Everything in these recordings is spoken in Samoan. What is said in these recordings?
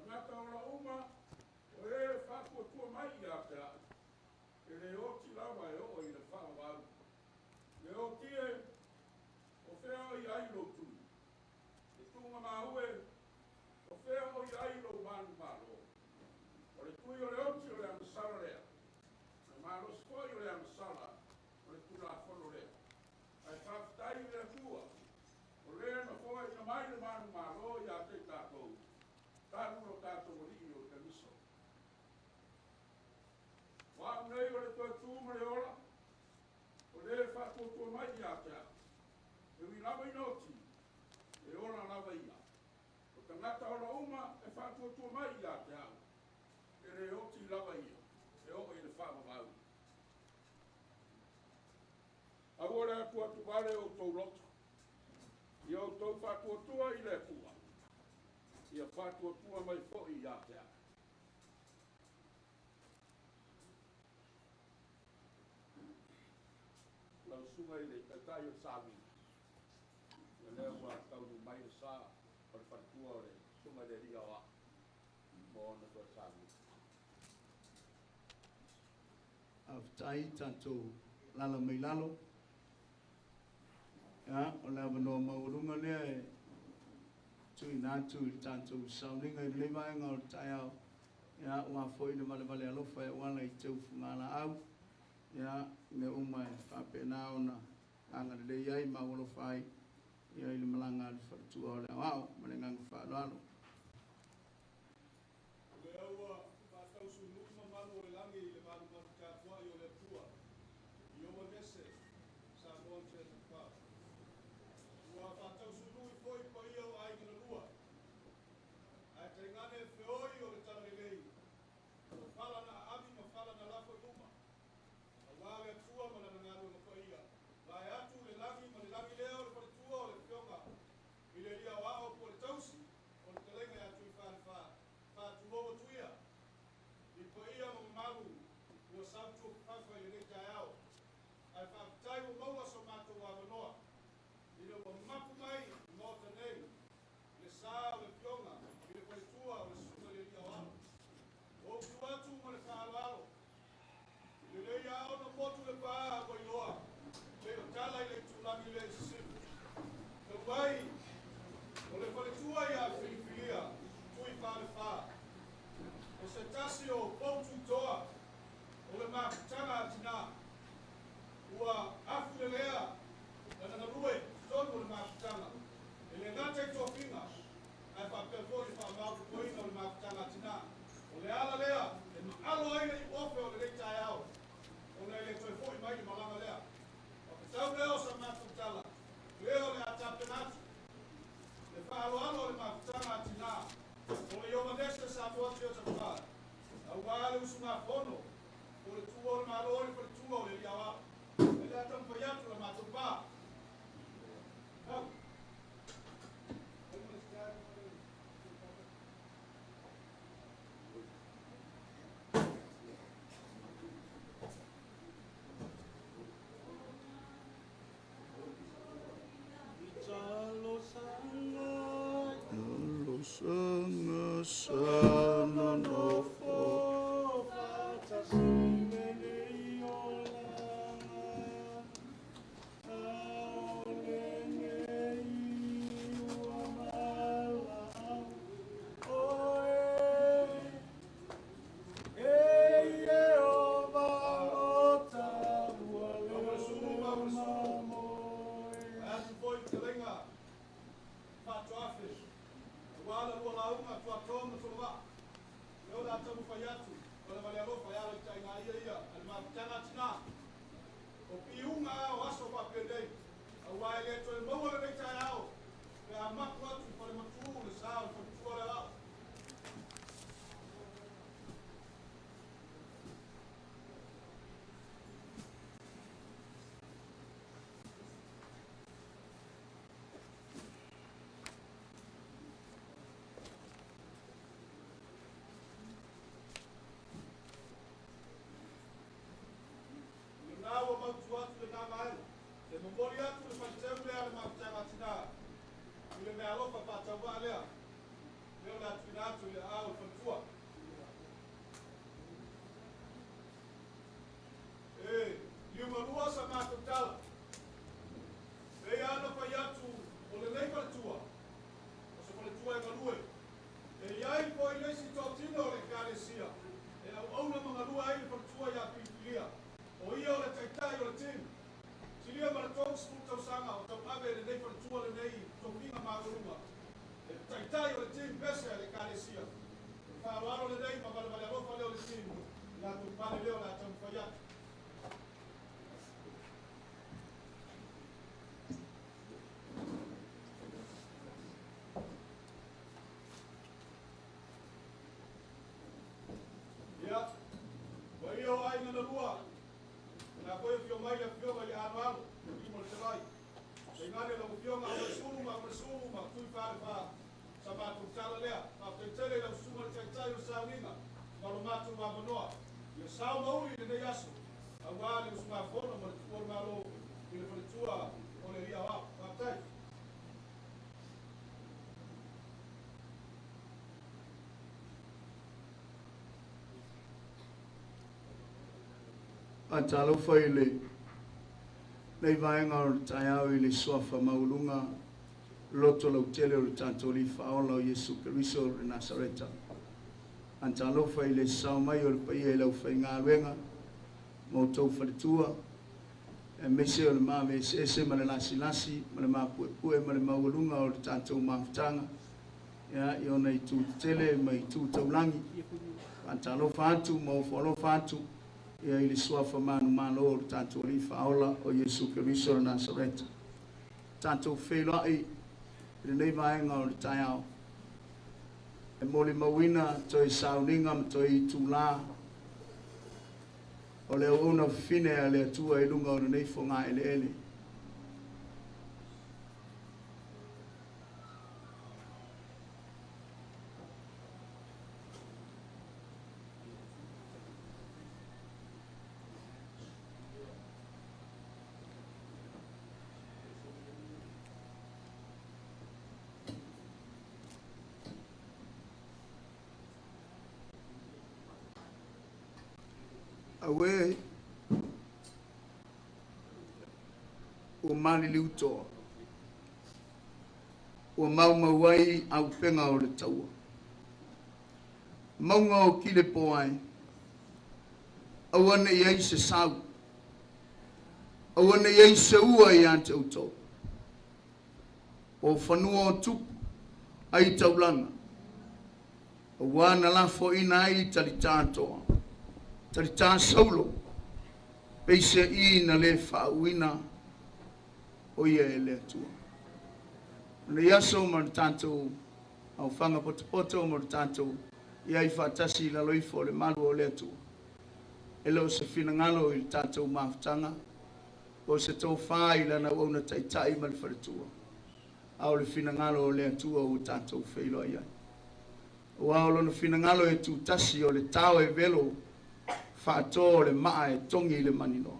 Tagata ola uma o e faatuatua mai ia te a'u, e lē oti lava e oo i le faavavau. Le oti e, o fea o i ai lou tui? E tuugamau e, o fea o i ai lou manumalo? O le tui o le oti o le agasala lea, o le malosi foi o le agasala o le Tulafono lea. Ae faafetai i le Atua, o lē na foaina mai le manumalo iā te i tatou, talu lo tatou Alii o Keriso. O a'u nei o le toe tū ma le ola, o lē faatuatua mai iā te a'u, e ui lava ina oti, e ola lava ia. O tagata ola uma e faatuatua mai iā te a'u, e lē oti lava ia e oo i le faavavau. Aua le atuatuvale outou loto, ia outou faatuatua i le Atua, ia faatuatua mai fo'i iā te a'u. Lau susuga i le Taitai o le Sauni, ia lea ua taunuu mai le sa o le faletua o le susuga i le Alii Aoao mo ona toe sauni. Faafetai tatou alaala mai lalo. Ia, o le avanoa maualuga lea e tuuina atu i le tatou sauniga i lenei vaega o le taeao, ia, aua foi le valevale alofa e auala i teufugalaau, ia, mea uma e faapena ona agalelei ai ma aualofa ai, ia, i le malaga a le faletua o le aoao. Ma le agaga faaaloalo. O lea ua faatausunui mamalu o le lagi i le malumalu tapuai o le Atua i Iomanese, Samoan Church of God. Ua faatausunui foi paia o aiga na lua, ae tainane feoi o le talalelei, o fala na aavi ma fala na lafo i luma, auā le Atua ma lana galuega paia, vaeatu le lagi ma le lagi lea o le faletua o le Afioga i le Alii Aoao po o le tausi o le fetalaiga ia Tuifalefa. Faatulou atu ia i paia ma mamalu ua sautuafafafa i lenei taeao, ae faafetai ua maua so matou avanoa ina ua mapu mai i Maota nei le sa o le Afioga i le faletua o le Susuga i le Alii Aoao. Ua ou tu atu ma le faaaloalo i lenei ao na motu le pā ua iloa pei o tala i le itulagi lea i sisifo. Talu ai o le faletua ia Filifilia Tuifalefa, o se tasi o pou tuitoa o le mafutaga a tinā, ua afulelea lana galue i totonu o le mafutaga, e le gata i tofiga, ae faapea foi le faamaopoopoina o le mafutaga a tinā. O le ala lea e maalo ai le iuofe o lenei taeao, ona e le toe fo'i mai le malaga lea. O fetau lea o sa matou tala, lea o le a tapena atu le faaaloalo o le mafutaga a tinā o le Iomanese Samoa Church of God, auā le usugafono o le tuua o le Malo i le faletua o le Alii Aoao. E le a taumafai atu la matou pa. Tau. Talosaga sa nonofo. Maua le sulu, maua le sulu. Vaeatu foi le fetalaiga Faatoafe, aua la lua lauga Tuatoa ma Tolovaa. Lea o le a taumafai atu valevale alofa e ala i taiga ia ia a le mafutaga a tinā. O piuga a o aso faapenei, aua e le toe maua lenei taeao pe a mapu atu i fale matū le sa o le faletua o le aoao. I lena ua mautu atu lena vaega, e momoli atu le faiteu lea a le mafutaga a tinā i le meaalofa faatauvaa lea, lea o le a tuuina atu i le aao o le faletua. faaaloalo lenei ma valevale alofa lea o le team i latou pale lea o le a taumafai atu. Ia, ua ia o aiga na lua, o le a foi afio mai le afioga i le Anoano, i mo le Fetalai. Tainane lau afioga Aumalaesulu ma Aumalaesulu ma Tui Falefa, sa matou tala lea. Faafetai tele i lau susuga i le Taitai o le Sauniga ma lo matou avanoa. Ia sao ma uli lenei aso, aua le usugafono ma le tuua o le Malo i le faletua o le Alii Aoao. Faafetai. Faatalofa i lenei vaega o le taeao i le suafa maualuga loto lautele o le tatou Alii Faaola o Iesu Keriso o le Nasareta. Faatalofa i le sao mai o le paia i le aufaigaluega ma outou faletua, aemaise o le maave eseese ma le lasilasi ma le mapuepue ma le maualuga o le tatou mafutaga ia, i ona itu tetele ma itu taulagi. Faatalofa atu ma ofo alofa atu ia i le suafa manumalo o le tatou Alii Faaola o Iesu Keriso o le Nasareta. Tatou feiloai i lenei vaega o le taeao e molimauina toe sauniga ma toe itulā o le auauna fafine a le Atua i luga o lenei fogaeleele. Auē ua maliliu toa, ua maumau ai auupega o le taua. Mauga o Kilepo ai, aua ne i ai se sau, aua ne i ai se ua ia te outou. O fanua o tupu ai taulaga, aua na lafoaina ai talitā toa, talitā saulo, peiseai na lē faauuina o ia e le Atua. O lenei aso ma le tatou aofaga potopoto ma le tatou i ai faatasi i lalo ifo o le malu o le Atua, e le o se finagalo i le tatou mafutaga, po o se tofā i lana auauna taitai ma le faletua, a o le finagalo o le Atua ua tatou feiloai ai. Aua o lona finagalo e tutasi o le tao e velo faato o le maa e togi i le maninoa.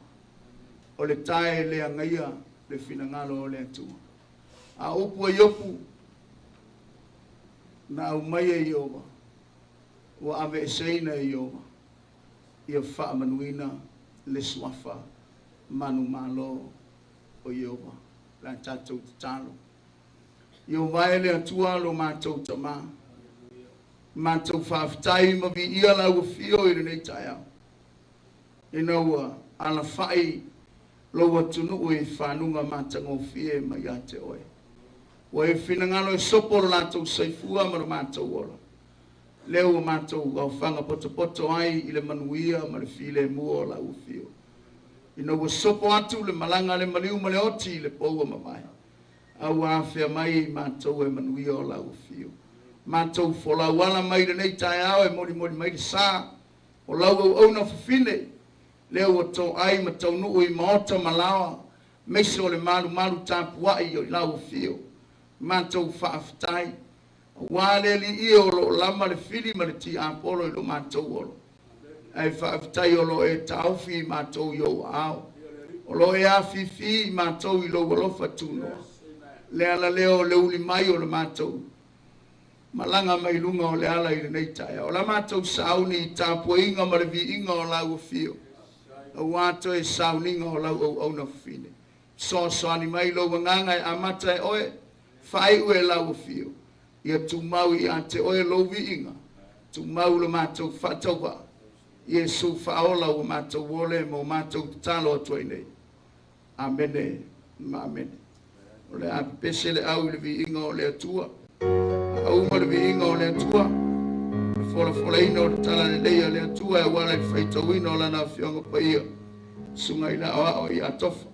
O le tae e le agaia le finagalo o le Atua. A upu a Iopu na aumai e Ieova, ua aveeseina e Ieova, ia faamanuina le suafa manumalo o Ieova. Le a tatou tatalo. Ieova e le Atua lo matou Tamā, matou faafetai ma viia lau afio i lenei taeao, ina ua alafai lou atunuu i fanuga matagofie mai ia te oe. Ua e finagalo e sopo lo latou soifua ma lo matou ola, lea ua matou aofaga potopoto ai i le manuia ma le filemu o lau afio. Ina ua sopo atu le malaga a le maliu ma le oti i le pou ua mavae, a ua afea mai matou e manuia o lau afio. Matou folau ala mai lenei taeao e molimoli mai le sa o lau auauna fafine, lea ua toai ma taunuu i maota ma laoa, aemaise o le malumalu tapuai o lau afio. Matou faafetai, aua le Alii e o lo o lama le fili ma le tiapolo i lo matou olo. Ae faafetai o lo o e taofi i matou i ou aao, o lo o e afifi i matou i lou alofa tunoa. Le ala lea o le uli mai o le matou malaga mai luga o le ala i lenei taeao. O la matou sauni i tapuaiga ma le viiga o lau afio, aua toe sauniga o lau auauna fafine. Fesoasoani mai lou agaga e amata e oe, faaiu e lau afio, ia tumau ia te oe lou viiga, tumau lo matou faatauvaa. Iesu faaola ua matou ole ma o matou tatalo atu ai nei. Amene ma amene. O le a pepese le au i le viiga o le Atua. A uma le viiga o le Atua, le folafolaina o le Talalelei a le Atua e auala i le faitauina o Lana Afioga Paia, Susuga i le Aoao ia Tofa.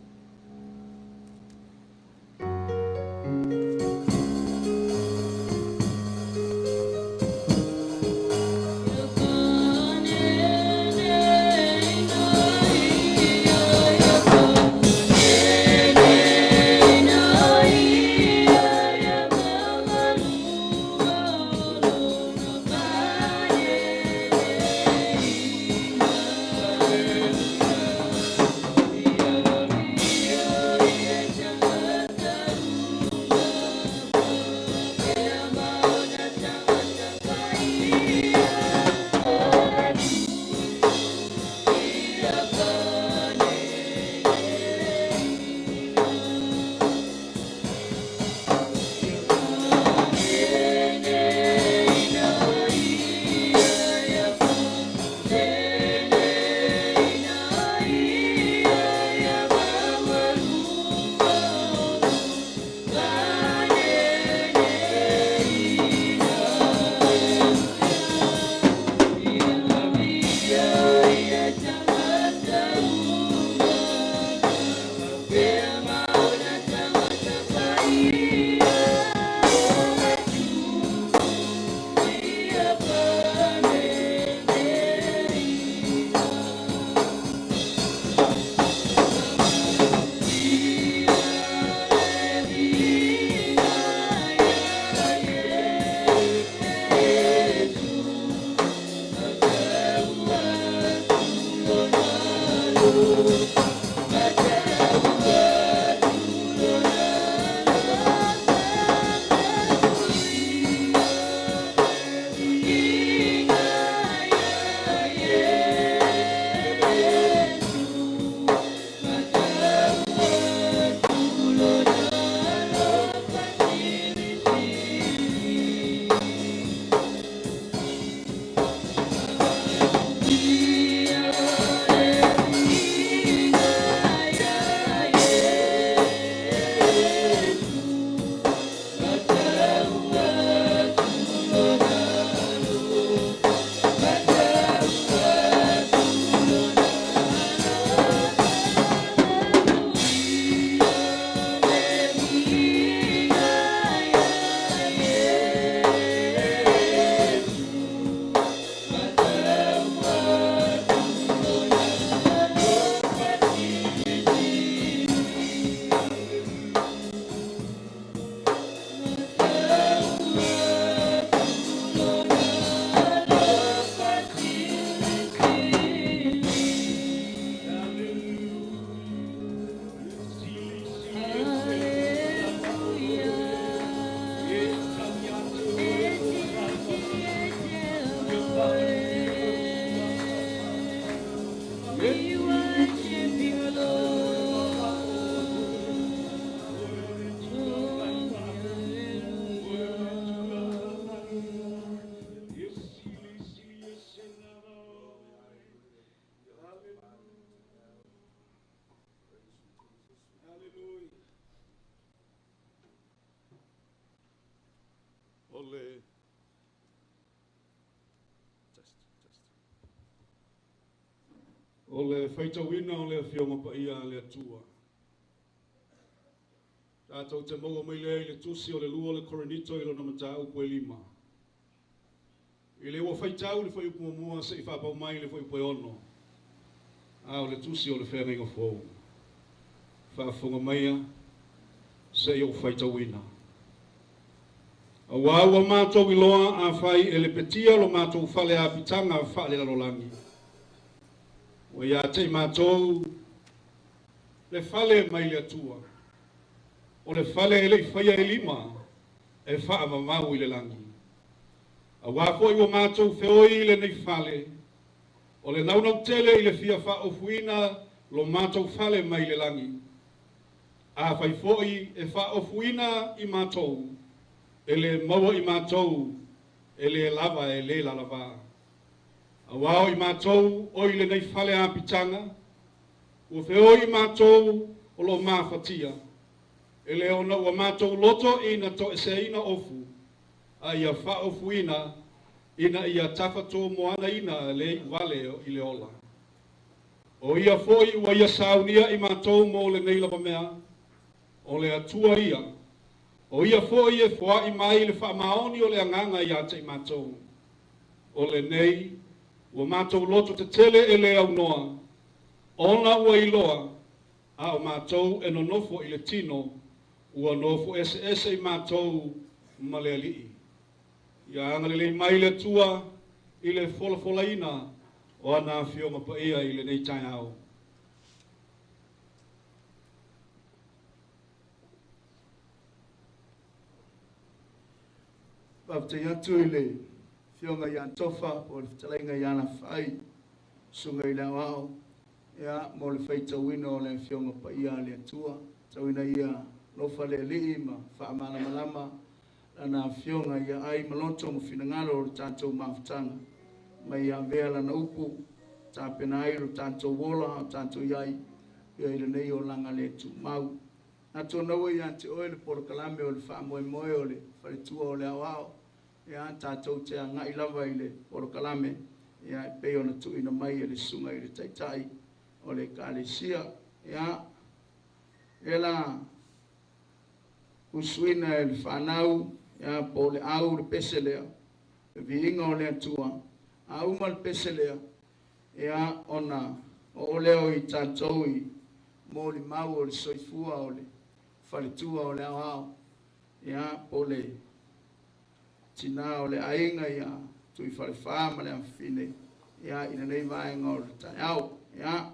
O le test, test. O le faitauina o le Afioga Paia a le Atua. Tatou te maua mai lea i le tusi o le lua o le Korinito i lona mataupu e lima. I le ua faitau le fuaiupu muamua seia faapau mai le fuaiupu e ono, a o le tusi o le feagaiga fou. Faafofoga maia seia ou faitauina. Auā ua matou iloa afai e lepetia lo matou fale apitaga faalelalolagi, ua ia te i matou le fale mai le Atua, o le fale e le i faia e lima, e faavavau i le lagi. Auā foi ua matou feoi i lenei fale, o le naunau tele i le fia faaofuina lo matou fale mai le lagi. Afai foi e faaofuina i matou, e lē maua i matou, e lē lava e lē lalavā. Auā o i matou o i lenei fale apitaga, ua feoi i matou o loo mafatia, e lē ona ua matou loto ina toeseaina ofu, a ia faaofuina. ina ia tafatomoagaina le iuvale i le ola. O ia foi ua ia saunia i matou mo lenei lava mea, o le Atua ia, o ia foi e foai mai le faamaoni o le Agaga ia te i matou. O lenei, ua matou loto tetele e le aunoa, ona ua iloa, a o matou e nonofo i le tino, ua nofo eseese i matou ma le Alii. Ia agalelei mai le Atua i le folafolaina o ana Afioga Paia i lenei taeao. Faafetai atu i le Afioga ia Tofa po o le fetalaiga ia Lafaai, Susuga i le Aoao, ia, mo le faitauina o le Afioga Paia a le Atua. Tauina ia alofa le Alii ma faamalamalama Lana Afioga ia ai ma loto ma finagalo o le tatou mafutaga, ma ia avea Lana upu tapena ai lo tatou ola o tatou i ai ia i lenei olaga le tumau. Atonu ua ia te oe le polokalame o le faamoemoe o le faletua o le aoao, ia tatou te agai lava i le polokalame ia e pei ona tuuina mai e le susuga i le Taitai o le Ekalesia. Ia, e la usuina e le fanau, ia po o le au le pese lea, le viiga o le Atua, a uma le pese lea, ia ona oo lea o i tatou i molimau o le soifua o le faletua o le aoao, ia po o le tinā o le aiga ia Tuifalefa ma le afafine ia i lenei vaega o le taeao. Ia,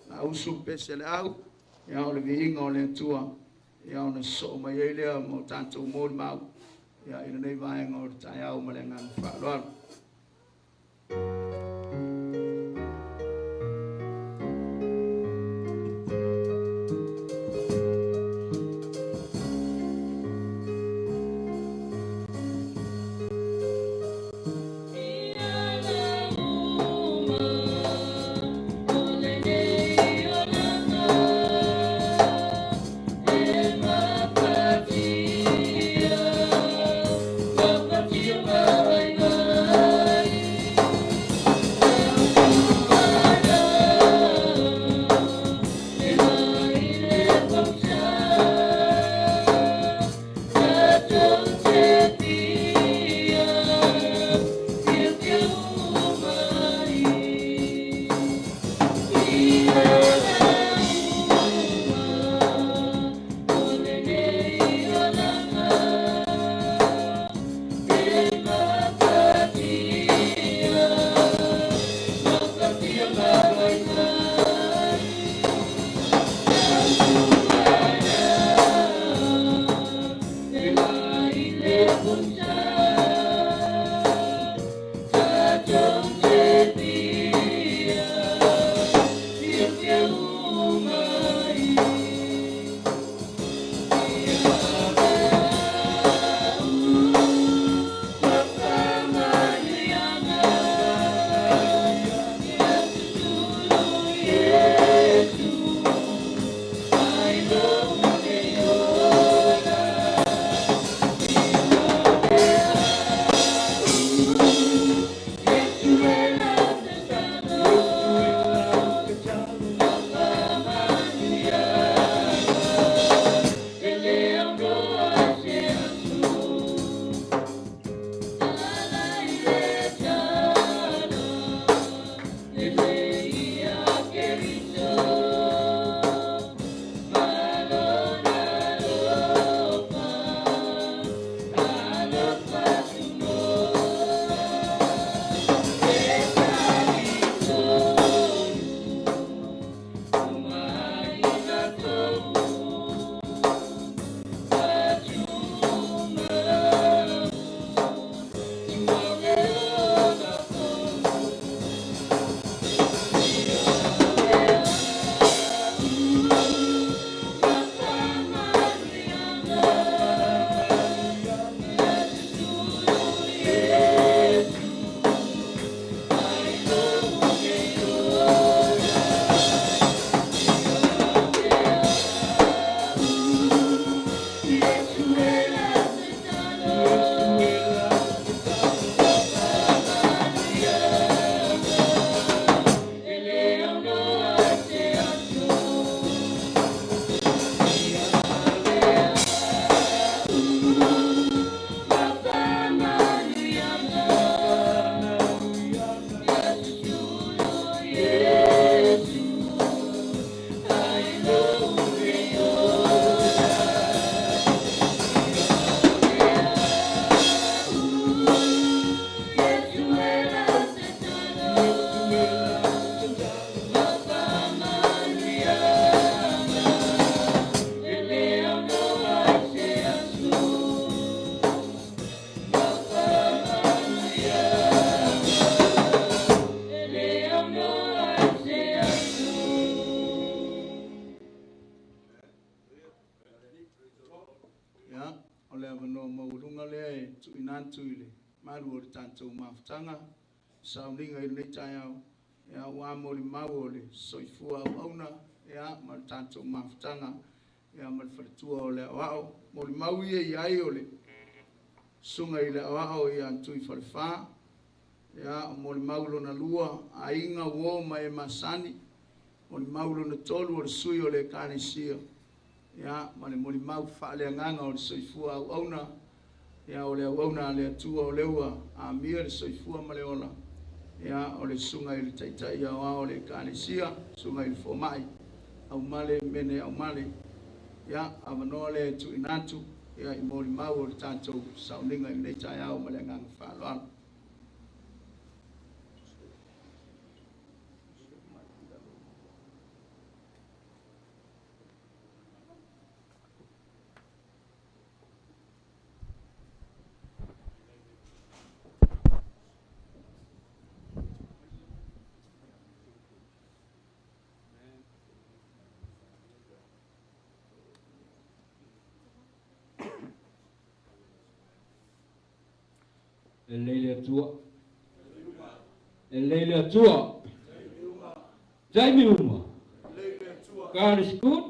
la usu pese le au, ia o le viiga o le Atua, ia ona sosoo mai ai lea ma o tatou molimau ia i lenei vaega o le taeao ma le agaga faaaloalo. atu i le malu o le tatou mafutaga sauniga i lenei taeao ia ua molimau o le soifua auauna ia ma le tatou mafutaga ia ma le faletua o le aoao. Molimau ia i ai o le susuga i le aoao ia Tui Falefa ia o molimau lona lua aiga uo ma e masani. Molimau lona tolu o le sui o le Ekalesia ia ma le molimau faaleagaga o le soifua auauna ia o le auauna a le Atua o lea ua amia le soifua ma le ola ia o le susuga i le Taitai Aoao o le Ekalesia, susuga i le Fomai Aumale Mene Aumale. Ia avanoa lea e tuuina atu ia i molimau o le tatou sauniga i lenei taeao ma le agaga faaaloalo. E lelei le Atua. E lelei le Atua. Taimi uma. God is good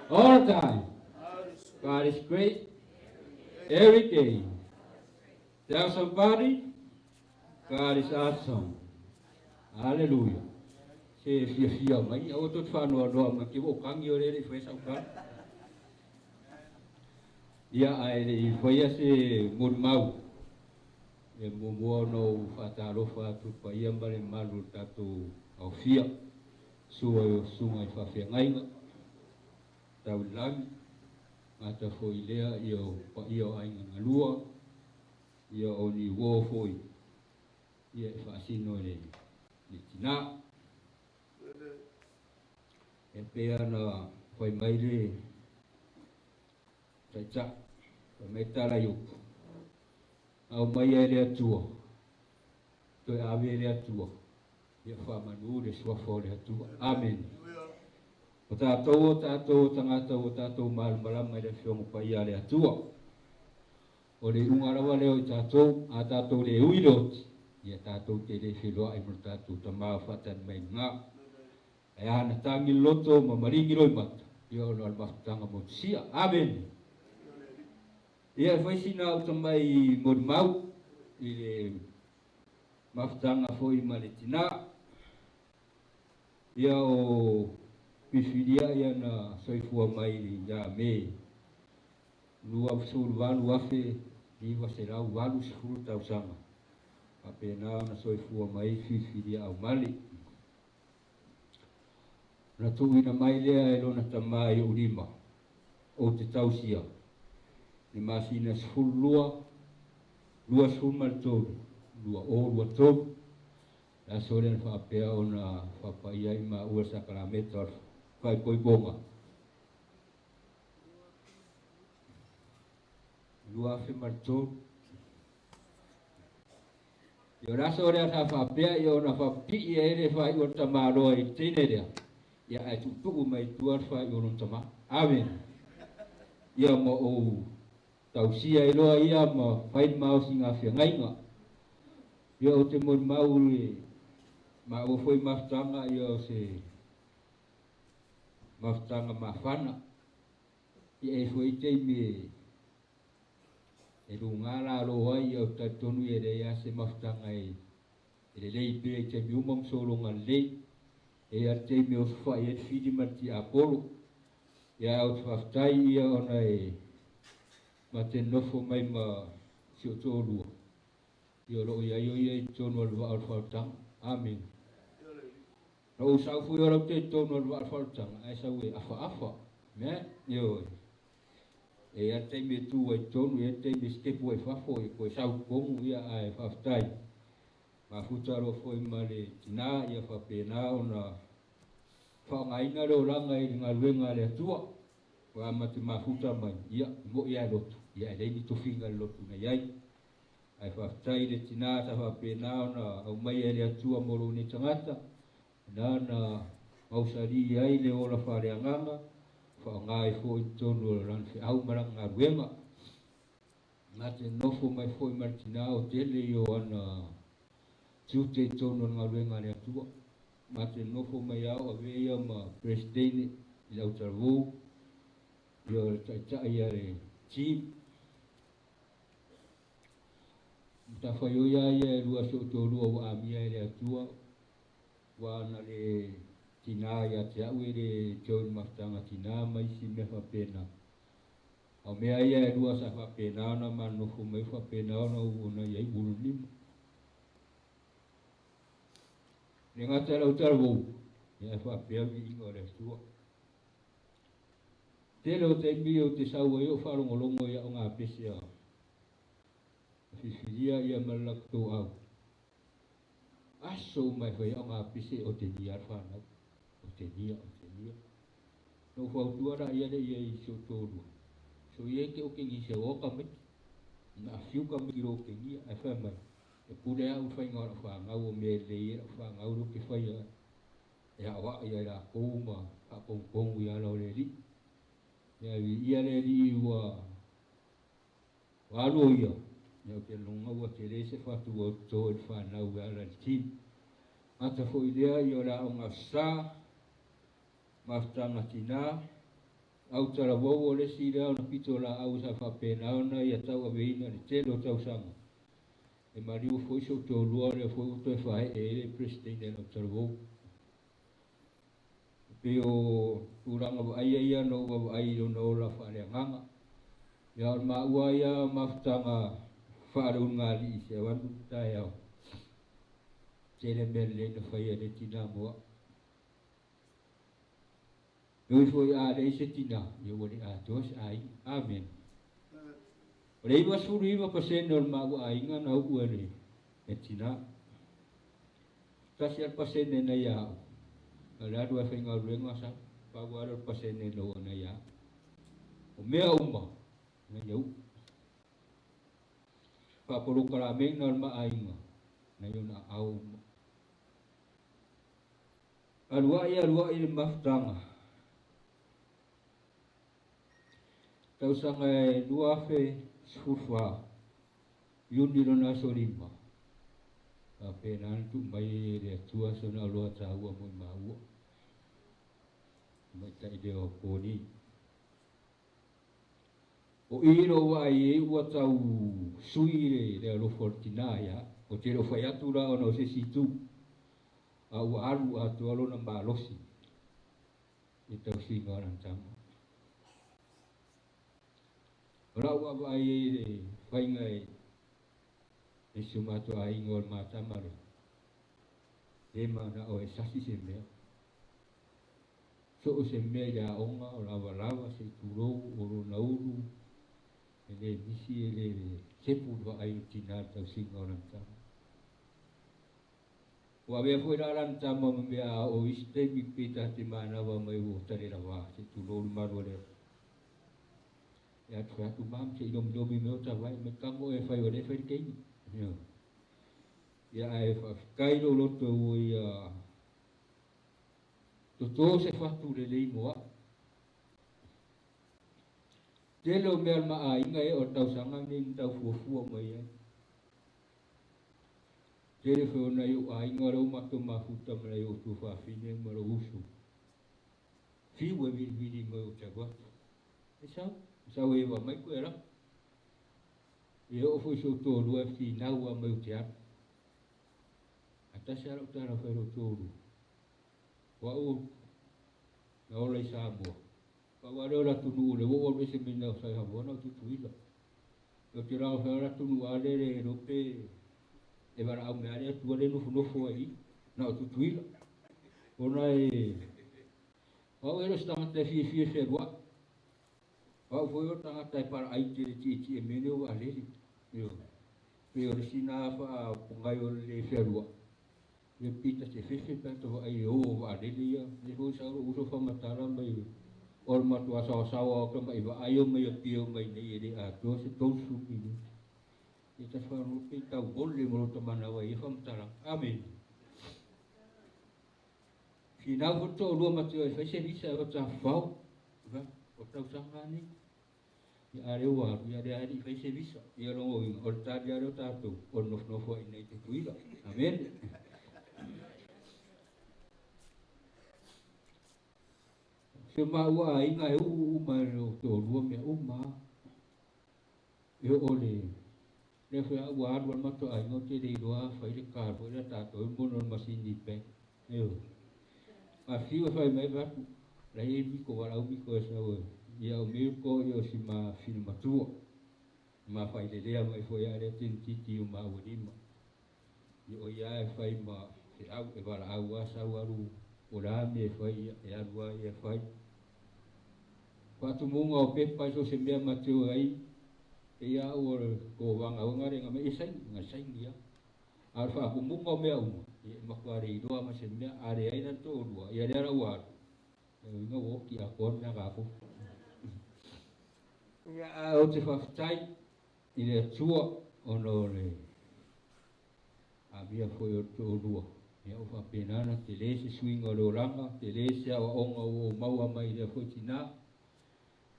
all the time. God is great every day. Tell somebody, God is awesome. Hallelujah. Se fiafia mai, aua tou te faanoanoa mai, ke ua ou kagi o lea e le i faia sau tala. Ia, ae le i faia se molimau, e muamua ona ou faatalofa atu i le paia ma le mamalu o le tatou aofia, susu ai o susuga i faafeagaiga, tau i le lagi, gata foi i lea ia o paia o aiga galua, ia o ni uo foi ia e faasino e le tina. E pei ona fai mai le Taitai, fai mai tala i upu, aumaia e le Atua, toe ave e le Atua, ia faamanu le suafa o le Atua. Amene. O tatou o tatou o tagata ua tatou malamalama i le Afioga Paia a le Atua. O le iuga lava lea o i tatou, a tatou le ui le oti, ia tatou te le feiloai ma le tatou Tama o faatali mai luga. Ae a na tagi le loto ma maligi loimata, ia ona o le mafutaga motusia. Amene. Ia e fai sina uta mai molimau i le mafutaga foi ma le tina. Ia o filifilia ia na soifua mai ia Me 28,980 tausaga. Faapena ona soifua mai filifilia aumale. Ona tuuina mai lea e lona tama i ou lima, ou te tausia, i le masina 12, 23, 2023, le aso lea na faapea ona faapaia ai maua le sakalameta o le faaipoipoga. 2003. Ia o le aso lea sa faapea ia ona faapipii ai le faaiu o le tamaloa i le teine lea, ia ae tuutuu mai i tua le faaiu o lona tama. Amene. Ia ma ou tausia ai loa ia ma fai le maosiga feagaiga. Ia ou te molimau i maua foi mafutaga ia o se mafutaga mafana. Ia e foi taimi e luga lalo ai ia o talitonu ia e leai lava se mafutaga e lelei pea i taimi uma ma sologa lelei. E i ai le taimi e osofai ai le fili ma le tiapolo. Ia ae ou te faafetai ia ona e ma te nofo mai ma si ou toalua. Ia o lo o i ai o ia i totonu o le vaa o le faaolataga. Amene. Na ou sau foi o lau te i totonu o le vaa o le faaolataga, ae sau e afaafa. Amen. Ioe. E i ai le taimi e tu ai i totonu, e i ai le taimi e sitepu ai i fafo, e toe sau i totonu, ia ae faafetai. Mafuta loa foi ma le tina, ia faapena ona faaaogaina le olaga i le galuega a le Atua. Ua ma te mafuta mai, ia, e moi lava e lotu, ia e leai ni tofiga i le lotu na i ai. Ae faafetai i le tina sa faapena ona aumaia e le Atua mo lou nei tagata, na na mausali ai le ola faaleagaga, faaaoga ai foi i totonu o lana feau ma lana galuega. Ma te nofo mai foi ma le tinā o tele i o ana tiute i totonu o le galuega a le Atua. Ma te nofo mai ao avea ia ma Peresetene i le autalavou, ia o le taitai a le team. Matafaioi lava ia e lua si ou toalua ua amia e le Atua, ua ana le tinā ia te a'u e le join mafutaga tinā ma isi mea faapena. A o mea ia e lua sa faapena ona ma nofo mai faapena ona ona i ai ululima. Le gata lau talavou, ia e faapea viiga o le Atua. Tele o taimi ou te sau ai o faalogologo i a'u gapese a filifilia ia ma le latou au. Aso uma e fai a'u gapese o te nia le fanau. O te nia, o te nia. Na ou fautua laia lea i si ou toalua. So ia e te okegia se oa tamaiti. Na afiu tamaiti i lo okegia ae fai mai. E pule a'u i le faiga o la'u fanau o mea e lelei ai la'u fanau lea ou te faia e a'oa'i ai lakou ma faatonutonu i ala o le Alii. Ia viia le Alii ua alu o ia, ia ou te lagona ua tele se fatu ua toto i le fanau e ala i le team. Gata foi lea ia o le aoga sa, mafutaga tinā, autalavou o le isi lea ona pito laau sa faapena ona ia tauaveina i le tele o tausaga. E maliu foi si ou toalua lea foi ua toe faaee ai le Peresetene a le autalavou. E pei o tulaga vaaia ia na ou vaavaai i lona ola faaleagaga. Ia o le maua ia mafutaga faaleulugalii se avatu taeao. Tele mea lelei na faia e le tinā mo a'u. E ui foi a leai se tinā, ia ua le atoa se aiga. Amen. O le 99% o le maua aiga na u'u e le tinā. Tasi a le pasene na ia a'u. O le alu ae faigaluega sa, pau lava lea o le pasene na oo na ia a'u. O mea uma na ia u'u. Faapolokalameina o le maaiga na ia ona aao uma. Alua'i alua'i le mafutaga. Tausaga e 2014, Iuni lona aso 5, faapena ona tuu mai ai e le Atua sona oloa taua mo i maua. Tamaitai lea o Poni. O i lou vaai ai ua tau sui le alofa o le tinā ia a'u. Ou te le o fai atu la ona o se isi itu, a ua alu atoa lona malosi i le tausiga o lana tama. O la'u vaavaai ai i le faiga e si o matou aiga o le matama lea, e mana'o e sasi se mea. So o se mea i le aoga o lavalava se i tulou o lona ulu, e le misi e le sepu le vaai o le tinā i le tausiga o lana tama. Ua avea foi la lana tama ma mea a oo i isi taimi pe ta te manava mai ua tale lavā se i tulou le malu a le Atua. Ia atu fai atu mam se i lomilomi mai o ta vai mai tago e fai o lea e fai le teine. Ia ae faafetai lou loto ua ia totō se fatu lelei mo a'u. Tele o mea o le maaiga e o le tausaga lenei na tau fuafua mai ai. Tele foi o nai ou aiga o lea ua matou mafuta ma nai ou tuafafine ma lou uso. Fiu e vilivili mai ou te alu atu. E sau, e sau e eva mai koe ala. E oo foi si ou toalua e finau lava mai ou te alu. Ae tasi lava lau tala fai i lou toalua. O a'u na ola i Samoa. Pau lava lea o le atunuu o lea ua ou alu ese mai i ina o Samoa na o Tutuila. Ou te laga fai o le atunuu a lea le iloa pe e valaau mai lava le Atua lea e nofonofo ai i i, na o Tutuila. Ona e o au e le o se tagata e fiafia e fealuai. O au foi o le tagata e palaai tele tietie i mea nei o vaalele. Ioe. Pei o le isi lena faapogai o le le fealuai. Ia pei ta te fefe pe a ta vaai e o o vaalele ia. Lea foi sa ou uso faamatala mai o le matua saosaoa o tama'i vaai o mai Apia o mai nei e le atoa se 30 minute. Ia ta faalogologo pe tau ole ma lota manawa i ia faamatalaga. Amene. Finau foi le toalua ma te o e fai se visa e o tafafao. O tausaga lava nei. Ia a lea ua alu, ia lea e le i faia se visa. Ia lona uiga, o le tali lava lea o tatou, o le nofonofo ai i inei i Tutuila. Amene. Si o maua aiga e uu uma e lou toalua mea uma lava. E oo i le lea foi a ua alu lava le matou aiga ou te le iloa fai le card foi lea a tatou e mono i le masini i le bank. Ioe. Afifio e fai mai fai atu, la e i ai miko valaau miko e sau e ia o Milko ia o si ma fafine matua. Ma failelea mai foi a lea tinititi o maua lima. Ia o ia e fai ma feau e valaau a sau alu o le a mea e fai ia e alu a ia e fai. Faatumuga o pepa i so o se mea ma te o ai e ia au o le kovaga auga le mai e saini, na saini a. A o le faatumuga o mea uma, ia e matua le iloa ma se mea a leai la le toalua, ia lea la ua alu. Ia uiga ua oti atoa le mea tatou. Ia a ou te faafetai i le Atua ona o le amia foi o le toalua. Ia ua faapena ona tele se suiga o le olaga, tele se aoaoga ua ou maua mai i lea foi tinā.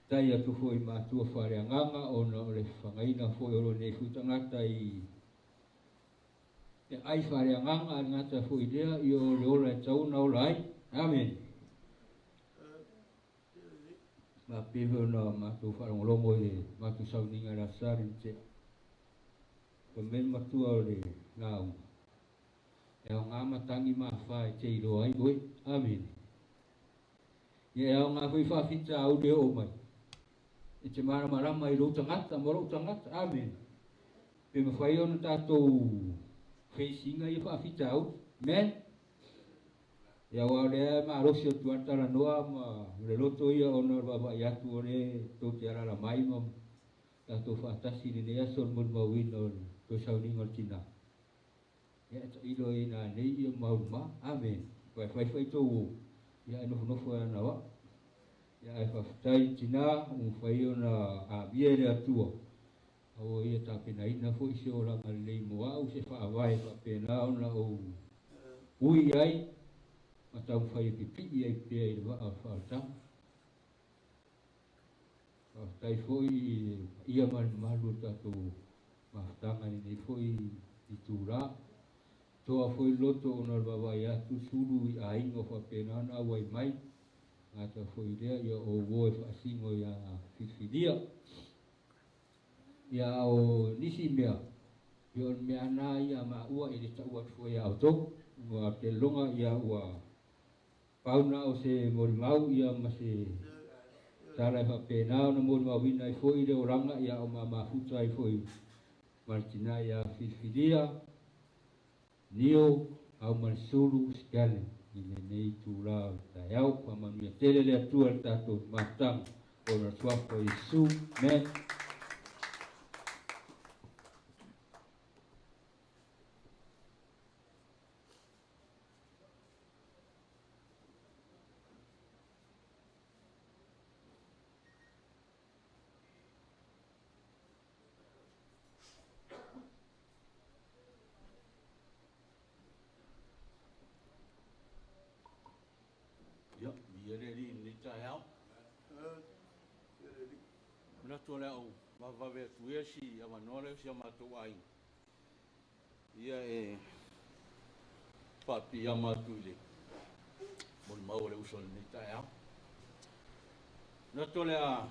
Tai atu foi i matua faaleagaga ona o le fagaina foi o lou nei foi tagata i e ai faaleagaga a le gata foi lea ia o le ola e tatau ona ola ai. Amene. Ma pei foi ona matou faalogologo i le matou sauniga i le Aso Sa le tea. Fai mai le matua o le lauga, e aoga matagi ma afa e te iloa ai oe. Amene. Ia e aoga foi faafitauli e oo mai e te malamalama i lou tagata ma lou tagata. Amene. Pe mafai ona tatou face ina ia faafitauli. Amen. Ia aua o lea e malosi atu lava le talanoa ma le loto ia ona o le vaavaai atu o lea tou te alaala mai ma tatou faatasi i lenei aso o le molimauina o le toe sauniga o le tinā. Ia e tailo ai nanei ia mauma. Amene. Aua e fai foi tou ia e nofonofo ai ana au. Ia ae faafetai tinā ua mafai ona amia e le Atua. Aua ia tapenaina foi se olaga lelei mo au, se faavae faapena ona ou ui ai ma taumafai e pipii ai pea i le vaa o le faaolataga. Faafetai foi i le paia ma le mamalu o le tatou mafutaga i lenei foi itulā. Toa foi le loto ona o le vaavaai atu sulu i aiga o faapena ona auai mai. Gata foi lea ia o uo e faasino ia filifilia. Ia o nisi mea, ia o le mea ana ia maua i le tau atu foi ia outou. Ua te loga ia ua pau na o se molimau ia ma se tala e faapena ona molimauina ai foi le olaga ia o mamafuta ai foi ma le tinā ia filifilia Nio au ma le sulu Scanlon i lenei itulā o le taeao. Faamanuia tele le Atua i le tatou mafutaga ona o le suafa o Iesu. Amen. Ia, viia le Alii i lenei taeao. Manatu o le a ou vavevave atu ia si avanoa lea o si a matou aiga. Ia e faapiiama atu i le molimau a le uso i lenei taeao. Manatu o le a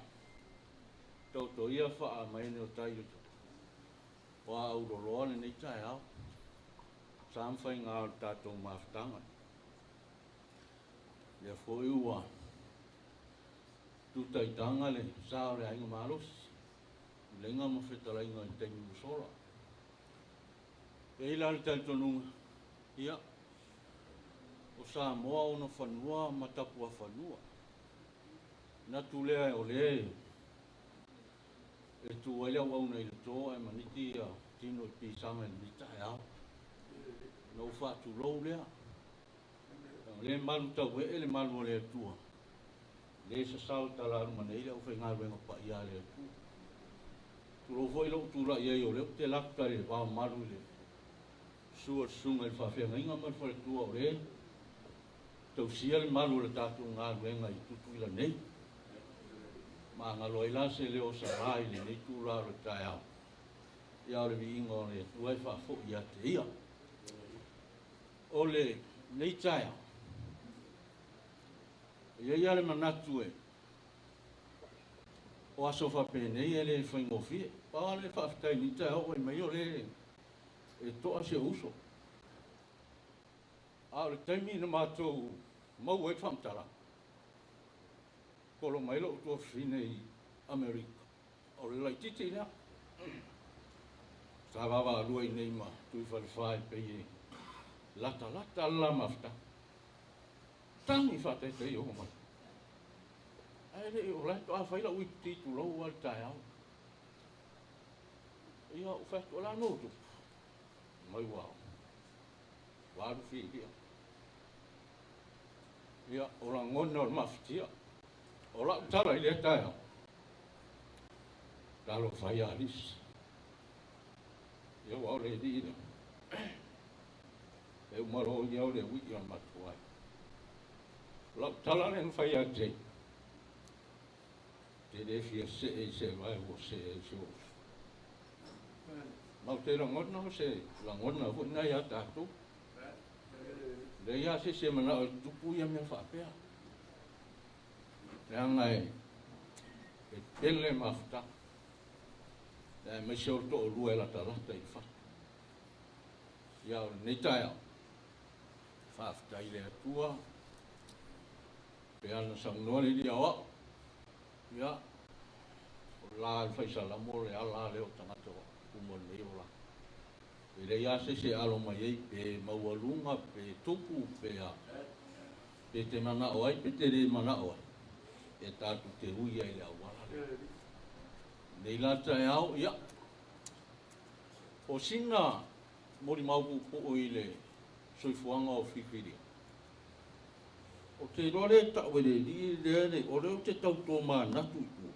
taoto ia faamaene o tai o a auloloa lenei taeao. Sa ma faiga o le tatou mafutaga. Lea foi ua tutaitaga le sa o le aiga malosi, tuleiga ma fetalaiga i le taimi ua sola. E i ai la le talitonuga, ia, o Samoa ona fanua ma tapuafanua. Manatu lea o lea e tu ai le auauna i le to ae maniti ia tino i pisaga i lenei taeao. Na ou faatulou lea. O lea malu tauee le malu o le Atua. Le sasao talaluma nei le aufaigaluega paia a le Atua. Tulou foi lou tulai ai o lea ou te lata i le vao malu i le susu o le susuga i le faafeagaiga ma le faletua o le tausia le malu o le tatou galuega i Tutuila nei. Magalo ai la se leo sa i lenei tula o le taeao. Ia o le viiga o le Atua e faafo'i ia te ia. O lenei taeao, e i ai lava le manatu e o aso faapenei e le faigofie. Pau lava le faafetai i lenei taeao ua mai o lea e to'a si ou uso. A o le taimi na matou maua ai le faamatalaga, kolo mai lou tuafafine i Amerika, o le laitiiti lea. Sa vaavaalua i inei ma Tuifalefa e pei e latalata le la mafutaga. Tagi faataitai oo mai. Ae le i o la e toa fai lau iputi tulou lava le taeao. Ia ou fai atu, o le a le mea ua tupu? Mai ua alu filia. Ia, o lagona o le mafatia. O lau tala i lea taeao, talofa ia Alisi. Ia ua o le alii lea. E uma loa ia o le uii o le matou aiga. O lau tala lea na fai ia te ia, te le fia see i se vae ua see ai si ou uso. Ma ou te lagona o se lagona foi lena ia tatou. Leai lava se isi e manao e tutupu ia mea faapea. Leaga e pele mafutaga. Aemaise o le toalua e latalata i le fatu. Ia o lenei taeao, faafetai i le Atua, pe ana saunoa le Alii Aoao, ia, o le la o le faisalamo o le ala lea o tagata uma o lenei olaga. E leai lava se isi e alo mai ai, pe maualuga, pe tupu, pe a, pe te manao ai, pe te le manao ai, e tatou te ui ai i le auala lea. Nei la taeao, ia, o sina molimau puupuu i le soifuaga o filifilia. Ou te iloa lea e tau e le alii lea, le, o lea ou te tau tomanatu i tua.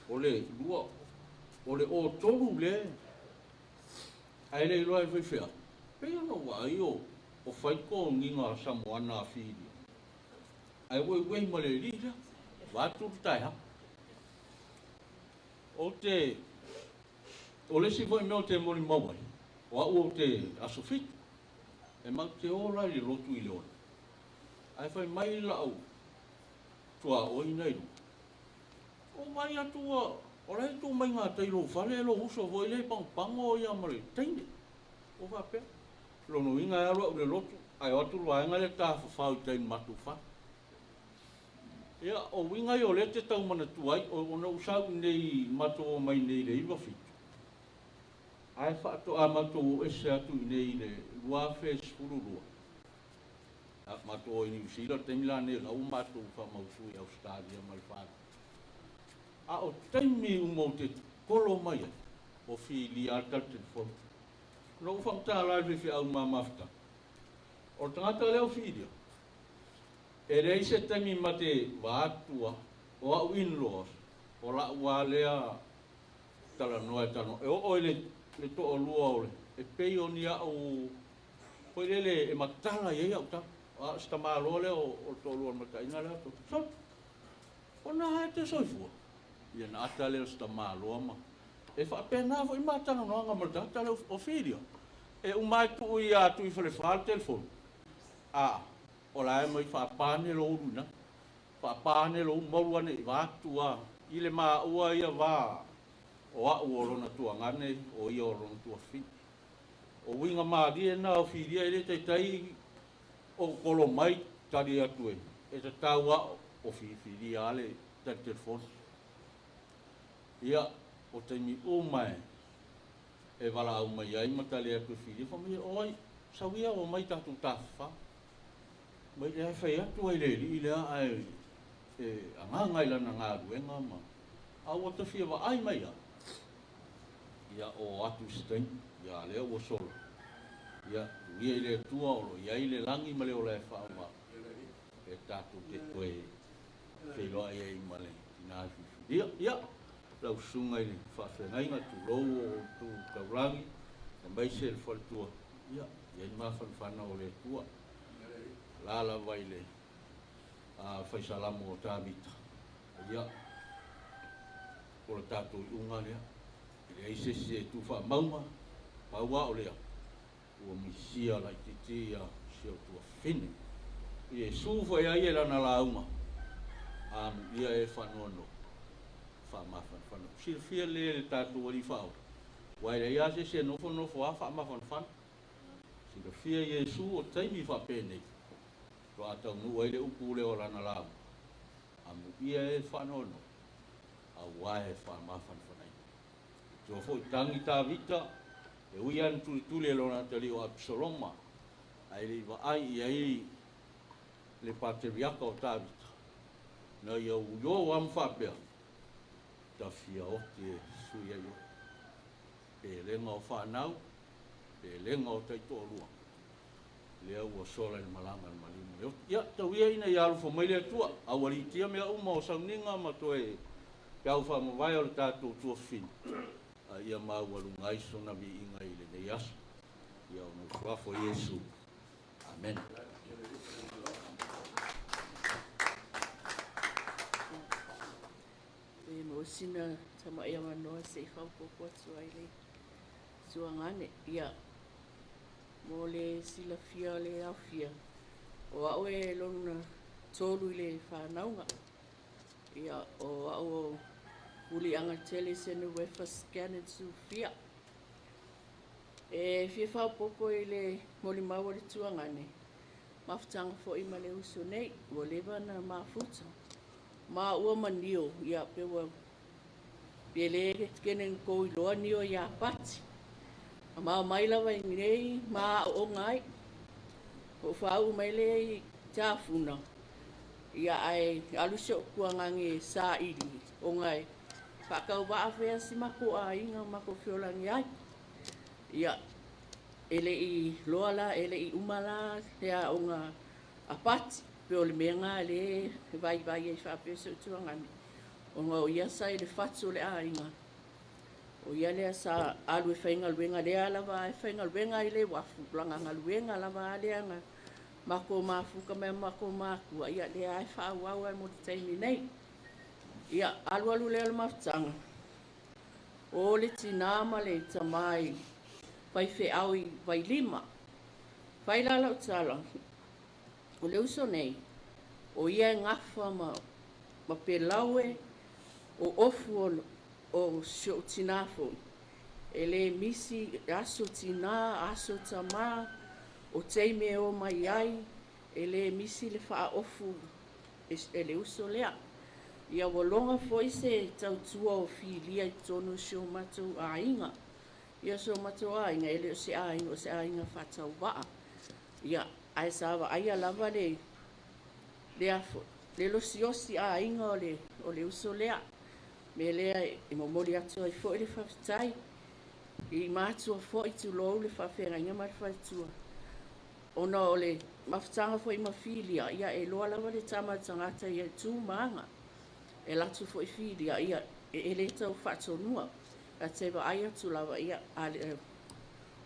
O le lua, o le o tolu lea, ae le iloa e faifeau. Pei ona ou vaai o fai totogiga Samoana a Filia. Ae ueiuei ma le alii lea, vaeatu le taeao. Ou te, o le isi foi mea ou te molimau ai, o au ou te aso 7, e matou te o la i le lotu i le 6. Ae fai mai lau tuaoi na i luga, o vaai atu ua, o la e tu mai gatai i lou fale lou uso foi lea e pagopago ia ma le teine. Ua faapea, lona uiga e alu au i le lotu, ae o atu le vaega lea tafafao i tai i le matou fale. Ia, o uiga ia o lea e te tau manatua ai, ona ou sau i inei, matou omai i inei i le 97, ae faatoa matou o ese atu i inei i le 2012. Matou o i Niu Sila, le taimi la nei o la ua matou faamautu i Ausetalia ma le fanau. A o taimi uma ou te kolo mai ai, o filia lava le tali telefoni. Na ou faamatala i le faifeau ma mafutaga, o le tagata lea o filia, e leai se taimi ma te vaatu o au in-laws, o lau lava lea talanoa e talanoa. E oo i le toalua o le, e pei o ni au, foi lele e matala i ai au tala. A o se tamaloa lea o le toalua o le mataina lea, so, ona e te soifua. Ia na ata lea o se tamaloa ma, e faapena foi ma talanoaga ma le tagata lea o Filia. E uma e tuu ia atu i falefa le telefoni. A, o la e mai faapane lo ulu ina. Faapane lo malu ane i vaatu a. I le maua ia va o au o lona tuagane o ia o lona tuafafine. O uiga malie na o Filia e le taitai o kolo mai tali atu e tatau a o fifilia ale tali telefoni. Ia, o taimi uma e valaau mai ai ma tali atu e Filia, fai mai, oi, sauia o mai tatou tafafao. Mai lea fai atu ai le alii lea ae e agaga i lana galuega ma a ua tafia vaai mai a. Ia o atu se taimi, ia lea ua sola. Ia, tuia i le Atua o lo o i ai le lagi ma le ola e faaaoga e tatou te toe feiloai ai ma le tina filifilia. Ia, lau susuga i le faafeagaiga, tulou o outou taulagi, aemaise le faletua, ia, i ai mafanafana o le Atua. La lava i le faisalamo o Tavita. Ia, o le tatou iuga lea. E leai se isi e tu faamauga, pau lava o lea, ua misia laitiiti ia si ou tuafafine. Iesu foi ai e lana lauga, amuia e faanoanoa, faamafanafana. Silafia lelei e le tatou Alii Faaola, aua e leai lava se isi e nofonofo lava faamafanafana. Silafia Iesu o taimi faapenei, faatoa taunuu ai le upu lea o lana lauga, amuia e faanoanoa, aua e faamafanafanaina. Tua foi tagi Tavita, e ui lava ina tulituli e lona atalii o Apisaloma, ae le i vaai i ai le pateriaka o Tavita, na ia uio lava ma faapea, ta fia oti e sui ai oe. Pelega o fanau, pelega o taitoalua, lea ua sola i le malaga a le maliu ma le oti. Ia, tau ia ina ia alofa mai le Atua, aualiitia mea uma o sauniga ma toe peau faamavae o le tatou tuafafine, a ia maualuga ai sona viiga i lenei aso. Ia ona usuafo Iesu. Amen. Pe maua sina tamai avanoa se i faaopoopo atu ai le tuagane. Ia, mo le silafia o le aofia, o au e lona tolu i le fanauga. Ia, o au o Muliaga Tele Senuefa Scanlan Sufia. E fia faaopoopo i le molimau a le tuagane, mafutaga foi ma le uso nei, ua leva na mafuta. Ma ua manio, ia, pe ua pe le kene kou iloa nio ia pati. A mao mai lava i nei ma aoaoga ai. O whaau mai le i tāfuna. Ia ai alu se o kuangage sa ili o ngai. Whakau waa whea si mako a inga mako whiolangi ai. Ia ele i loa la, ele i uma la, te a onga a pati. Pe o le mea ngā le vai vai e whaapea se utuangane. O ngā o ia sa i le whatu o le āinga. O ia lea sa alu e whainga luenga lea lava e whainga luenga i le wafu. Langa ngā luenga lava a lea ngā mako mafuka mea mako makua. Ia lea e whaau ai mo te teimi nei. Ia alu alu lea le mafutanga. O le tina ma le tamai pai wheau i Vailima. Whai la lau tala. O le uso nei, o ia e ngafa ma pelaue o ofu o si o tina foi. E le misi aso tina, aso tamā, o teime o mai ai, e le misi le wha ofu e le uso lea. Ia ua longa foi se tautua o filia i tonu si o matou āinga. Ia so matou āinga, e le o se āinga, o se āinga whatau waa. Ia, ae sa wa aia lava le afo, le losiosi āinga o le uso lea. Me lea e momoli atu ai foi le whawhitai. I mātua foi tulou le whawhengainga ma le whaitua. Ona o le mafutanga foi ma filia, ia e loa lava le tama tangata ia tū maanga. E latu foi filia, ia e le tau whaatonua. A te wa ai atu lava, ia a le,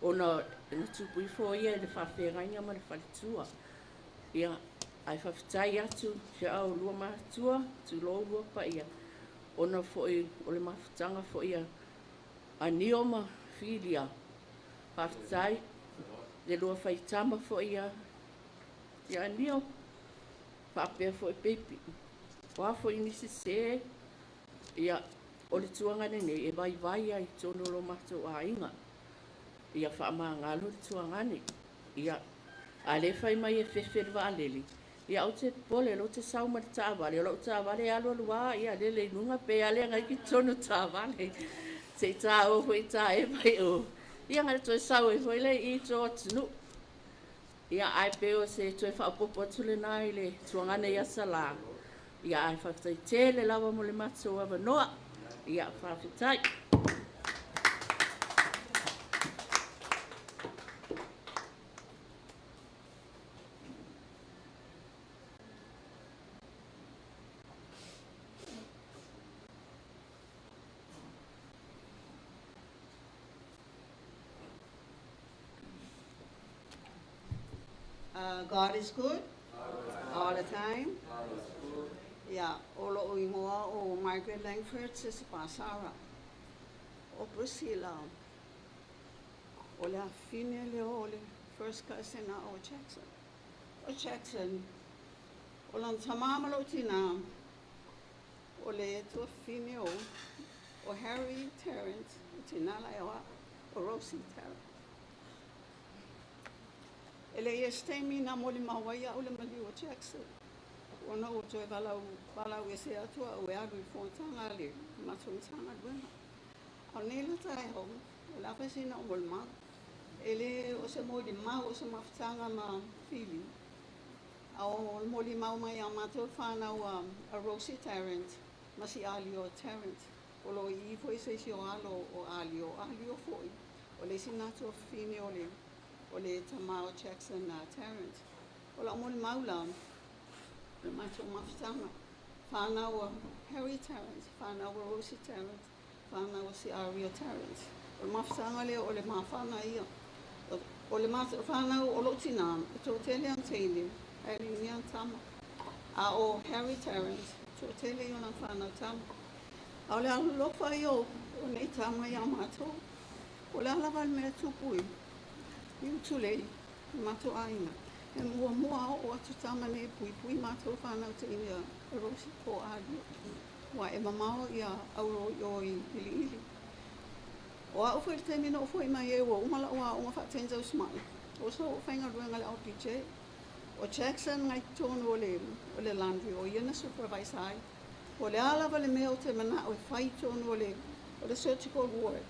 ona na tupu ifo ia le whawhengainga ma le whaitua. Ia, ai whawhitai atu, te au lua mātua, tulou lua pa ia. Ona foi o le mafutanga foi ia a nio ma filia. Whawhitai, le lua whaitama foi ia, ia nio. Whapea foi pepi. Wā foi nisi se, ia, o le tuangane nei, e vai vai ai tonu lo matou āinga. Ia whaamangalo le tuangane. Ia, a le whai mai e whewhe le waalele. Ia au te pole, lo te sau ma le tāwale. O lau tāwale alu alu a, ia lele i lunga pe ale ngai ki tonu tāwale. Te tā o hui tā e vai o. Ia ngai toe sau e foi le i tō atunu. Ia ai pe o se toe whaopopo atu le nai le tuangane ia sala. Ia ai whawhitai tele lawa mo le matou avanoa. Ia whawhitai. God is good all the time. Ia, o lo'u igoa o Margaret Langford Sesepasara. O Priscilla, o le afafine lea o le first cousin a o Jackson. O Jackson, o lana tamā ma lo'u tinā, o le tuafafine o, o Harry Tarrant, o tinā la e o a'u, o Rosie Tarrant. E leai se taimi na molimau ai a'u le maliu o Jackson, ona ua toe valaau, valaau ese atu a'u e alu i le fonotaga a le matou Matagaluega. A o lenei la taeao, o le a fai sina o molimau. E le o se molimau o se mafutaga ma Fili, a o le molimau mai a matou fanau a, a Rosie Tarrant ma si Alio Tarrant. O lo o i i foi se isi o alo o Alio, Alio foi, o le isi na tuafafine o le, o le tamā o Jackson a Tarrant. O la'u molimau la, o le matou mafutaga, fanau a Harry Tarrant, fanau a Rosie Tarrant, fanau a si Aria Tarrant. O le mafutaga lea o le mafana ia. O le fanau o lo'u tinā, e to'atele ana teine, ae le i ana tama. A o Harry Tarrant, to'atele i ona fanau tama. A o le alolofa ia o, o nei tama iā matou. O le a lava le mea tupu i, i Utulei, i matou aiga. E muamua oo atu tama nei e puipui matou fanau teine a Rosie po o Alio. Ua e mamao ia auro i o i Iliili. O a'u foi le taimi na ou fo'i mai ai ua uma la'u aoga faa-10 tausima'i. O sa ou faigaluega le LPJ. O Jackson ngai totonu o le, o le laundry, o ia na supervise ai. Po o le a lava le mea o te mana'o e fai i totonu o le, o le surgical ward.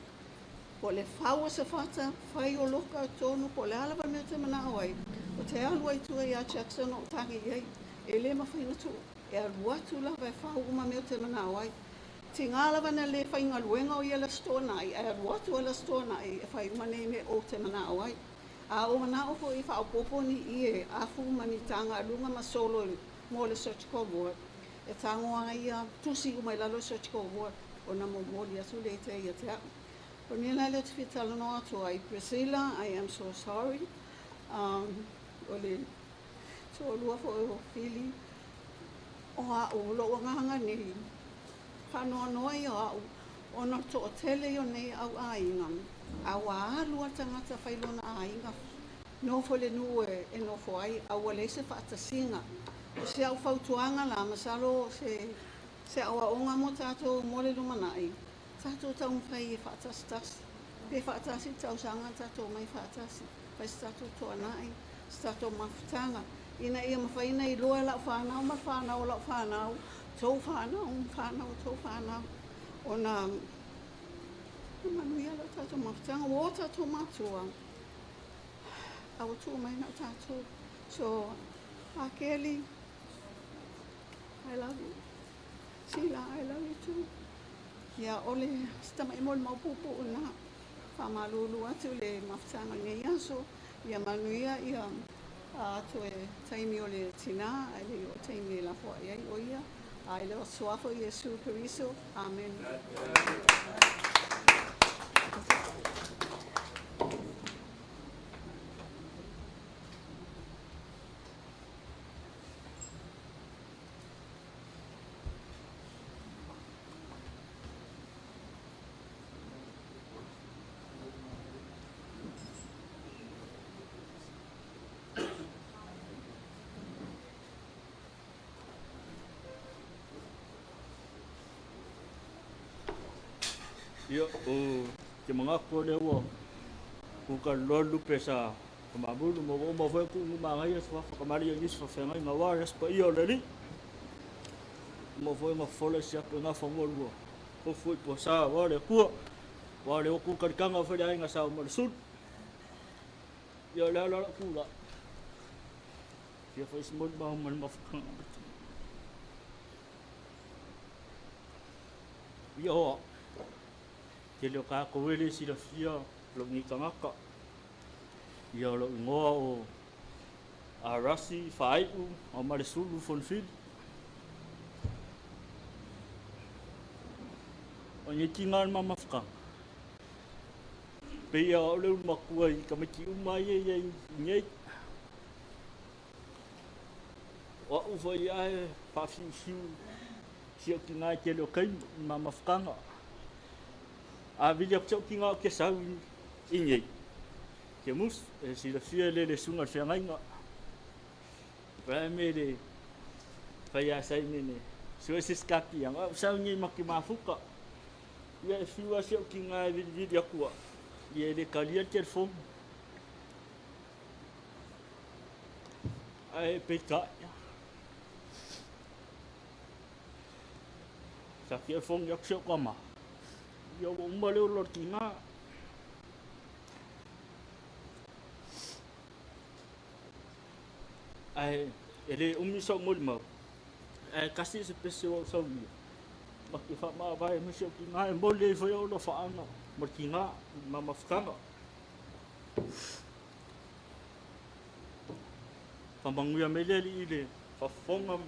Po o le fau o se fata, fai o loka tonu, po o le a lava le mea o te mana'o ai, o te alu ai tua iā Jackson o tagi i ai. E le mafai ona tuu. E alu atu lava e fau uma mea o te mana'o ai. Tigā lava na lē faigaluega o ia le Aso Toonai, ae alu atu a le Aso Toonai e fai uma nei mea ou te mana'o ai. A ou mana'o foi e faaopoopo ni ie afu ma ni taga aluga ma solo mo le surgical ward, e tago ai ia tusi uma i lalo o le surgical ward ona momoli atu lea i tai ia te a'u. O le mea la lea ou te fia talanoa atu ai, Priscilla, I am so sorry. O le toalua foi o Fili, o a'u, o lo'u agaga nei, faanoanoa ia o a'u, ona o le to'atele ia o nei au aiga, a ua alu a le tagata fai lona aiga, nofo i le nuu e, e nofo ai, a ua leai se fa'atasiga. O se a'u fautuaga la, masalo se, se a'oa'oga mo tatou mo le lumana'i, tatou taumafai e fa'atasitasi. Pe fa'atasi le tausaga tatou omai fa'atasi, fai se tatou toana'i, se tatou mafutaga, ina ia mafai ona iloa e la'u fanau ma le fanau o la'u fanau, tou fanau ma fanau o tou fanau, ona manuia lea o tatou mafutaga. Ua o tatou matua, a ua tuu mai na o tatou. So, Akeli, I love you. Sila, I love you too. Ia, o le se tama'i molimau puupuu lena. Faamalulu atu le mafutaga o lenei aso, ia manuia ia a toe taimi o le tinā, ae le i oo taimi e lafoai ai o ia. A i le suafa o Iesu Keriso. Amene. Ia, o te manatu o lea ua kuka loa lupe sa kamamulu ma ua uma foi ku'u magaia sa fakamali ai nisi faafeagaiga aua le Aso Paia o le Alii. Uma foi ma fofola si apu e gafa mua lua tofu i Puasa aua le Atua, aua le oku kalikaga o faleaiga sa o Malesulu. Ia o le ala o lau tula'i. Fia fai se molimau ma le mafutaga. Ia hoa, tele o tātou e le silafia lou nei tagata. Ia o lou igoa o Arasi Faai'u o Malesulu Fonifili. O nei tiga o le mamafutaga, pei a o le ulu matua i tamaiti uma ia i ai nei. O a'u foi ia e faafiufiu si o'u tigā i tele o taimi i mamafutaga. A vili atu si o'u tigā ou te sau i nei, Kemusu, e silafia e le le susuga i le feagaiga. Vae me le fai assignment e sue se isi kapiaga, o a'u sau nei ma te mafuta. Ia e fiu lava si o'u tigā e vilivili atu a'u, ia e le talia le telefoni. Ae peitai, sa telefoni atu si o'u tama, ia ua uma le ola o le tigā. Ae e le umi so'u molimau, ae tasi se pese ua ou saunia, ma te faamavae mai si o'u tigā e momoli ai foi o'u alofaaga ma le tigā i le ma mafutaga. Faamanuia mai le Alii i le faafofoga.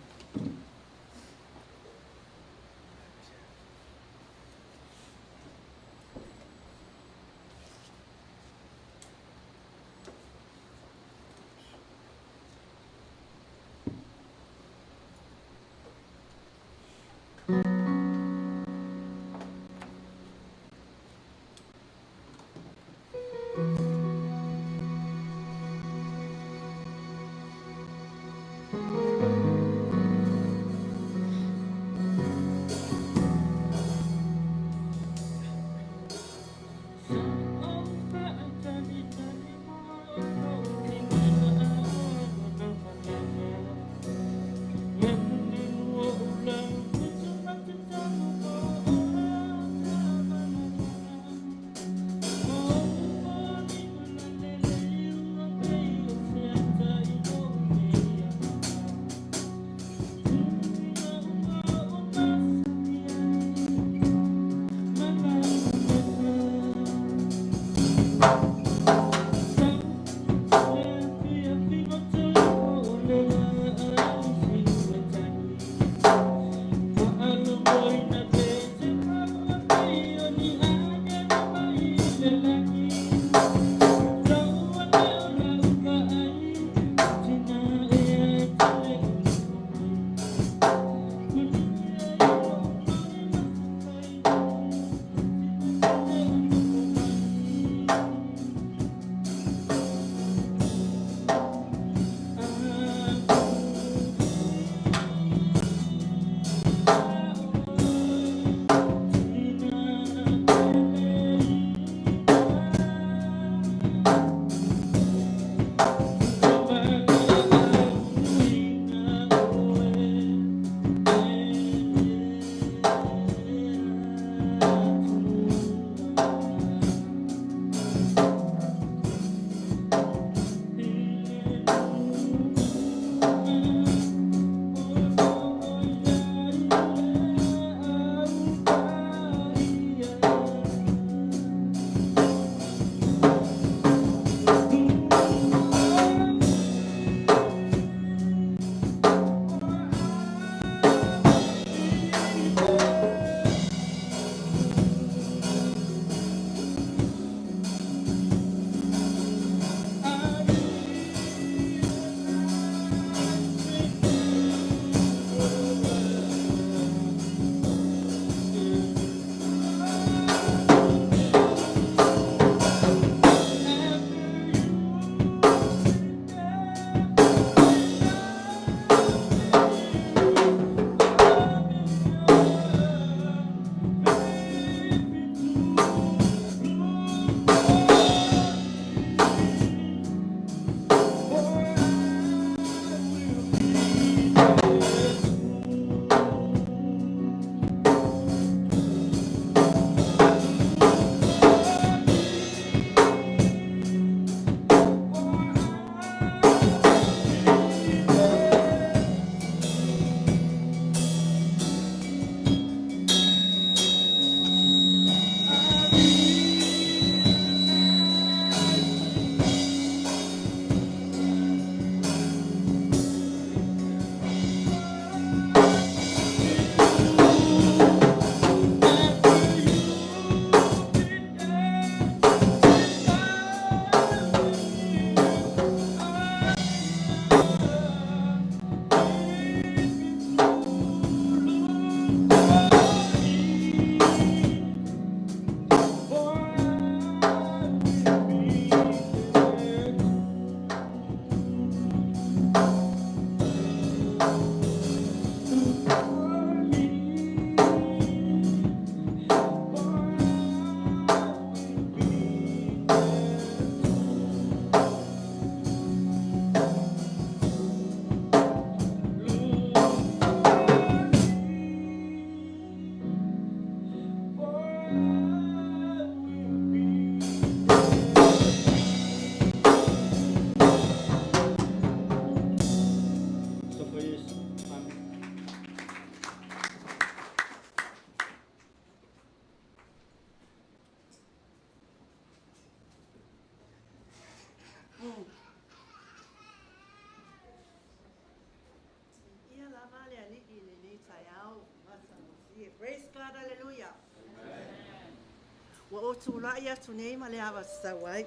tulai atu nei ma le ava tatau ai.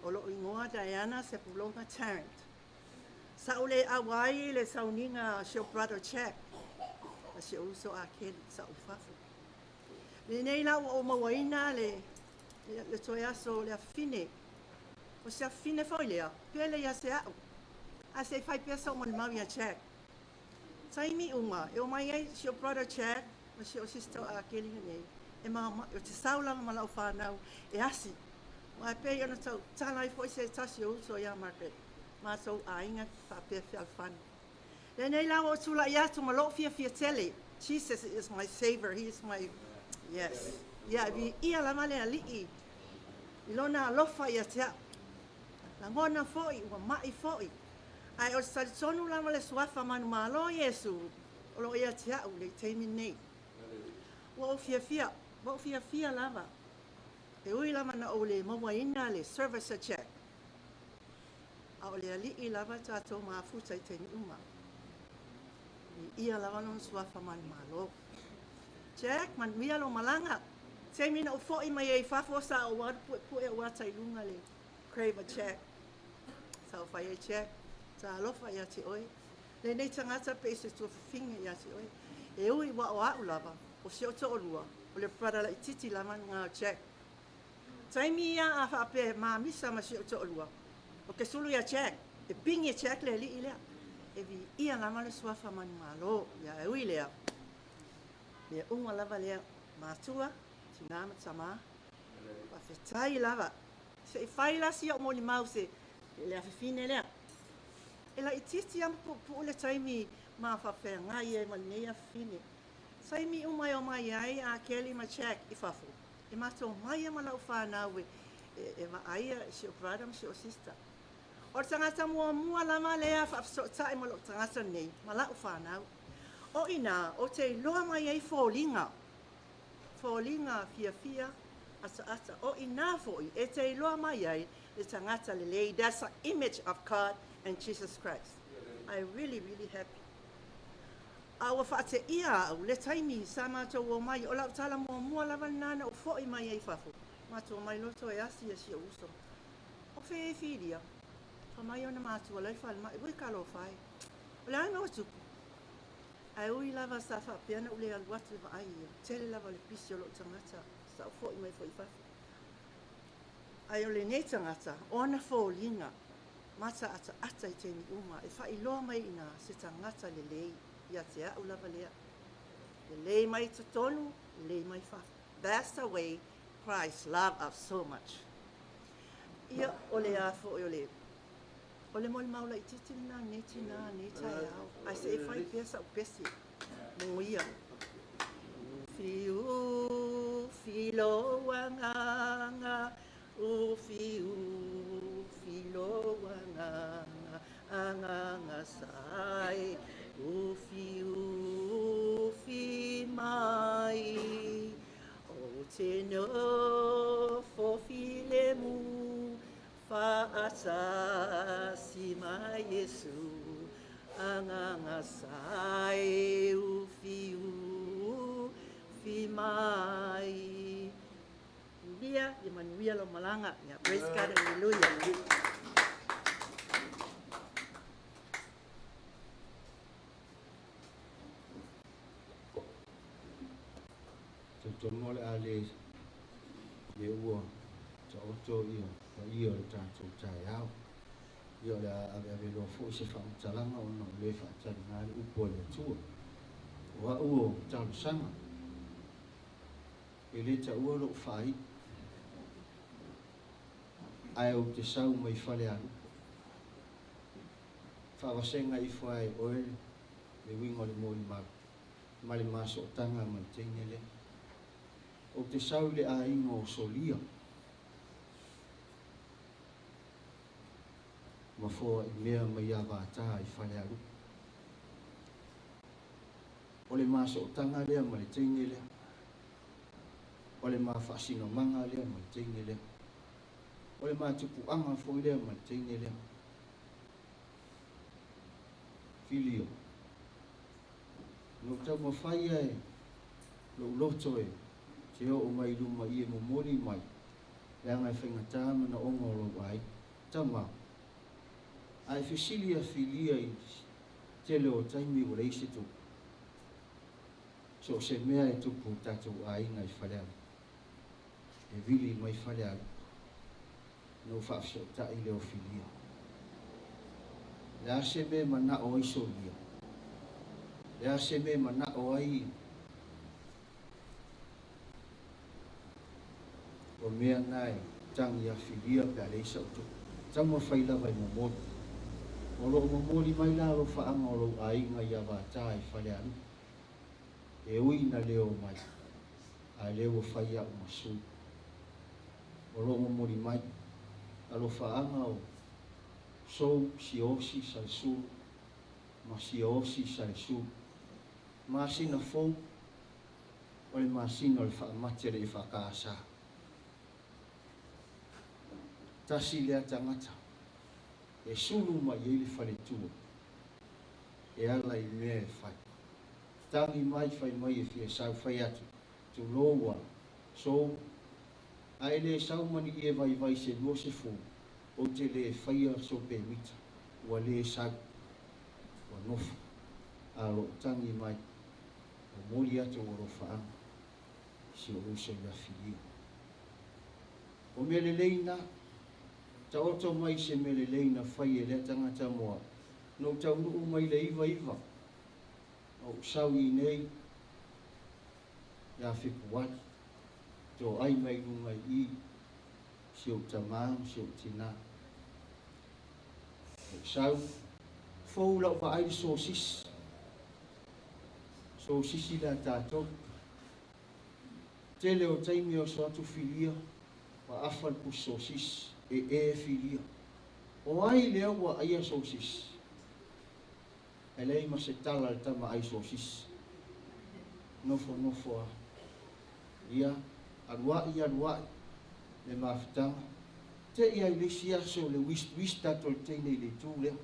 O lou igoa Diana Sepulona Tarrant. Sa ou le auai i le sauniga a si ou brother Jack ma si ou uso a Kelly sa ou i fafo. Lenei la ua ou mauaina le le toe aso o le afafine. O se afafine foi lea, pele ia te a'u. Ae se i fai pea sou molimau ia Jack. Taimi uma e omai ai si ou brother Jack ma si ou sister a Kelly nei, e maomaʻi, ou te sau lava ma lau fanau e asi. Aua e pei ona tau tala ai foi se tasi o uso ia Margaret, matou aiga faapea fealofani. Lenei la ua ou tulai atu ma lou fiafia tele, Jesus is my saver, he is my, yes. Ia, e viia lava le Alii i lona alofa ia te au. Lagona foi, ua mai foi, ae o le talitonu lava le suafa manumalo o Iesu o lo o ia te au i le taimi lenei. Ua ou fiafia, ua ou fiafia lava. E ui lava na ou le mauaina le service a Jack, a o le Alii lava tatou mafuta i taimi uma. Viia lava lona suafa manumalo. Jack, manuia lou malaga. Taimi na ou foi mai ai i fafo sa ou alu puepue ou ata i luga le grave a Jack. Sa ou fai ai, Jack, talofa ia te oe. Lenei tagata pei se tuafafine ia te oe. E ui ua o a'u lava, o si ou to'olua, o le brother laitiiti lava lena o Jack. Taimi ia a faapea e mamisa ma si ou to'olua, ou te sulu ia Jack, e pigi e Jack le alii lea. E viia lava le suafa manumalo, ia e ui lea, mea uma lava lea, matua, tinā ma tamā, faafetai lava. Se i fai la si o'u molimau se le afafine lea. E laitiiti lava ma puupuu le taimi ma faafeagai ai ma lenei afafine. Taimi uma e omai ai a Kelly ma Jack i fafo, e matou omai a ma lau fanau e e vaaia i si ou brother ma si ou sister. O le tagata muamua lava lea faafesootai ma lou tagata nei ma lau fanau. O inā ou te iloa mai ai foliga, foliga fiafia ataata. O inā foi e te iloa mai ai le tagata lelei, that's the image of God and Jesus Christ. I really really happy. A ua faateia au le taimi sa matou omai, o lau tala muamua lava lena na ou foi mai ai i fafo, matou omai loa toe asi e si ou uso. O fea e filia? Fa mai ona matua la i falemai, ui talofa e. O le a le mea ua tupu? Ae ui lava sa faapea ona ou le alu atu e vaai ia, tele lava le pisi o lou tagata sa ou foi mai foi i fafo. Ae o lenei tagata, o ana foliga mataataata i taimi uma e faailoa mai ina se tagata lelei ia te au lava lea. Lelei mai i totonu, lelei mai fafo. That's the way Christ loved us so much. Ia, o le a foi o le O le molimau laitiiti lena lenei tinā, lenei taeao, ae se i fai pea sa'u pese mo ia. Ufi ufi lou agaga, ufi ufi lou agaga, agaga sae, ufi ufi mai. Ou te nofo filemu Faatasi ma Iesu, agaga sae ufi ufi mai. Julia, ia manuia lau malaga. Ia, praise God, hallelujah. Talitonu o le a le le ua taoto ia paia o le tatou taeao. Ia o le a aveave loa foi se faamatalaga ona o le faataliga le upu a le Atua. O a'u o talosaga, e le taua lo'u faai'u, ae ou te sau mai Falealupo. Faavasega ifo ai e oe le uiga o le molimau. ma le masootaga ma le teine lea. Ou te sau i le aiga o Solia, ma foaimea mai Avata i Falealupo. O le masootaga lea ma le teine lea. O le ma faasinomaga lea ma le teine lea. O le ma tupuaga foi lea ma le teine lea. Filio. Na ou taumafai e lou loto e te oo mai i luma i e momoli mai, leaga e faigata manaoga o lou aiga. Tama, a e fesili ia Filia i le tele o taimi ua leai se tupe. So o se mea e tupu i tatou aiga i Falealupo, e vili mai Falealupo, ona ou faafesootai lea o Filia. O le a se mea e manao ai Solia? O le a se mea e manao ai o mea na e tagi ia Filia pe a leai sau tupe? Taumafai lava e momoli. O lo o momoli mai la alofaaga o lou aiga ia Vata i Falealupo. E ui ina le omai, a lea ua fai au ma sui. O lo o momoli mai alofaaga o Sou Siaosi Salesulu ma Siaosi Salesulu. Masina fou o le masina o le faamate a le EFKS. Tasi lea tagata e sulu mai ai le faletua e ala i mea e fai. Tagi mai fai mai e fia sau fai atu, tulou a, sou, a e le sau ma ni ie vaivai se 20, ou te le faia sou pemita, ua le sau, ua nofo, a o lou tagi mai, momoli atu ou alofaaga i si ou uso ia Filia. O mea lelei na, taoto mai se mea lelei na fai e lea tagata mo au, na ou taunuu mai le 99, na ou sau i inei ia Fepuari, toai mai luga i i si ou tamā ma si ou tinā. Ou sau, fou lau vaai le sosisi, sosisi le a tatou. Tele o taimi e oso atu Filia, ua afa le pusi sosisi, e e Filia. O ai lea ua aia sosisi? E leai ma se tala a le tama ai sosisi. Nofonofo a. Ia, alu ai alu ai le mafutaga. Te i ai le isi aso le wist wist atu o le teine i le itu lea.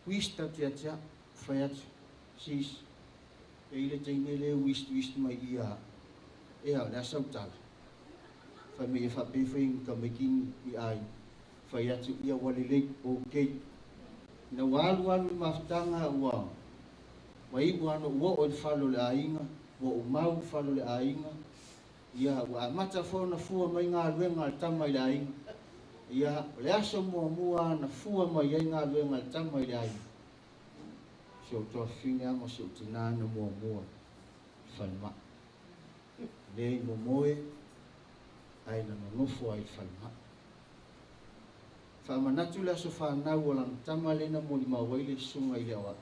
Wist atu ia te au, fai atu, sis, e i le teine le wist wist mai ia, ea, o le a sau tala. Fai mai e faapea fai ni tamaiti ni ai. Fai atu, ia ua lelei, okay. Ina ua alu alu le mafutaga ua ua iu lava ona ou oo i le fale o le aiga, ua ou mau i le fale o le aiga, ia ua amata foi ona fua mai galuega a le tama i le aiga. Ia, o le aso muamua lava na fua mai ai galuega a le tama i le aiga, si ou tuafafine lava ma si ou tinā na muamua i le falemai. Le i momoe, ae na nonofo ai i le falemai. Faamanatu le aso fanau o lana tama lea na molimau ai le susuga i le aoao.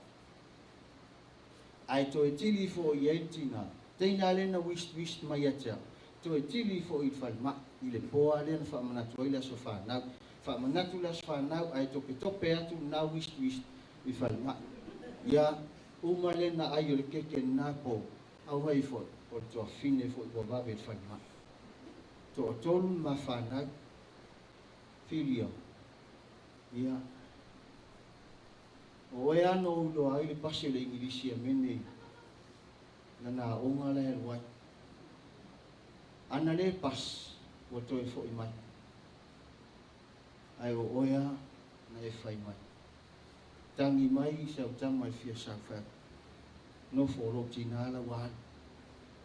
Ae toe tili ifo i ai le tina, teina lea na wist wist mai ia te au, toe tili ifo i le falemai, i le po lava lea na faamanatu ai le aso fanau. Faamanatu le aso fanau ae topetope atu lena wist wist i falemai. Ia, uma lea na ai o le keke lena po, auai foi, o le tuafafine foi ua vave i le falemai. Toatolu le ma fanau. Filia, Ia, o oe lava na ou iloa ai le pasi o le Igilisi a mea nei, lana aoga la e alu ai. Ana le pasi, ua toe foi mai. Ae o oe lava na e fai mai. Tagi mai si au tama i fia sau fai atu, Nofo o lou tinā la ua alu,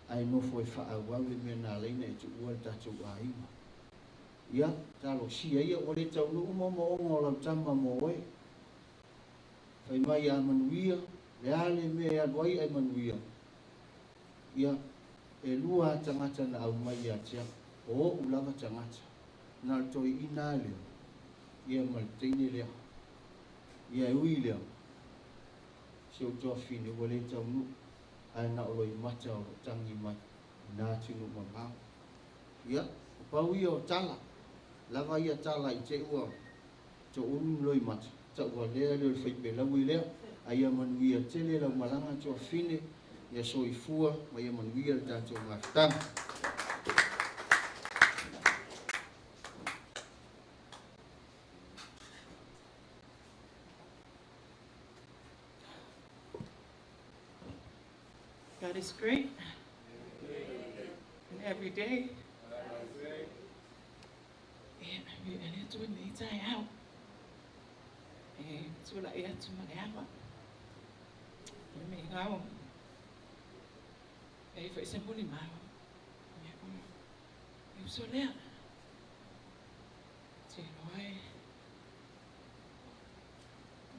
ae nofo e faaauau le mea na ala ai ona e tuua le tatou aiga. Ia, talosia ia, ua le taunuu moomooga o lau tama mo oe. Fai mai a manuia, le a le mea e alu ai ae manuia. Ia, e lua a tagata na aumai ia te au, o o'u lava tagata, na o le toeaina lea, ia ma le teine lea. Ia e ui lea, si ou tuafafine ua le taunuu, ae na o loimata o lo o tagi mai i na atunuu mamao. Ia, o pau ia o tala, lava ia tala i te ua toulu ni loimata, taualea lea o le faipelaui lea, a ia manuia tele lau malaga tuafafine, ia soifua ma ia manuia le tatou mafutaga. God is great. every day. Ia, vii'a le Atua i lenei taeao. E tulai atu ma le ava. O le mea o e ai foi se molimau. Ia, o le uso lea. Te iloa e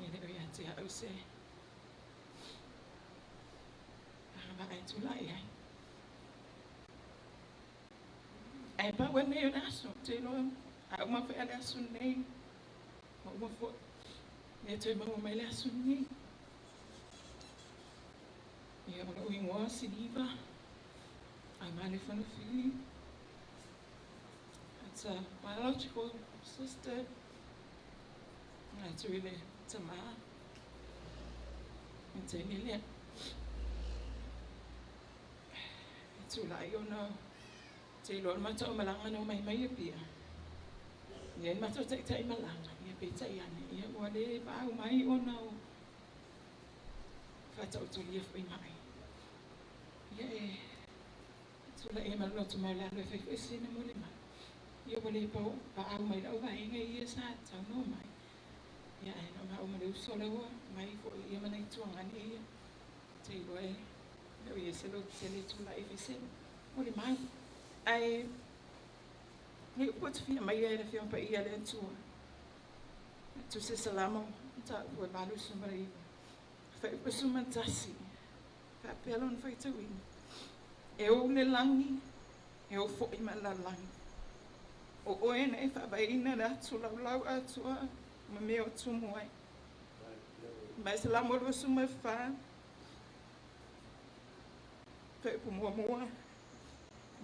e le o ia te au se agavaa e tulai ai. Ae pau lenei o le aso, ou te iloa a uma foi le aso lenei, ua uma foi, le toe maua mai le aso lenei. Ia, o lou igoa Siliva, Aimalefano Fili. It's a biological sister atu i le tamā. I taimi lea. E tulai ona te iloa le matou malaga na omai mai Apia. Ia le matou taitai malaga, ia peitai ane, ia ua le paau mai ona o faataotolia foi mai. Ia e tulai ai ma le loto maualalo e fai foi sina molimau. Ia ua le paau mai lau vaega ia sa saunoa mai. Ia ae na maua ma le uso lea ua mai foi ia ma nai tuagane ia. Te iloa e le o ia se loto tele tulai e fai se molimau. Ae le upu e fia mai ai le Afioga Paia a le Atua. Tu se Salamo mataupu e 89. Fuaiupu 11. Faapea lona faitauina. E ou le lagi, e ou foi ma le lalolagi. O oe na e faavaeina le atu laulau atoa ma mea o tumu ai. Ma e Salamo 24. Fuaiupu muamua.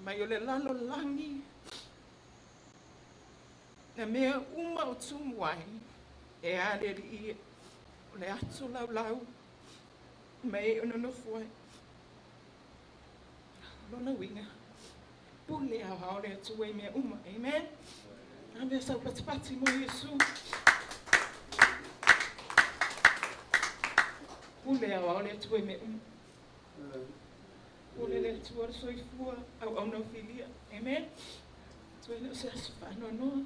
Mai o le lalolagi na mea uma o tumu ai e a le alii ia. O le atu laulau ma e o nonofo ai. Lona uiga, pule aoao le Atua i mea uma. Amen. Ave sau patipati mo Iesu. Pule aoao le Atua i mea uma. Pule le Atua le soifua auauna o filia. Amen. Atua e le o se aso faanoanoa.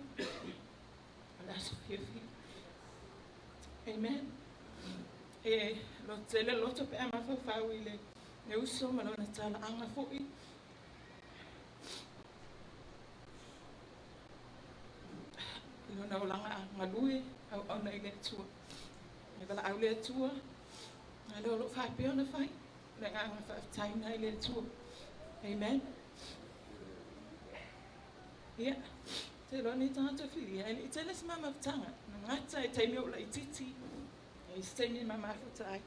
O le aso fiafia. Amen. E loto tele loto pe a mafaufau i le uso ma lona talaaga foi. I lona olaga galue auauna i le Atua. E valaau le Atua, a lea o loo faapea ona fai. Le agaga faafetai lena i le Atua. Amen. Ia, te iloa nei tagata filia, e le i tele se mamafutaga. Na gata e taimi o ou laitiiti, e i se taimi e mamafuta ai.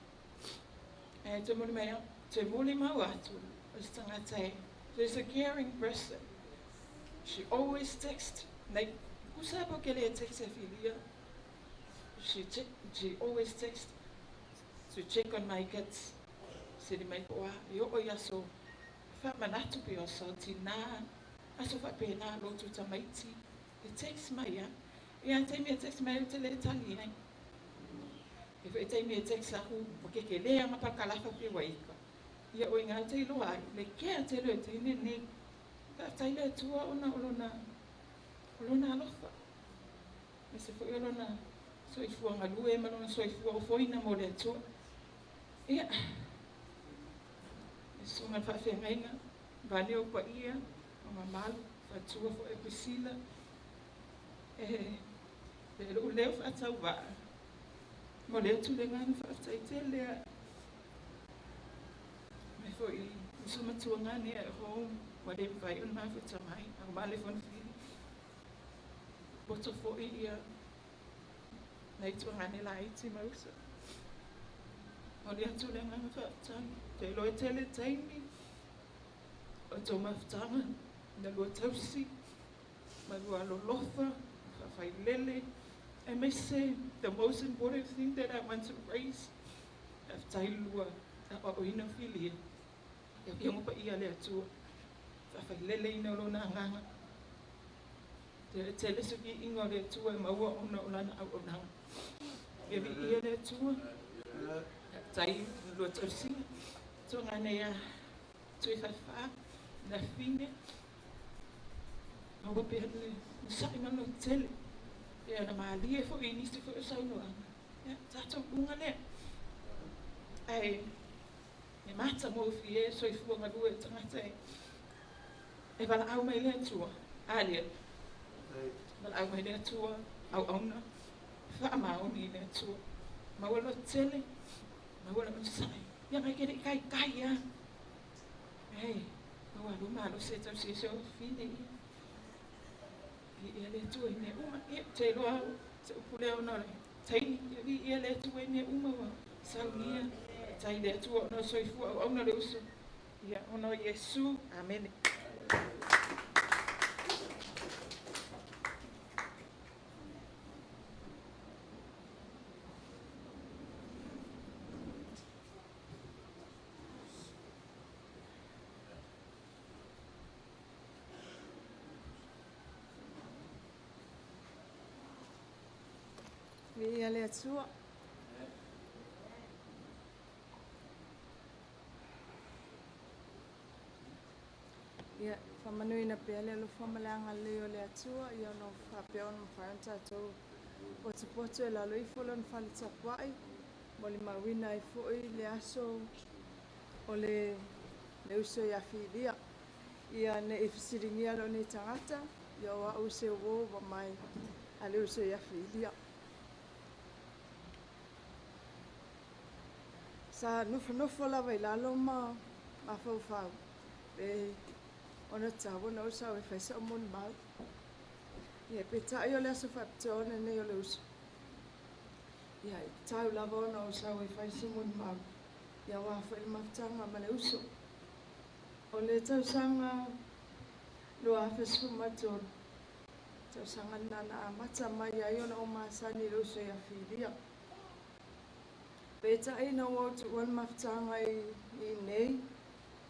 E toe moli mai au, toe molimau atu o se tagata e. She's a caring person. She always text, like, kusa po ke le text e filia. She always text to check on my kids. Sili mai po a, i o i aso, whaamanatu pe o so tina, aso whaapena lotu tamaiti. E text mai a. Ia taimi e text mai o te le tali ai. E foi taimi e text aku, o ke ke lea ma pakalafa pe waika. Ia o inga te iloa ai, le kea te leo te ine nei. Faafetai le Atua ona o lona alofa. Me se foi o lona soifua galue ma lona soifua ofoina mo le Atua. Ia, e susuga le faafeagaiga, vane o paia, o mamalu, faatua foi e Priscilla. E le lou leo faatauvaa, mo le atu le agaga faafetai tele a. Mai foi uso matuagane at home, ua le mafai ona mafuta mai, au ma le fonofili. Poto foi ia nai tuagane laiti ma uso. Mo le atu le agaga faafetai. Te iloa e tele taimi o tou mafutaga, na lua tausi, ma lua alolofa, faafailele, aemaise the most important thing that I want to raise, faafetai le lua aoaoina o filia. E Afioga Paia a le Atua, faafaileleina o lona agaga. Te tele se viiga o le Atua e maua ona o lana auaunaga. Ia viia le Atua, faafetai le lua tausiga. Tuagane ia Tui Fafa, Lafine, Maua pea le onosai ma le lototele, pei ona malie foi i nisi foi o saunoaga, ia, tatou luga lea. Ae e matagofie soifua galue o tagata e e valaau mai le Atua, a lea, valaau mai le Atua, auauna, faamaoni i le Atua. Maua le lototele, maua le onosai, ia mai ke le i taitai lava. Ae maua lou malosi e tausi ai se fafine ia. Viia le Atua i mea uma. Ia, ou te iloa au, se upu lea ona o le taimi. Ia viia le Atua i mea uma ua saunia. Faafetai i le Atua ona o le soifua auauna o le uso. Ia, ona o Iesu. Amene. Viia le Atua. Ia, faamanuina pea le alofa ma le agalelei o le Atua, ia ona faapea ona mafai ona tatou potopoto i lalo ifo o Lona fale tapuai, molimauina ai foi le aso o le le uso ia Filia. Ia ne i fesiligia lou nei tagata, ia o au se uo ua mai a le uso ia Filia. Sa nofonofo lava i lalo ma mafaufau pe ona tatau ona ou sau e fai sa'u molimau. Ia peitai o le aso faapitoa lenei o le uso. Ia e tatau lava ona ou sau e fai se molimau ia aua foi le mafutaga ma le uso. O le tausaga 2013, tausaga lena na amata mai ai ona ou masani i le uso ia Filia. Peitai ina ua ou tuua le mafutaga i inei,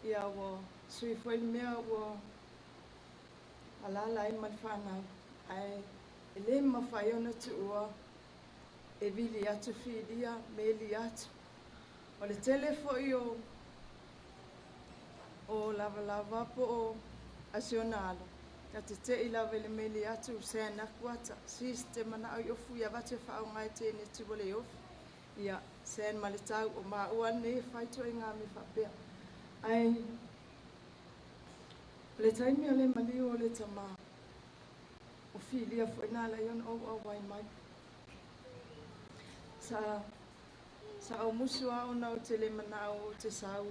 ia ua sui foi le mea ua alaala ai ma le fanau, ae e le mafai ona tuua e vili atu Filia, meli atu. O le tele foi o o lavalava po o a si ona alo, na tete'i lava i le meli atu, sean aku ata, sis te mana'o i ofu ia avatu e faaoga e teneti ua le ofi. Ia, sean ma le tau, o maua lenei e fai ituaiga mea faapea. Ae, o le taimi o le maliu o le tama, o Filia foi na ala ai ona ou auai mai. Sa Sa ou musu lava ona ou te le manao ou te sau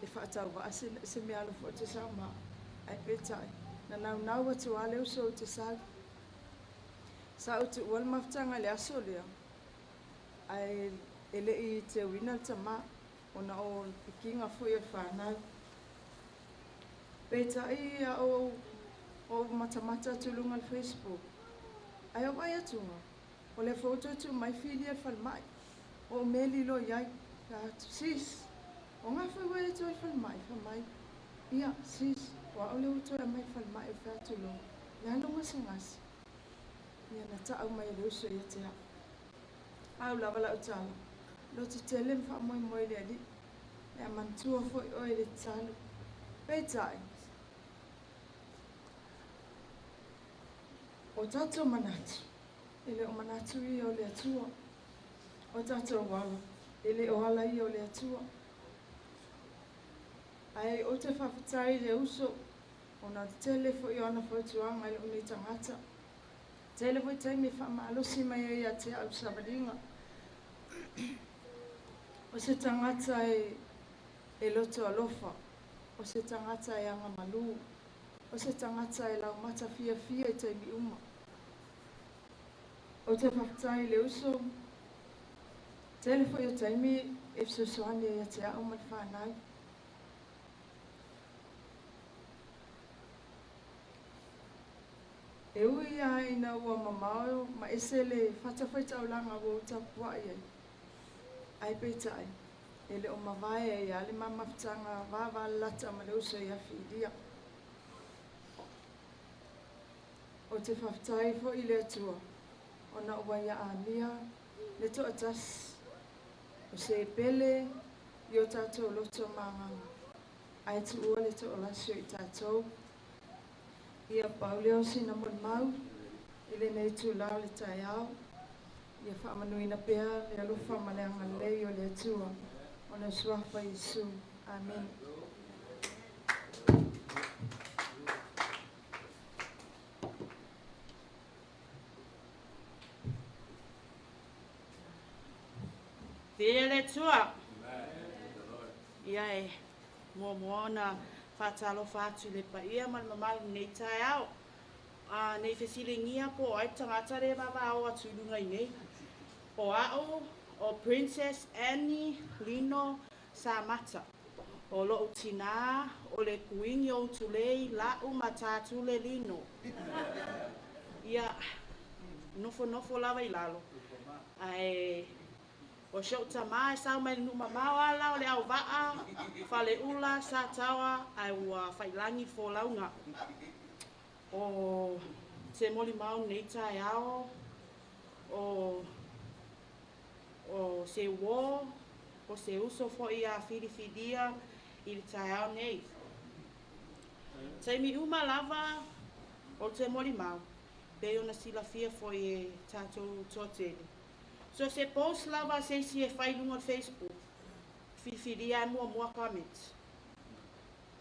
e faatauvaa se, se mea alofa ou te sau ma au. Ae peitai, na naunau atu lava le uso ou te sau. Sa ou tuua le mafutaga i le aso lea, ae e le i teuina le tama, ona o le pikiga foi o le fanau. Peitai, a ou, ou matamata atu i luga o le Facebook, ae ou vaai atuga, O lea foi ua toe tuu mai Filia i le falemai. O ou meli loa i ai. Fai atu, Sis, o nga foi ua e toe i le falemai? Fai mai, Ia, sis, o au lea ua toe aumai i le falemai. Ou fai atu loa, Le a lou gasegase? Ia, na taau mai e le uso ia te au. Au lava lau tala, loto tele ma faamoemoe i le Alii. Le a manatua foi oe i le tatalo. Peitai, o tatou manatu, E le o manatu ia o le Atua. O tatou ala, e le o ala ia o le Atua. Ae ou te faafetai i le uso, ona o le tele foi o ana fautuaga i lou nei tagata. Tele foi taimi e faamalosi mai ai ia te au savaliga. O se tagata e, e loto alofa, o se tagata e agamalu, o se tagata e laumata fiafia i taimi uma. Ou te faafetai i le uso, tele foi o taimi e fesoasoani ai ia te au ma le fanau. E ui lava ina ua mamao ma ese le fatafaitaulaga ua ou tapuai ai, ae peitai, e le o mavae ai lava le ma mafutaga vavalalata ma le uso ia Filia. Ou te faafetai foi i le Atua ona ua ia amia le toatasi o se pele i o tatou loto ma agaga, ae tuua le toolasi o i tatou. Ia pau lea o sina molimau i lenei itulā o le taeao. Ia faamanuina pea le alofa ma le agalelei o le Atua ona o le Suafa o Iesu. Amene. Viia le Atua. Ia e muamua ona faatalofa atu i le paia ma le mamalu i lenei taeao. A nei fesiligia po o ai le tagata lea e vavao atu i luga i nei. O au o Princess Annie Lino Samata. O lou tinā o le Kuini o Utulei la'u Matatule Lino. Ia, nofonofo lava i lalo, ae o si o'u tamā e sao mai le nuu mamao ala o Leauvaa, Faleula, Sataoa, ae ua fa'ilagi le folauga. O se molimau lenei taeao, o O se uō, o se uso foi a filifilia i le taeao nei. Taimi uma lava o te molimau, pei ona silafia foi e tatou toatele. So se post lava a se isi e fai i luga o le Facebook, filifilia e muamua comment.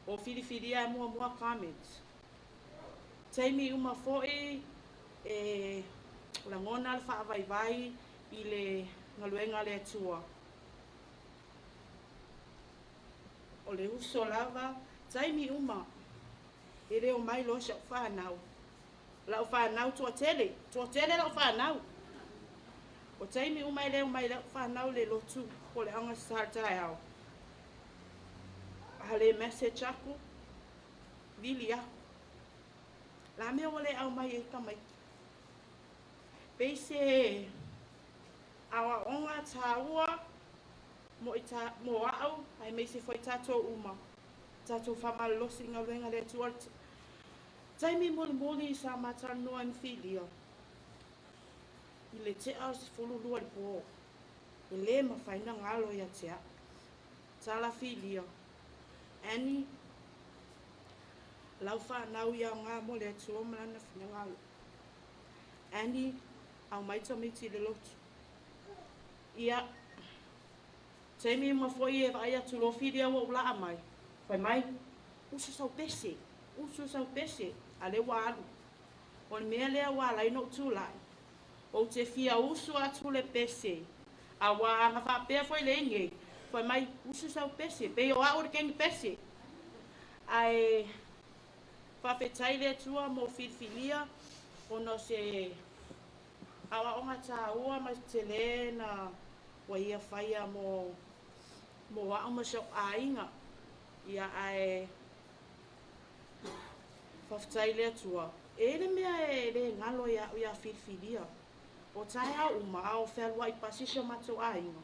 O filifilia e muamua comment. Taimi uma foi e lagona le faavaivai i le galuega a le Atua. O le uso lava, taimi uma, e le omai loa si au fanau. Lau fanau toatele, toatele lau fanau. O taimi uma e le omai lau fanau le lotu po o le aoga sa i le taeao. A le message aku, vili aku. La mea ua le aumai ai tamaiti. Pei se aoaoga tāua mo i ta, mo a'u aemaise foi tatou uma, tatou faamalolosi i galuega a le Atua. Taimi mulimuli sa ma talanoa ai ma Filia i le tea o le 12 i le po, e le mafai ona galo ia te a'u. Tala Filia, Annie, lau fanau i aoga mo le Atua ma lana finagalo. Annie, aumai tamaiti i le lotu. Ia, taimi uma foi e vaai atu loa Filia ua ou laa mai, fai mai, uso sau pese, uso sau pese, a lea ua alu. O le mea lea ua ala ai ona ou tulai, ou te fia usu atu le pese, aua ana faapea foi le inei, fai mai, usu sau pese, pei o au le keni pese. Ae Faafetai le Atua mo filifilia ona o se aoaoga taua ma se tele na ua ia faia mo mo a'u ma si o'u aiga. Ia ae faafetai le Atua, e i ai le mea e le galo ia a'u ia filifilia. O taeao uma a o fealua'i pasi si o matou aiga,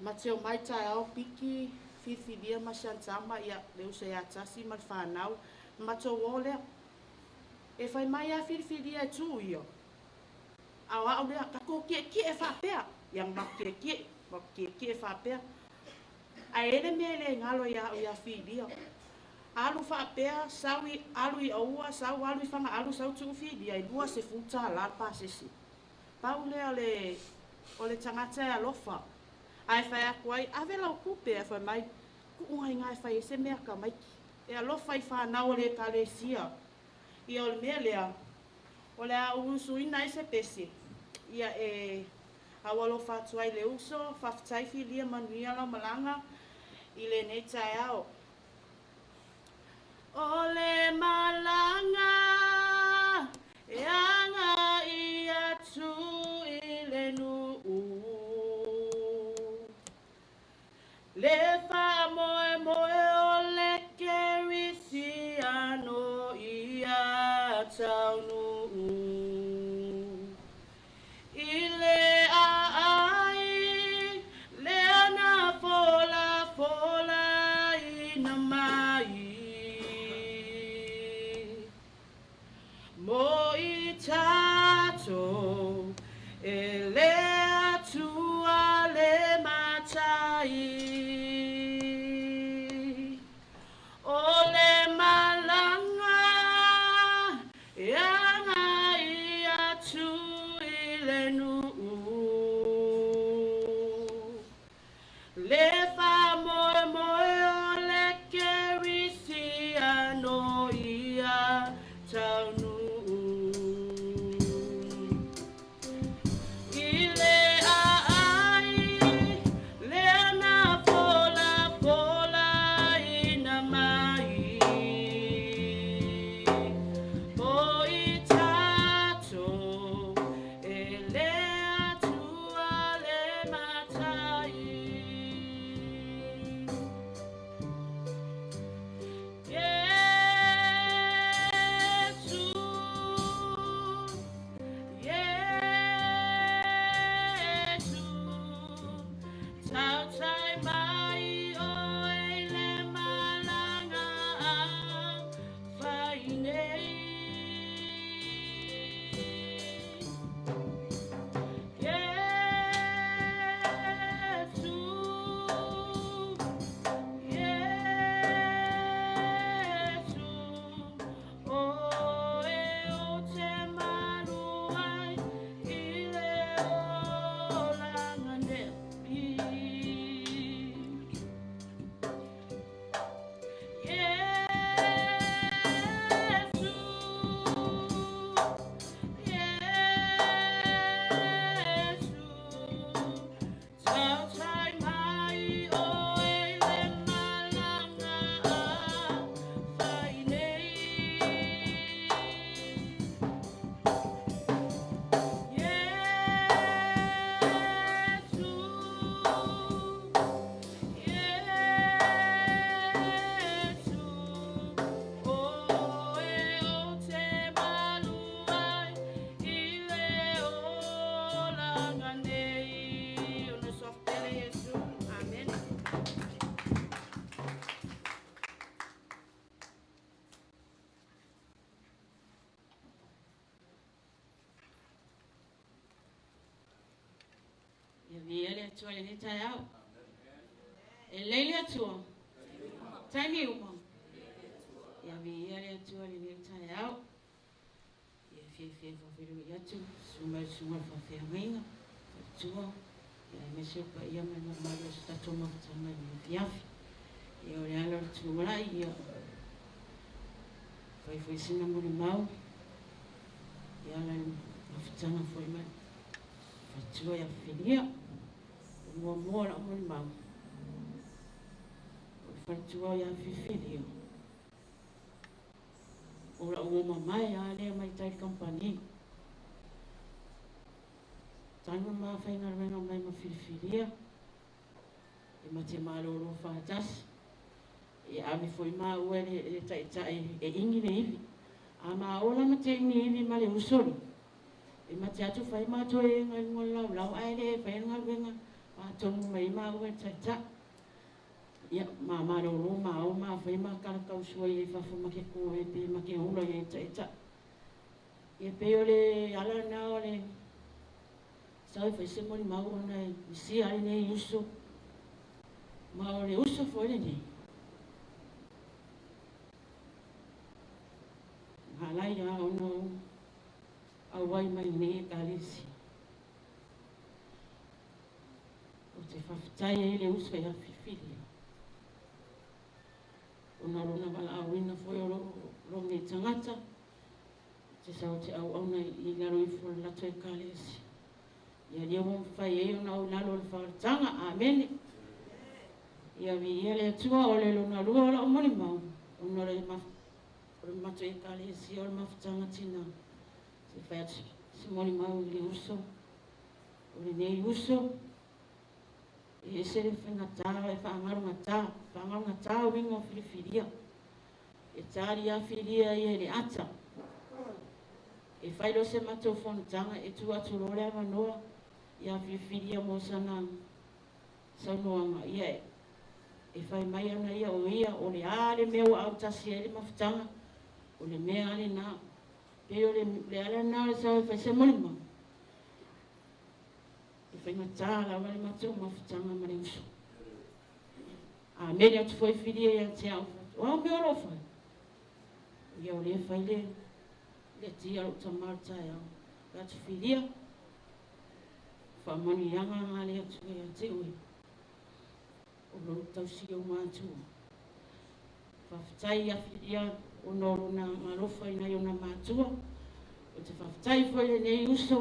Ma te omai taeao piki filifilia ma Shantama ia le uso ia Tasi ma le fanau ma matou o lea. E fai mai a filifilia e tu ia. A o a'u lea tatou kiekie faapea. Ia ma kiekie, ma kiekie faapea. Ae e le mea e le galo ia a'u ia filia. Alu faapea, sau i, alu i Aua, sau alu i Fagaalu, sau tuu filia e $20 le pasese. Pau lea o le, o le tagata e alofa. Ae fai atu ai, Ave lau tupe, ae fai mai, Kuʻu aiga e fai ai se mea tamaiti. E alofa i fanau o le Ekalesia. Ia o le mea lea, o le a ou usuina ai se pese, ia e aualofa atu ai i le uso, faafetai filia manuia lau malaga i lenei taeao. O le malaga e agai atu i le nuu, Le faamoemoe o le Kerisiano ia taunuu. I le aai lea na folafolaina mai mo i tatou e le Atua le Matai. O le malaga. le nuu. Le faamoemoe o le kerisiano ia taunuu. I le aai lea na folafolaina mai o i tatou e le Atua le Matai. Iesu, Iesu, tautai mai oe i le malaga a fai nei. Iesu, Iesu, oe ou te malu ai i le olaga nei. Iesu, Iesu, tautai mai oe i le malaga a fai nei. Iesu, Iesu, oe ou te malu ai i le olaga nei. Ona soafetele Iesu. Amen. Ia viia le Atua i lenei taeao. E lelei le Atua. Taimi uma. Ia viia le Atua i lenei taeao. Ia fiafia e faafeiloai atu, susu mai le susuga i le faafeagaiga, faletua, ia aemaise o paia ma le mamalu o se tatou mafutaga i lenei afiafi. Ia o le ala o le tulai, ia fai foi sina molimau, e ala i le mafutaga foi ma le faletua ia Felia. O muamua o lau molimau, o le faletua ia Felia, o lau uo mamae lava lea mai tai kamupani. Talu ona ma faigaluega mai ma filifilia, e ma te malolo faatasi, e ave foi maua e le taitai e igi le ivi. A ma ola ma te igi ivi ma le uso lea, e ma te atu fai matou ega i luga o le laulau ae le faia le galuega faatonu mai ai maua e le taitai. Ia, ma malolo ma o ma fai ma kalakausua i fafo ma ke koe pe ma ke hula i ai taitai. Ia pei o le ala lena o le sau e fai se molimau ona e misia ai lenei uso. Ma o le uso foi lenei. Na alai lava ona ou auai mai i lenei Ekalesia. Ou te faafetai ai i le uso ia Fifilia, ona o lona valaauina foi o lou nei tagata, te sau te auauna i lalo ifo o le latou Ekalesia. Ia lea ua mafai ai ona ou i lalo o le faaolataga. Amene. Ia viia le Atua, o le lona lua o lau molimau, ona o le matou Ekalesia o le mafutaga tina, se fai atu se molimau i le uso, o lenei uso, e ese le faigata, e faagalugata, faagalugata uiga o filifilia. E tali lava filia ia i le ata. E fai loa se matou fonotaga, e tuu atu loa le avanoa ia filifilia mo sana saunoaga, ia e fai mai ana ia o ia, o le a le mea ua autasi ai le mafutaga, o le mea lava lena. Pei o le ala lena o le sau e fai se molimau, e faigata lava le matou mafutaga ma le uso. A mele atu foi filia ia te au, o a mea o lo o fai? Ia o lea e fai le tia a lou tama o le taeao. Fai atu filia, Faamanuiaga a le Atua ia te oe, o lou tausi o matua. Faafetai ia Filia ona o lona agaalofa i nai ona matua. Ou te faafetai foi i lenei uso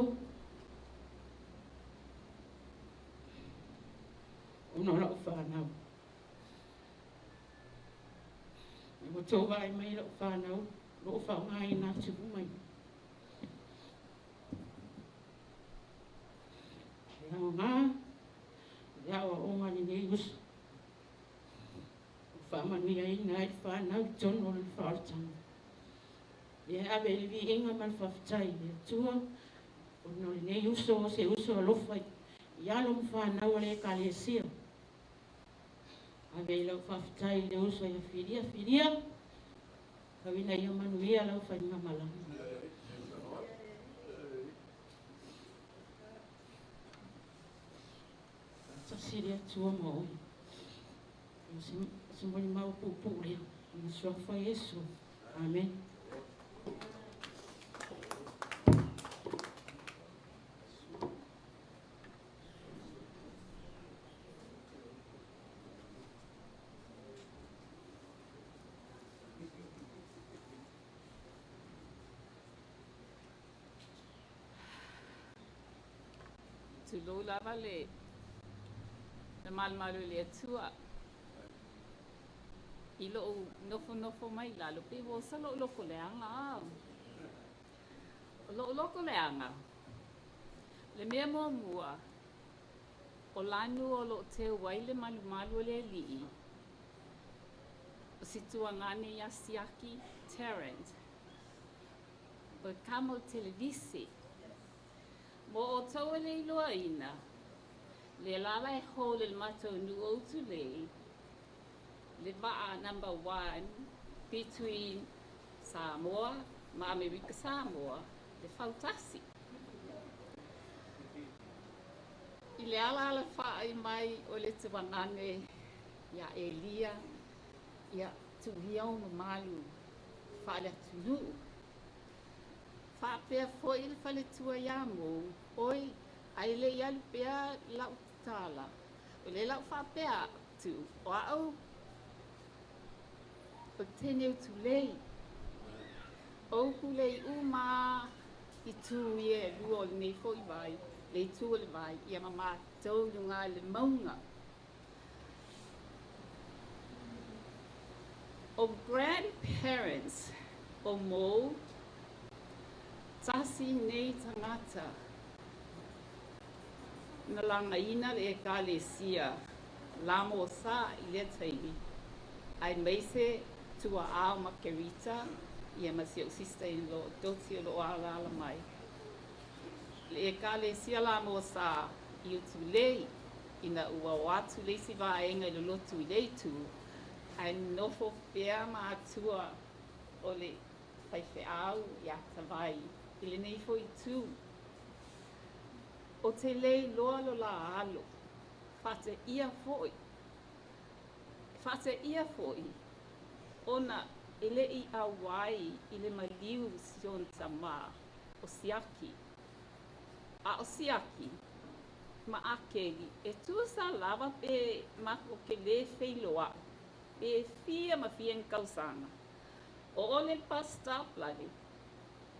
ona o lau fanau. Ua tou vaai mai lau fanau, o lo o faaaogaina atu uma i le aoga, le aoaoga a lenei uso. Ua faamanuiaina ai le fanau i totonu o le faaolataga. Ia e ave i le viiga ma le faafetai i le Atua, ona o lenei uso o se uso alofa i alo ma fanau a le Ekalesia. Ave i lau faafetai i le uso ia Filia, Filia, tau ina ia manuia lau faigamalaga. Faatasi le Atua ma oe. O se molimau puupuu lea. I le suafa o Iesu. Amen. Tulou lava le malumalu i le Atua. I lou nofonofo mai lalo, pe ua osa lou loko leaga. O lou loko leaga, le mea muamua, o lanu o loo teu ai le malumalu o le Alii, o si tuagane ia Siaki Tarrant, o le kama o le televise. Mo outou e le iloaina, le lala e hold e le matou nuu o Utulei, le vaa number 1 between Samoa ma Amerika Samoa, le fautasi. I le ala ala whaai mai o le tuagane ia Elia, ia tuuia o mamalu whaale atunuu. Whaapea foi le faletua ia mou, oi, ai le i alu pea lau tala. O le lau whaapea tu, o au, o tene Utulei. O upu lei uma i tū i e lua o lenei foi vai, le itu o le vai, ia ma mātou i lunga i le maunga. O grandparents o mou, tasi nei tangata, na lagaina le ekalesia la mo sa i lea taimi, ai maise tua ao ma Kerita, ia ma si au sister-in-law, Doti o loo ala ala mai. Le ekalesia la mo sa i Utulei, ina ua o atu le isi vaega i le lotu i le itu, ae nofo pea matua o le faifeau ia Tavai i lenei foi itu. O te le iloa lo la alo, faateia foi, faateia foi, ona e le i auai i le maliu si ona tamā o Siaki. A o Siaki, ma Akeli, e tusa lava pe matou te le feiloai, pe fia ma fia ni tausaga. O ole le bus stop lale,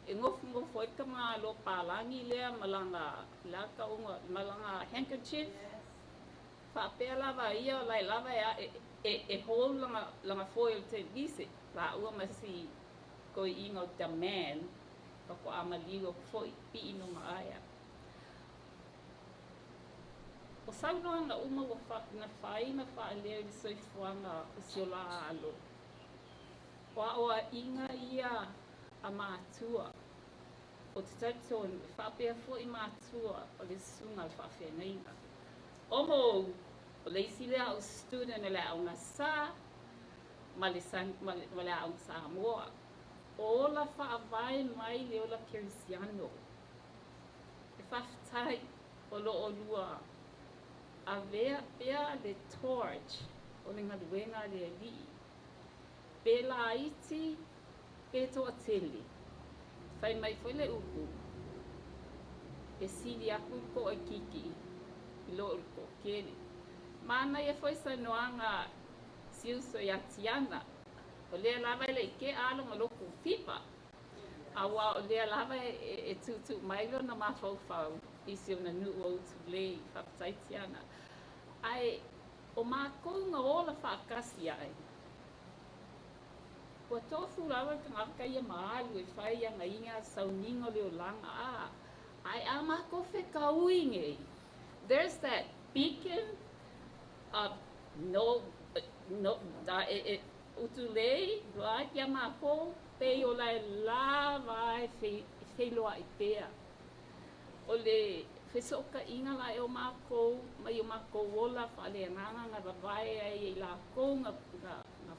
e gofogofo ai le tamāloa palagi lea ma lana, le a tauga, ma lana handkerchief. Faapea lava ia o lae lava e, e, e hold lana, lana foe o le televise. Lāua ma si toeaina o the man, faatoa maliu atu foi, pii no ma aea. O saunoaga uma ua fa, na fai ma faaleo i le soifuaga o si o la alo. O aoaiga ia a matua, o te talitonu e faapea foi matua o le susuga a le faafeagaiga. O mou, o le isi lea au student o le aoga sa ma le, san, ma le, ma le aoga Samoa. O ola faavae mai le ola kerisiano. E faafetai o lo o lua avea pea le torch o le galuega a le Alii. Pe laiti, pe toatele. Fai mai foi le upu. E sili aku le po'oikiki i lo le to'atele. Manaia foi saunoaga a si uso ia Tiana, o lea lava e le i te'a lona lotu fiva, auā o lea lava e tu'utu'u mai lona mafaufau i si ona nu'u o Utulei. Faafetai Tiana. Ae o makou na ola fa'atasi ai, ua tofu lava le tagata ia ma alu e fai ana ia sauniga o le olaga a, ae a makou fetaui nei, there's that beacon of no, no, e, e, Utulei, right, iā makou, pei o lae lava e feiloa'i pea. O le feso'ota'iga la e o makou mai o makou ola fa'aleagaga na vavae ai e i lakou na, na, na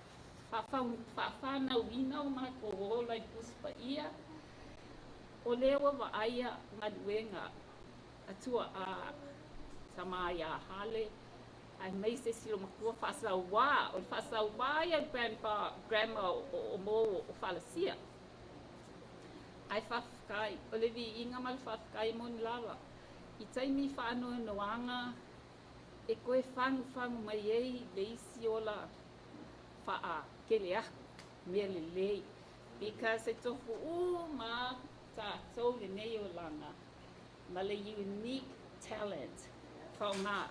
fa'afanauina o makou ola i Tusi Pa'ia, o lea ua va'aia galuega a tua'a tamā iā Hale, aemaise si o matua fa'asauā, o le fa'asauā ia o le grandpa, grandma o Mo o Falasia. Ae faafetai, o le viiga ma le faafetai e moni lava, i taimi fa'anoanoaga e toe fagufagu mai ai le isi ola fa'atele aku mea lelei, because e tofu uma tatou lenei olaga ma le unique talent fa'aogā.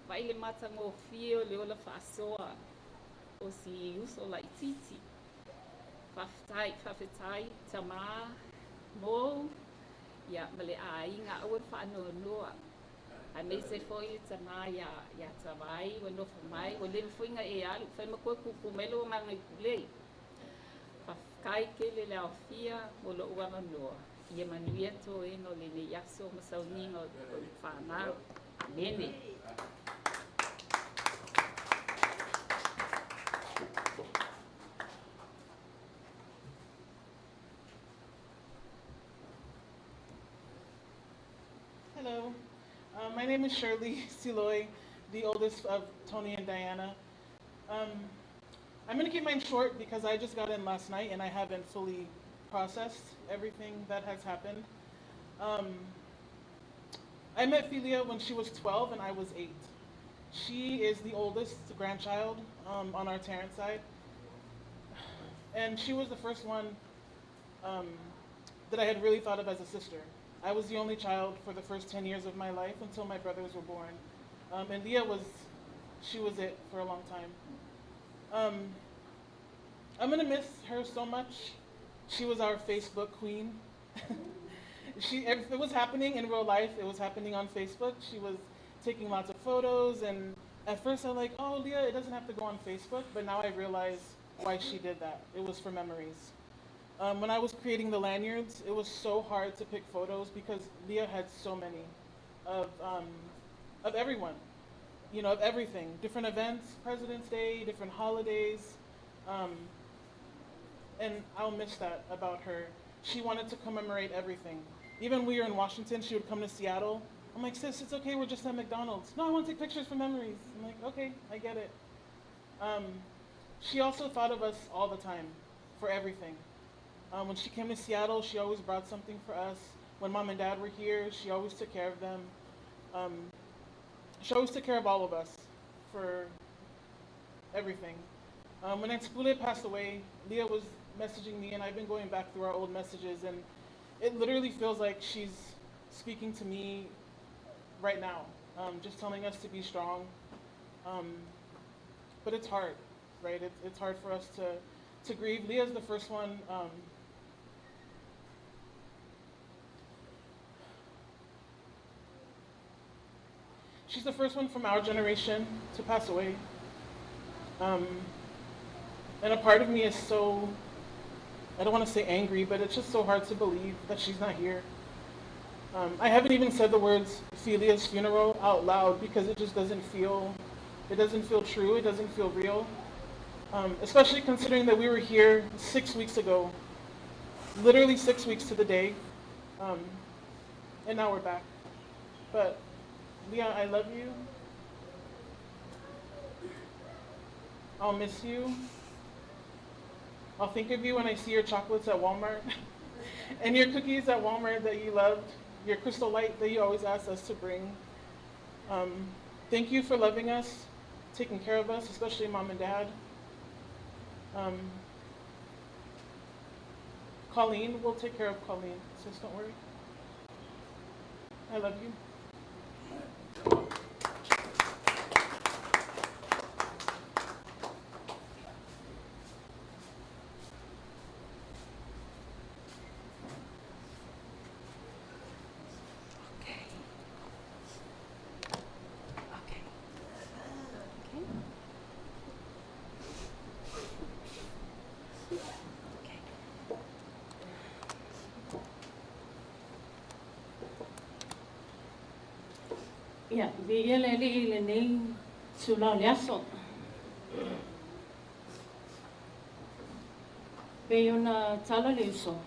Vaai le matagofie o le ola fa'asoa o si uso la'itiiti. Faafetai, faafetai tamā, Mo, ia, ma le aiga, aua le faanoanoa, aemaise foi le tamā iā, iā Tavai ua nofo mai, ua leva foi na e alu, fai ma toe tūtū mai lou agaga i Pulei. Faafetai tele le aofia mo lo'u avanoa, ia manuia toega o lenei aso ma sauniga o le fanau. Amene. Hello, my name is Shirley Siloy, the oldest of Tony and Diana. I'm going to keep mine short because I just got in last night and I haven't fully processed everything that has happened. I met Filia when she was 12 and I was 8. She is the oldest grandchild on our Tarrant side. And she was the first one that I had really thought of as a sister. I was the only child for the first 10 years of my life until my brothers were born. And Leah was, she was it for a long time. I'm gonna miss her so much. She was our Facebook queen. If it was happening in real life, it was happening on Facebook. She was taking lots of photos, and at first I'm like, oh, Leah, it doesn't have to go on Facebook, but now I realize why she did that. It was for memories. When I was creating the lanyards, it was so hard to pick photos because Leah had so many of everyone, of everything. Different events, President's Day, different holidays. And I'll miss that about her. She wanted to commemorate everything. Even when we were in Washington, she would come to Seattle. I'm like, sis, it's okay, we're just at McDonald's. No, I want to take pictures for memories. I'm like, okay, I get it. She also thought of us all the time for everything. When she came to Seattle, she always brought something for us. When mom and dad were here, she always took care of them. She always took care of all of us for everything. When Aunt Pule passed away, Leah was messaging me, and I've been going back through our old messages, and it literally feels like she's speaking to me right now, just telling us to be strong. But it's hard, right? It's hard for us to grieve. Leah's the first one. She's the first one from our generation to pass away. And a part of me is so, I don't want to say angry, but it's just so hard to believe that she's not here. I haven't even said the words Filia's funeral out loud because it just doesn't feel, it doesn't feel true, it doesn't feel real. Especially considering that we were here 6 weeks ago, literally 6 weeks to the day, and now we're back. But Leah, I love you. I'll miss you. I'll think of you when I see your chocolates at Walmart and your cookies at Walmart that you loved. your crystal light that you always ask us to bring. Thank you for loving us, taking care of us, especially mom and dad. Colleen, we'll take care of Colleen, sis, don't worry. I love you. Ia, viia le Alii i lenei itula o le aso. Pei ona tala le uso.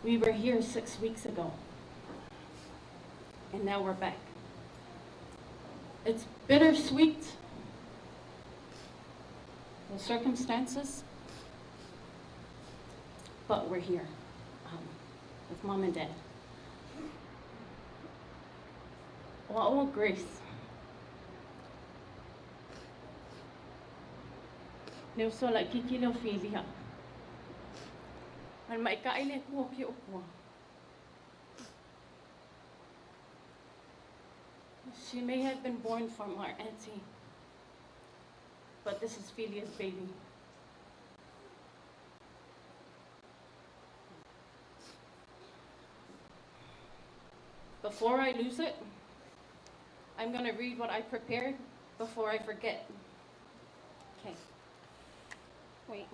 We were here 6 weeks ago, and now we're back. It's bittersweet, the circumstances, but we're here with mom and dad. O a'u Grace. Le uso laʻikiki lea o Filia. Ma le maʻikaʻi le Atua o ke opua. She may have been born from our auntie, but this is Filia's baby. Before I lose it, I'm going to read what I prepared before I forget. Okay. Wait.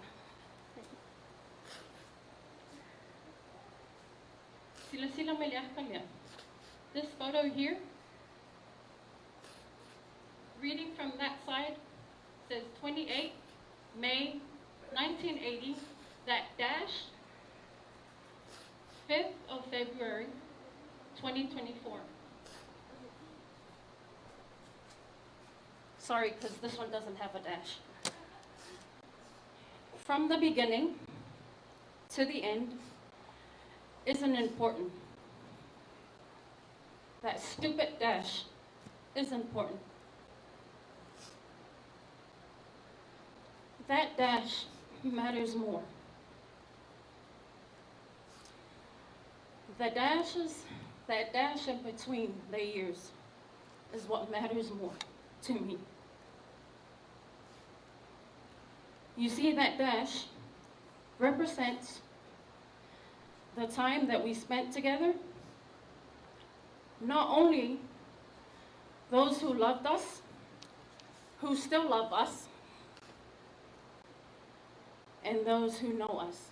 Silasila mai le aka lea. This photo here, reading from that side, says 28 May 1980, that dash, 5th of February 2024. Sorry, because this one doesn't have a dash. From the beginning to the end isn't important. That stupid dash is important. That dash matters more. The dashes, that dash in between the years is what matters more to me. You see, that dash represents the time that we spent together. Not only those who loved us, who still love us, and those who know us.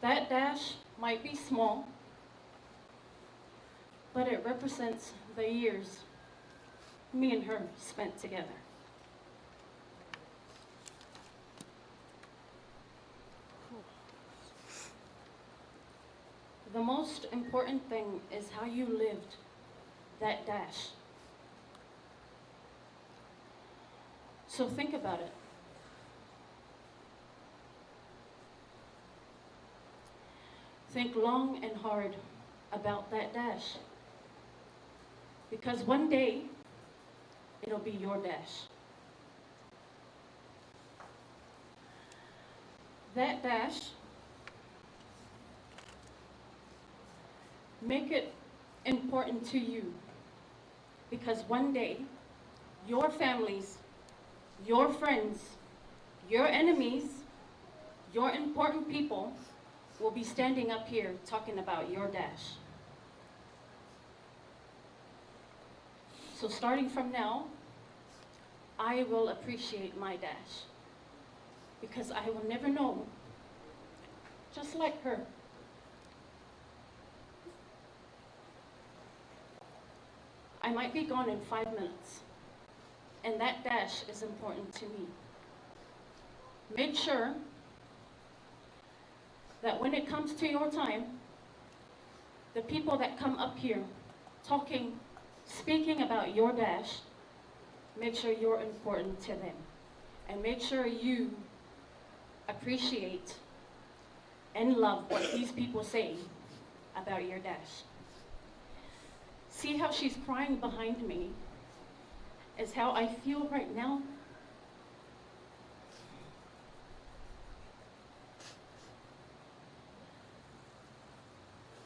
That dash might be small, but it represents the years me and her spent together. The most important thing is how you lived that dash. So think about it. Think long and hard about that dash. Because one day, it'll be your dash. That dash, make it important to you. Because one day, your families, your friends, your enemies, your important people will be standing up here talking about your dash. So starting from now, I will appreciate my dash because I will never know, just like her. I might be gone in 5 minutes, and that dash is important to me. Make sure that when it comes to your time, the people that come up here talking, speaking about your dash, make sure you're important to them. And make sure you appreciate and love what these people say about your dash. See how she's crying behind me is how I feel right now.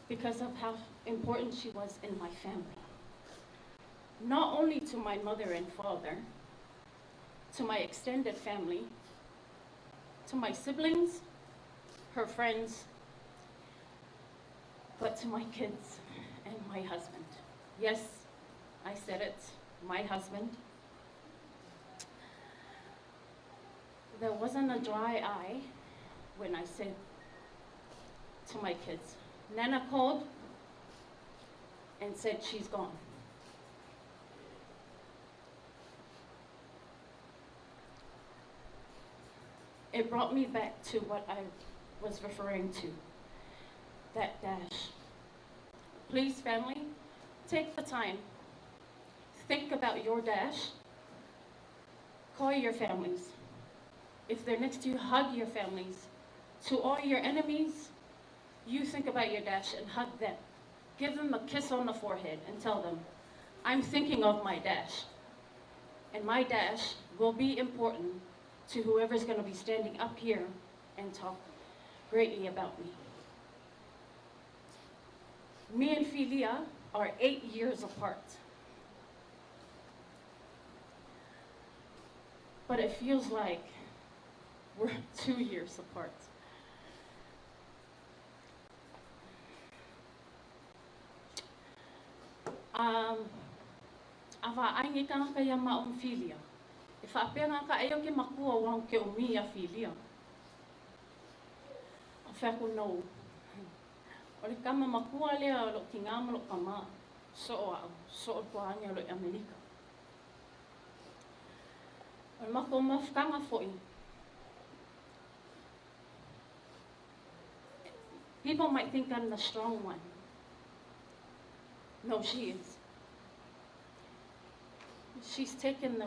Because of how important she was in my family. Not only to my mother and father, to my extended family, to my siblings, her friends, but to my kids and my husband. Yes, I said it, my husband. There wasn't a dry eye when I said to my kids, Nana called and said she's gone. It brought me back to what I was referring to, that dash. Please, family, take the time. Think about your dash. Call your families. If they're next to you, hug your families. To all your enemies, you think about your dash and hug them. Give them a kiss on the forehead and tell them, I'm thinking of my dash. And my dash will be important to whoever's going to be standing up here and talk greatly about me. Me and Filia are 8 years apart. But it feels like we're 2 years apart. Ava aingi tangata ia ma o Filia. E whaapea ka e o ke makua wang ke o mi a Filia. O whaku no. O le kama makua lea o lo ki ngā malo kama. So o au, so o tua angi o lo Amerika. O le mako mafukanga foi. People might think I'm the strong one. No, she is. She's taken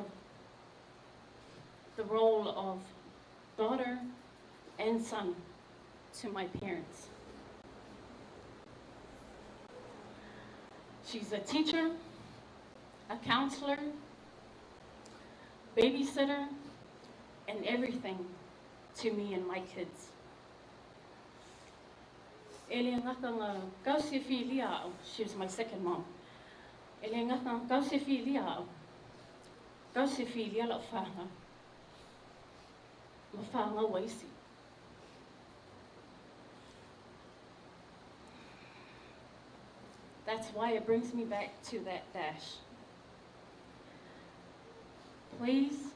the role of daughter and son to my parents. She's a teacher, a counselor, babysitter, and everything to me and my kids. Ele ngaka ngā kausi whilia au. She was my second mom. Ele ngaka ngā kausi whilia au. Kausi whilia lau whanga. Ma whanga waisi. That's why it brings me back to that dash. Please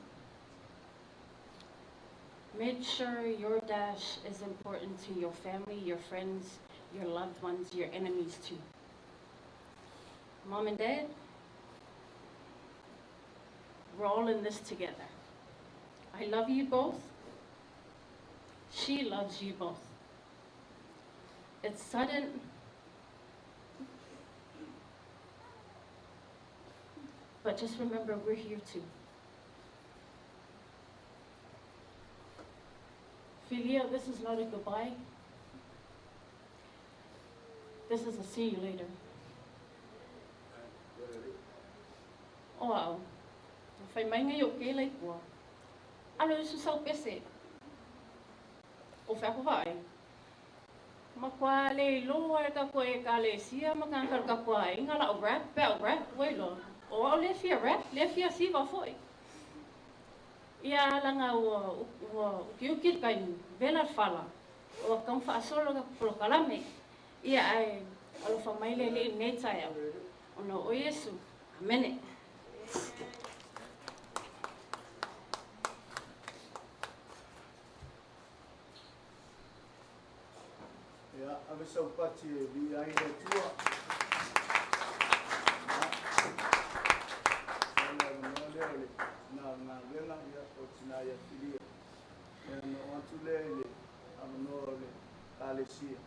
make sure your dash is important to your family, your friends, your loved ones, your enemies too. Mom and Dad, we're all in this together. I love you both. She loves you both. It's sudden, but just remember we're here too. Filia, this is not a goodbye. This is a see you later. Oh, wow. Whai mai ngai o ke lai kua. Alo isu sau pese. O whako vai. Ma kwa le loa e ka koe e ka le sia ma ka ka kua e ngala o rap, pe o rap, wei lo. O au le fia rap, le fia siva foi. Ia langa ua uki uki kai vela fala. O kang fa solo ka polokalame. Ia ai alofa mai le le nei tai au. Ona o Yesu. Amen. Ia ave sau pati e vi ai le tua. Na ngā venga ia o tina ia filia. Ia na o atu le le awanoa o le kalesia.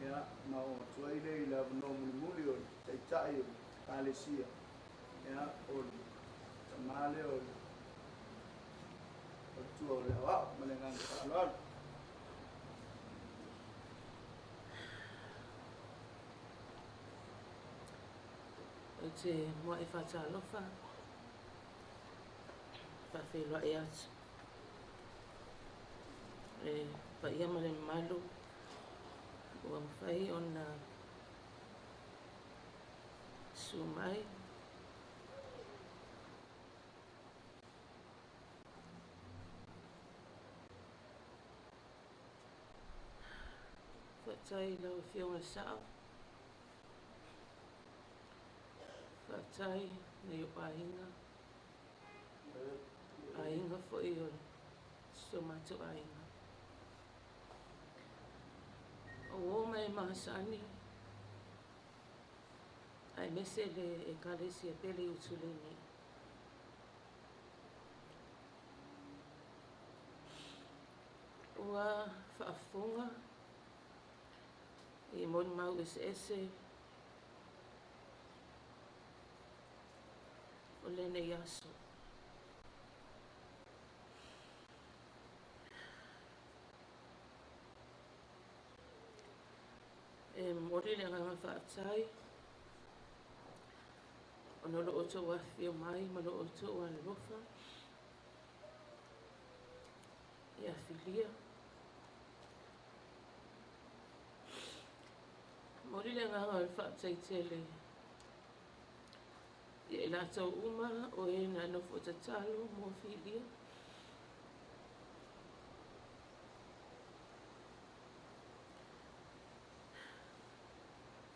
Ia na o atu ai le i le awanoa mulimuli o le taitai o le kalesia. Ia o le tamale o le Atua o le aoao. Ma le agaga faaaloalo. Ou te mua'i faatalofa, faafeiloai atu le paia ma le mamalu ua mafai ona susu mai. Faafetai i lau Afioga i le Sao. Faafetai i ou aiga, aiga foi o si o matou aiga. O uo ma e masani, aemaise le Ekalesia pele i Utulen nei. Ua faafofoga i molimau eseese o lenei aso. E momoli le agaga faafetai ona o lo outou afifio mai ma lo outou alolofa ia Filia. E momoli le agaga o le faafetai tele ia i latou uma o e na nofo tatalo mo Filia.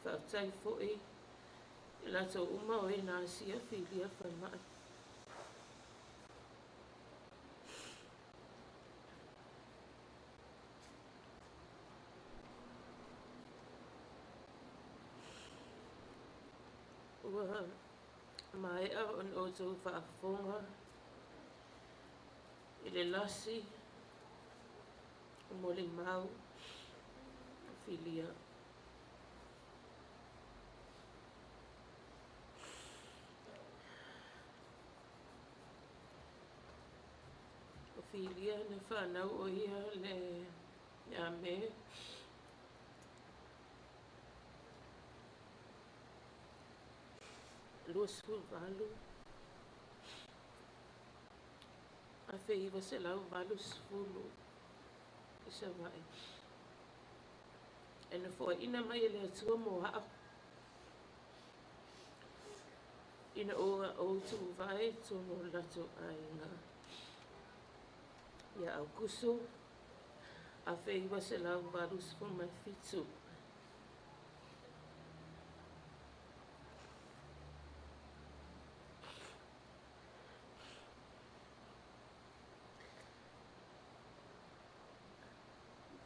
Faafetai foi i latou uma o e na asia Filia falemai. Ua maea ona outou faafofoga i le lasi o molimau o Filia. O Filia na fanau o ia le ia Me 28 1980 i Savaii. E nofoaina mai e le Atua mo a'u ina ua ou tuvae i totonu o le latou aiga ia Aukuso 1987.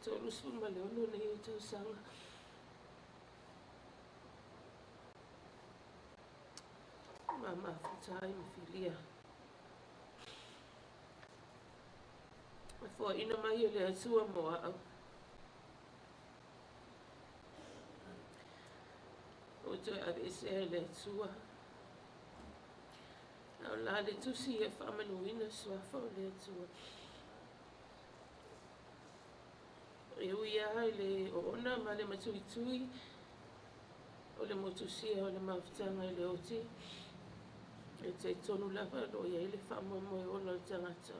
36 nei ou tausaga. Ma mafuta ai ma Filia. E foaina mai e le Atua mo a'u. Ua toe aveesea e le Atua. A o la le tusi e faamanuina suafa o le Atua. E ui lava i le oona ma le matuitui o le motusia o le mafutaga i le oti, e talitonu lava o lo o i ai le faamoemoe ola o le tagata.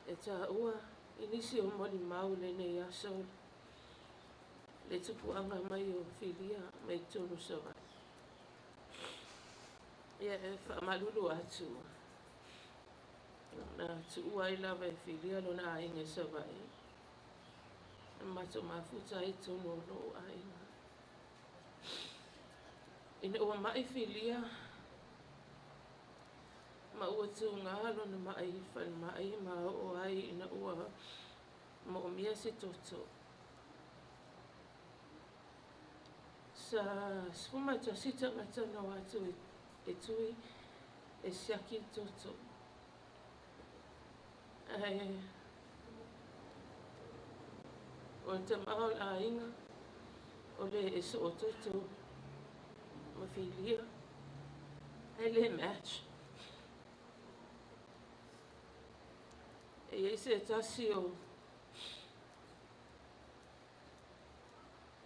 E taua i nisi o molimau i lenei aso le tupuaga mai o Filia mai totonu o Savaii. Ia, e faamalulu atu, na tuua ai lava e Filia lona aiga i Savaii, na matou mafuta ai i totonu o lou aiga. Ina ua mai Filia, ma ua tuga lona ma'i i le falemai ma oo ai ina ua moomia se toto. Sa 11 tagata na o atu e tui e siaki le toto. Ae o le tama o le aiga o le e soo toto ma Filia, ae le match. E i ai se tasi o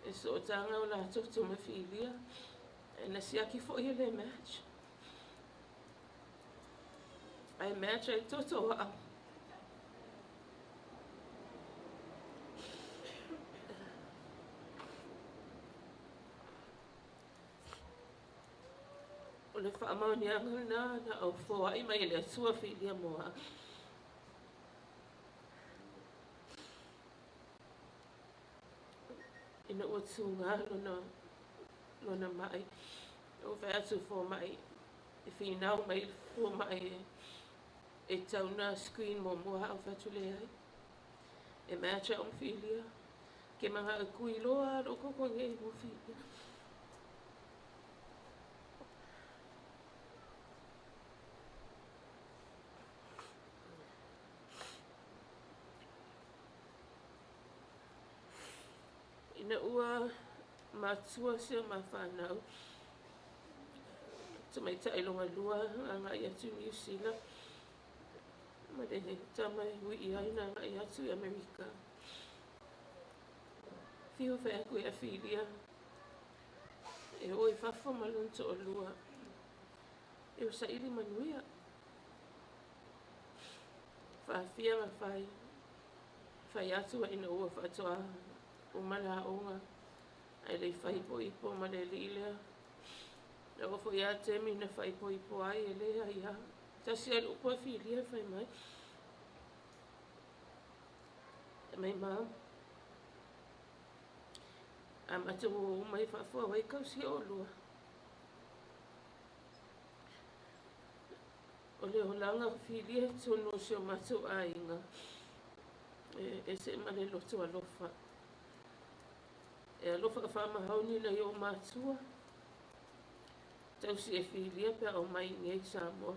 e sootaga o latou tumafilia e na siaki foʻi e lē match ae match ai toto o a'u. O le faamaoniaga lenā na ou foaʻi mai e le Atua filia mo a'u. Ina ua tugā lona lona maʻi, ou fai atu fomaʻi e finau mai le fomaʻi e tau na screen muamua a'u fai atu leai. E match a'u ma filia. Ke manaʻo e kui loa loʻu koko nei mo filia. Ina ua matua si o mafanau, tamaitai logalua agaʻi atu i Niu Sila, ma le tama e hui ai na agaʻi atu i Amerika. Fiu fai aku ia filia, e o i fafo ma lona toʻalua, e o saʻili manuia. Faafia na fai, fai atu ina ua faatoa uma le aoga, ae le i faaipoipo ma le alii lea. Na oo foi lava taimi na faaipoipo ai e lē ai lava. Tasi lava le upu a filia fai mai. E mai ma, a matou o uma i fafo o ai tausia oulua. O le olaga o filia i totonu o si o matou aiga, e ese ma le loto alofa. E alofa faamaoni nai ou matua, tausi e filia pe a omai iinei i Samoa.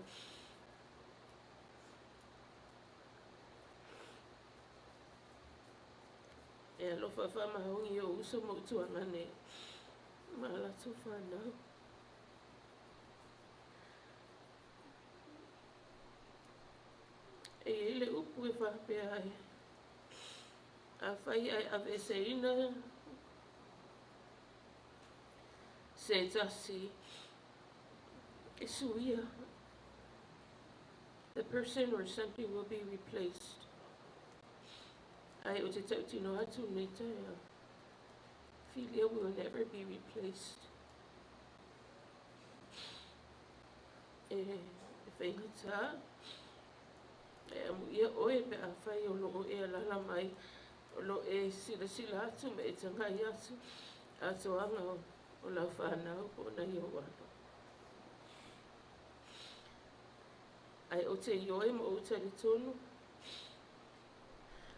E alofa faamaoni i ou uso ma ou tuagane ma a latou fanau. E i ai le upu e faapea ai, afai ae aveeseina se tasi e suia, the person or something will be replaced. Ae ou te tautino atu lenei taeao, filia will never be replaced. E faigata, e amuia oe pe afai o loo e alaala mai, o loo e silasila atu ma e tagai atu atoaga o lau fanau po o nai ou alo. Ae ou te ioe ma ou talitonu,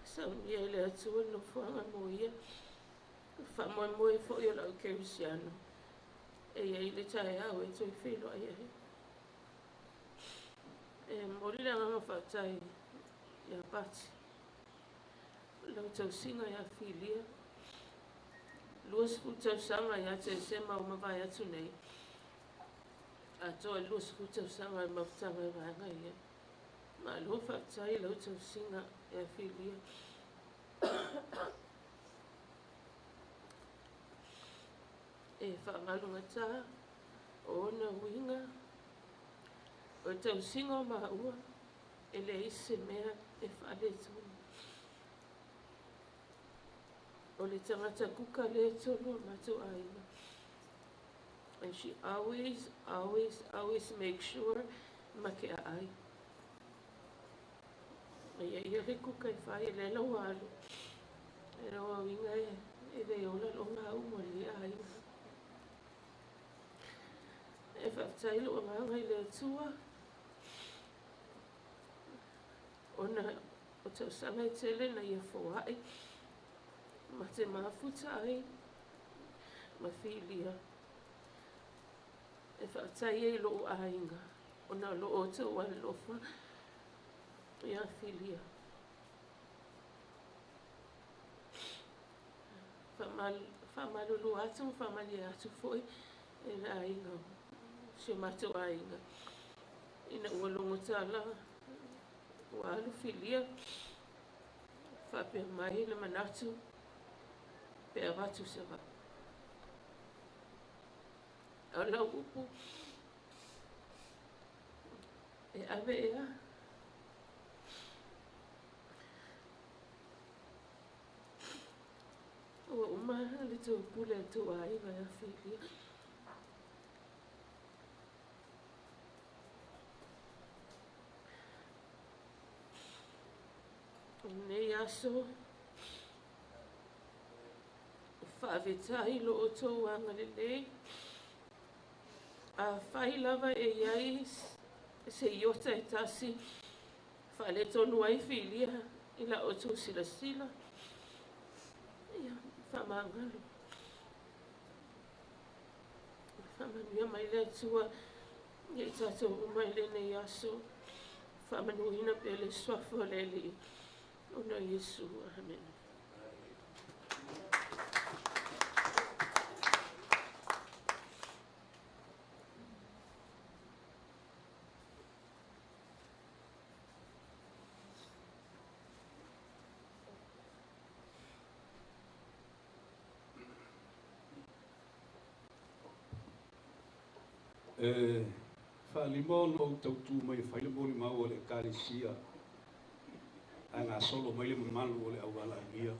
saunia e le Atua le nofoaga mo ia, faamoemoe foi o lau kerisiano, e i ai le taeao e toe feiloai ai. E momoli le agaga faafetai ia Pati, lau tausiga ia Filia, 20 tausaga ia Tesema o mavae atu nei, atoa 20 tausaga e mafutaga e vaega ia. Malo faafetai lau tausiga ia Filia. E faagalugatā o ona uiga, o le tausiga o maua, e leai se mea e faaletonu. O le tagata kuka lea tonu o le matou aiga. And she always, always, always make sure ma ke aai. E ia ia le kuka e fai e lea lau alu. E lau auiga e le ola lo ngā umo le aiga. E faafetai lou agaga i le Atua, ona o tausaga e tele na ia foaʻi ma te mafuta ai ma filia. E faafetai ai i loʻu aiga ona o lo outou alofa ia filia. Faamalulu atu ma faamalie atu foi e le aiga, si o matou aiga, ina ua logo tala ua alu filia. Faapea mai le manatu pe avatu se vaa. A o lau upu, e ave ea. Ua uma le tou pule a le tou aiga ia Filia. O lenei aso, faafetai lo outou agalelei. Afai lava e i ai se iota e tasi faaletonu ai Filia i la outou silasila, ia faamagalo. Faamanuia mai le Atua ia i tatou uma i lenei aso. Faamanuina pea le suafa o le Alii ona o Iesu. Amene. E faalima ona ou tautū mai e fai le molimau a le Ekalesia ae gasolo mai le mamalu o le aualaaulia.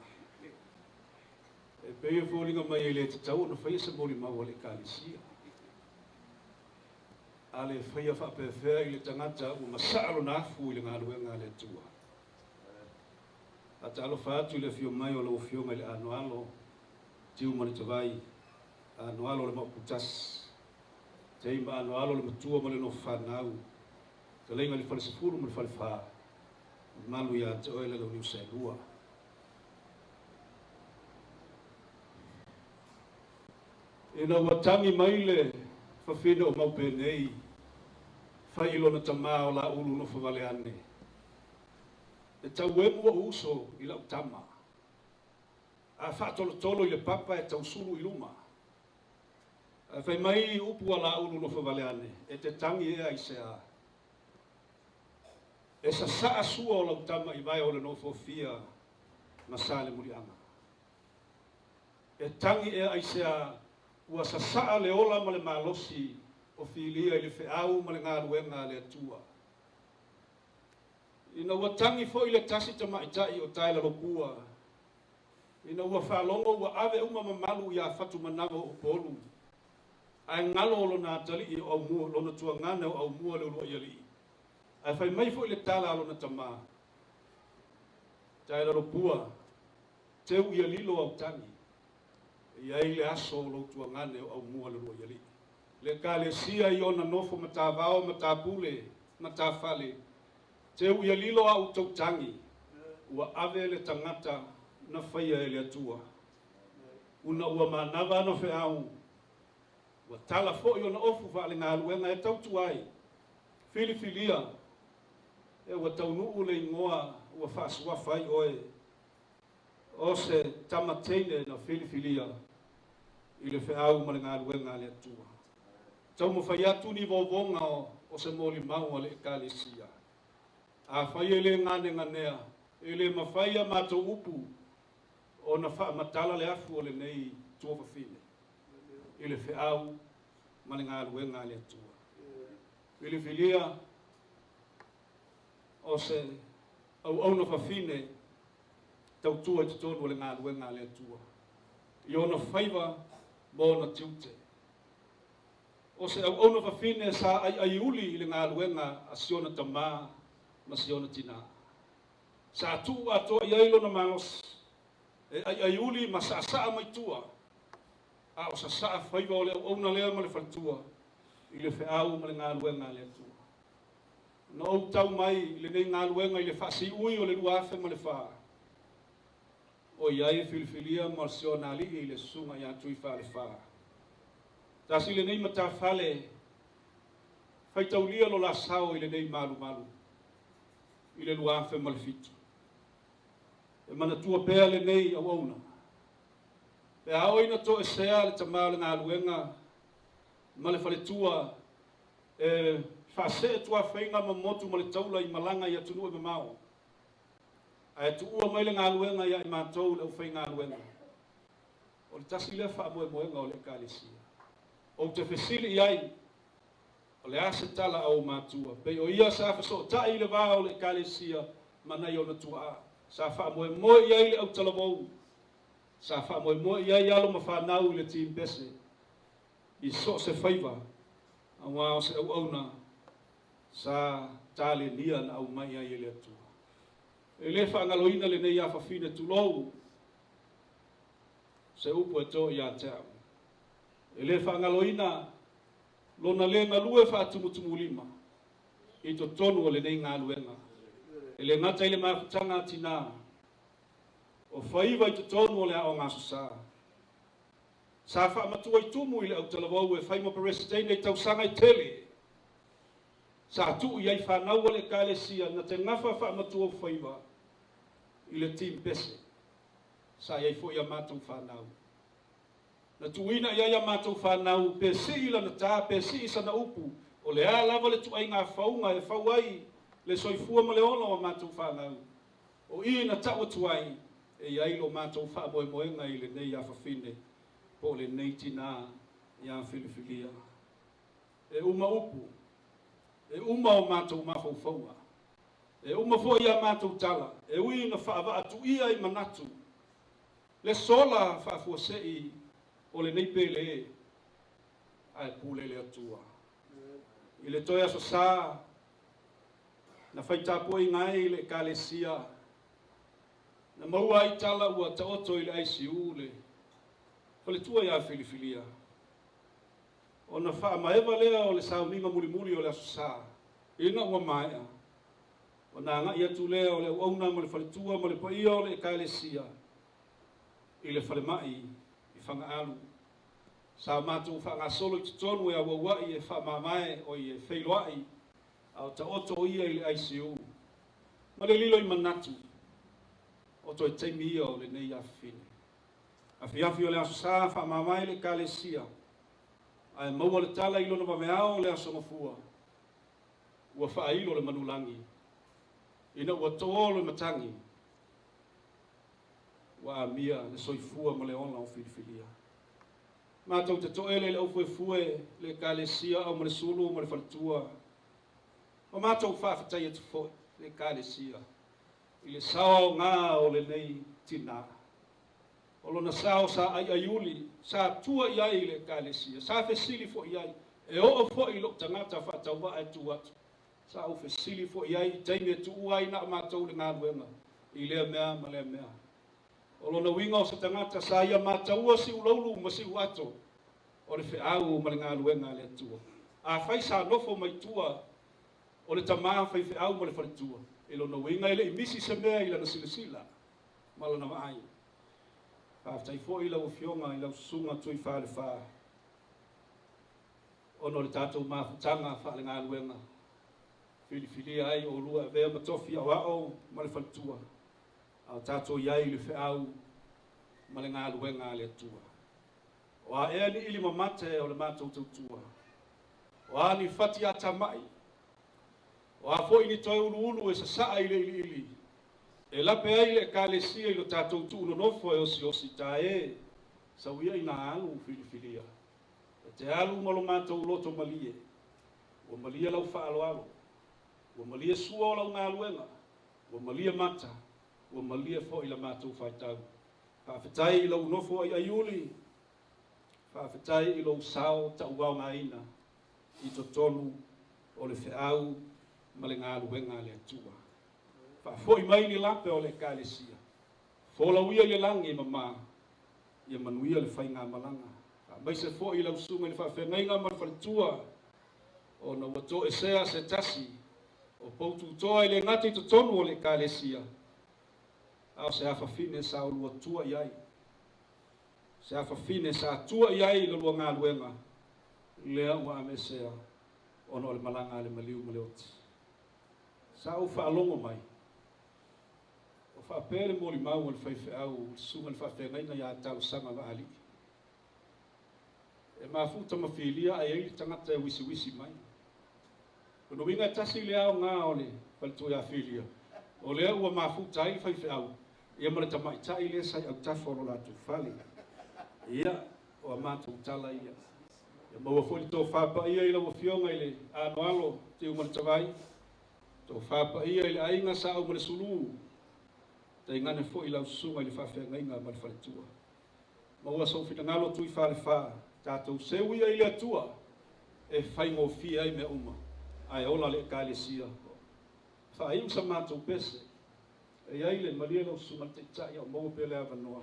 E pei e foliga mai e le tatau ona faia se molimau a le Ekalesia. A le faia faapefea i le tagata ua masaa lona afu i le galuega a le Atua. Faatalofa atu i le afio mai o lau Afioga i le Anoalo, Tiu ma le Tavai, Anoalo le Maoputasi, Teima Anoalo le Matua ma le nofo fanau, Fetalaiga i le Falesefulu ma le Falefa, mamalu ia te oe le Launiu Saelua. Ina ua tagi mai le fafine o Maupenei, fai i lona tamā o Laulu nofo vale ane, e tauemu ou uso i lau tama, a faatolotolo i le papa e tausulu i luma. Ae fai mai upu a Laulu nofo vale ane, e te tagi ea i se a. E sasaa sua o lau tama i vae o le nofofia ma sa le muliaga. E tagi ea i se a ua sasaa le ola ma le malosi o Filia i le feau ma le galuega a le Atua. Ina ua tagi foi le tasi tamaitai o Taelalopua, ina ua faalogo ua ave uma mamalu ia Fatumanawa o Upolu, ae galo o lona atalii o Aumua, lona tuagana o Aumua le uluai alii. Ae fai mai foi le tala a lona tamā, Taelalopua, teu ia lilo au tagi, e i ai le aso o lou tuagane o Aumua le uluai alii. Le Ekalesia i ona nofo matavao, matapule, matafale, teu ia lilo a outou tagi, ua ave le tagata na faia e le Atua. Una ua manava ana feau, ua tala foi ona ofu faalegaluega e tautu ai, filifilia, e ua taunuu le igoa ua faasuafa ai oe, o se tamateine na filifilia i le feau ma le galuega a le Atua. Taumafai atu ni vovoga o se molimau a le Ekalesia. Afai e le ganeganea, e le mafai a matou upu ona faamatala le afu o lenei tuafafine i le feau ma le galuega a le Atua. Filifilia o se auauna fafine tautua i totonu o le galuega a le Atua. I ona faiva ma ona tiute. O se auauna fafine sa aiaiuli i le galuega a si ona tamā ma si ona tinā. Sa tuu atoa i ai lona malosi, e aiaiuli ma saasaa mai tua, a o sasaa faiva o le auauna lea ma le faletua i le feau ma le galuega a le Atua. Na ou tau mai i lenei galuega i le faasiui o le 2004, o i ai e filifilia ma si ona alii i le susuga ia Tui Falefa. Tasi lenei matafale faitaulia lo la sao i lenei malumalu i le 2007. E manatua pea lenei auauna. Pe a oi na toesea le tamā o le galuega ma le faletua e faasee tuafaiga ma motu ma le taula i malaga i atunuu e mamao. Ae tuua mai le galuega ia i matou le aufaigaluega. O le tasi lea faamoemoega o le Ekalesia. Ou te fesili i ai, o le a se tala a ou matua? Pei o ia sa fesootai i le va o le Ekalesia ma nai ona tuaa. Sa faamoemoe i ai le autalavou. Sa faamoemoe i ai alo ma fanau i le team pese i so o se faiva, aua o se auauna sa talenia na aumai ai e le Atua. E le faagaloina lenei afafine tulou se upu e to ia te au. E le faagaloina lona le galue faatumutumulima i totonu o lenei galuega. E le gata i le mafutaga a tinā, o faiva i totonu o le Aoga Aso Sa. Sa faamatua i tumu i le autalavou e fai ma Peresetene i tausaga e tele. Sa tuu i ai fanau a le Ekalesia na te gafa faamatuaufaiva i le team pese. Sa i ai foi a matou fanau. Na tuuina i ai a matou fanau pe sii lana tā pe sii sana upu, o le a lava le tuaiga fauga e fau ai le soifua ma le ola o a matou fanau. O i na tau atu ai e i ai lo matou faamoemoega i lenei afafine po o lenei tinā ia filifilia. E uma upu, e uma o matou mafaufauga, e uma foi a matou tala, e ui ina faavaatuia i manatu le sola faafuasei o lenei pele e, ae pule le Atua. I le toe Aso Sa, na fai tapuaiga ai le Ekalesia, na maua ai tala ua taoto i le ICU le faletua ia Filifilia. Ona faamaeva lea o le sauniga mulimuli o le Aso Sa, ina ua maea, ona agai atu lea o le auauna ma le faletua ma le paia o le Ekalesia i le falemai i Fagaalu. Sa matou faagasolo i totonu e auauai e faamamae oi e feiloai a o taoto o ia i le ICU ma le lilo i manatu o toe taimi ia o lenei afafine. Afiafi o le Aso Sa faamavae le Ekalesia ae maua le tala i lona vaveao o le Aso Gafua ua faailo le manulagi ina ua to le matagi ua amia le soifua ma le ola o filifilia. Matou te toele i le aufuefue, le Ekalesia au ma le sulu ma le faletua, ma matou faafetai atu foi le Ekalesia i le sao aoga o lenei tinā. O lona sao sa aiaiuli, sa tua i ai le Ekalesia, sa fesili foi i ai, e oo foi i lou tagata faatauvaa e tu atu, sa ou fesili foi i ai i taimi e tuua ai na o matou le galuega i lea mea ma lea mea. O lona uiga o se tagata sa ia mataua siulaulu ma siuato o le feau ma le galuega a le Atua. Afai sa nofo mai tua o le tama faifeau ma le faletua, e lona uiga e le i misi se mea i lana silasila ma lana vaai. Faafetai foi i lau Afioga i lau Susuga Tui Falefa ona o le tatou mafutaga faalegaluega filifilia ai oulua e avea ma tofi aoao ma le faletua a o tatou i ai i le feau ma le galuega a le Atua. O a ea ni ili mamate o le matou tautua, o a ni fati atamai, o a foi ni toe uluulu e sasaa i le iliili, e lape ai le Ekalesia i lo tatou tuunonofo e osiosi ta e, sau ia ina alu filifilia. E te alu ma lo matou loto malie, ua malie lau faaaloalo, ua malie sua o lau galuega, Ua malie mata, ua malie foi la matou faitau. Faafetai i lou nofo aiaiuli, faafetai i lou sao tauaogaina i totonu o le feau ma le galuega a le Atua. Faafoi mai ni lape o le Ekalesia, folau ia i le lagi e mama, ia manuia le faigamalaga. Faamaise foi i lau susuga i le faafeagaiga ma le faletua, ona ua toesea se tasi o poututoa e le gata i totonu o le Ekalesia, a o se afafine sa olua tua i ai, se afafine sa tua i ai i la lua galuega, lea ua aveesea ona o le malaga a le maliu ma le oti. Sa ou faalogo mai, o faapea le molimau a le faifeau i le susuga i le faafeagaiga ia Talosaga Vaalii. E mafuta ma filia ae i ai le tagata e wisiwisi mai. Lona uiga e tasi le aoga o le faletua ia Filia. O lea ua mafuta ai le faifeau ia ma le tamaitai lea sa i autafa o lo latou fale. Ia, o a matou tala ia. Ia maua foi le tofa paia i lau Afioga i le Anoalo Tiumaletavai, tofa paia i le aiga Sa Aumalesulu, tainane foi lau susuga i le faafeagaiga ma le faletua. Maua sou finagalo tui falefa, tatou seu ia i le Atua e faigofie ai mea uma, ae ola le Ekalesia. Faaiu sa matou pese, e i ai le malie lau susuga i le Taitai a o maua pea le avanoa.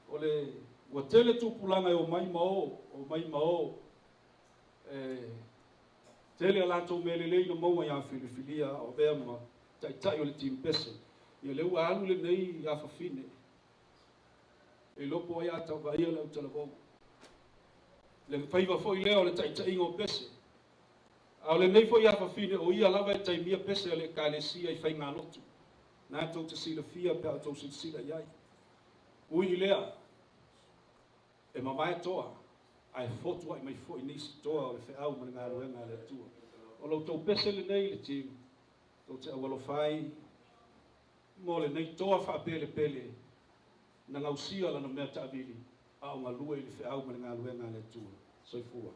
O le ua tele tupulaga e omai ma o, omai ma o, e tele a latou mea lelei na maua ia filifilia a o avea ma Taitai o le team pese. Ia lea ua alu lenei afafine, e iloa po o ai a tau vaaia le autalavou. Le faiva foi lea o le taitaiga o pese. A o lenei foi afafine o ia lava e taimia pese a le Ekalesia i faigalotu. Na tou te silafia pe a outou silasila i ai. Ui i lea, e mavae toa, ae fotuai mai foi nisi toa o le feau ma le galuega a le Atua. O la outou pese lenei i le team, tou te aualofa ai mo lenei toa faapelepele na gausia lana mea taavili a o galue i le feau ma le galuega a le Atua. Soifua.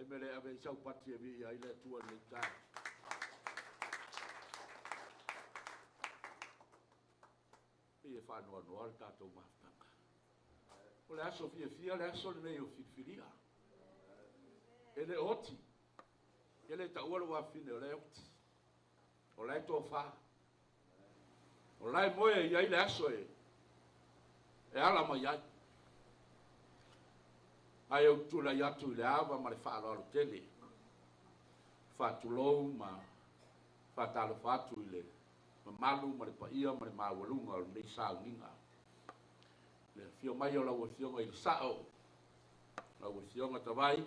mea le ave ai sau pati e viia ai le Atua i lenei taeao. Pei e faanoanoa le tatou mafutaga. O le aso fiafia le aso lenei o filifilia. E le oti. E le taua le afafine o la e oti. O la e tofa. O la e moe i ai le aso e ala mai ai. Ae ou tulai atu i le ava ma le faaaloalo tele. Faatulou ma faatalofa atu i le mamalu ma le paia ma le maualuga o lenei sauniga. Le afio mai o lau afioga i le Sao, lau afioga Tavai,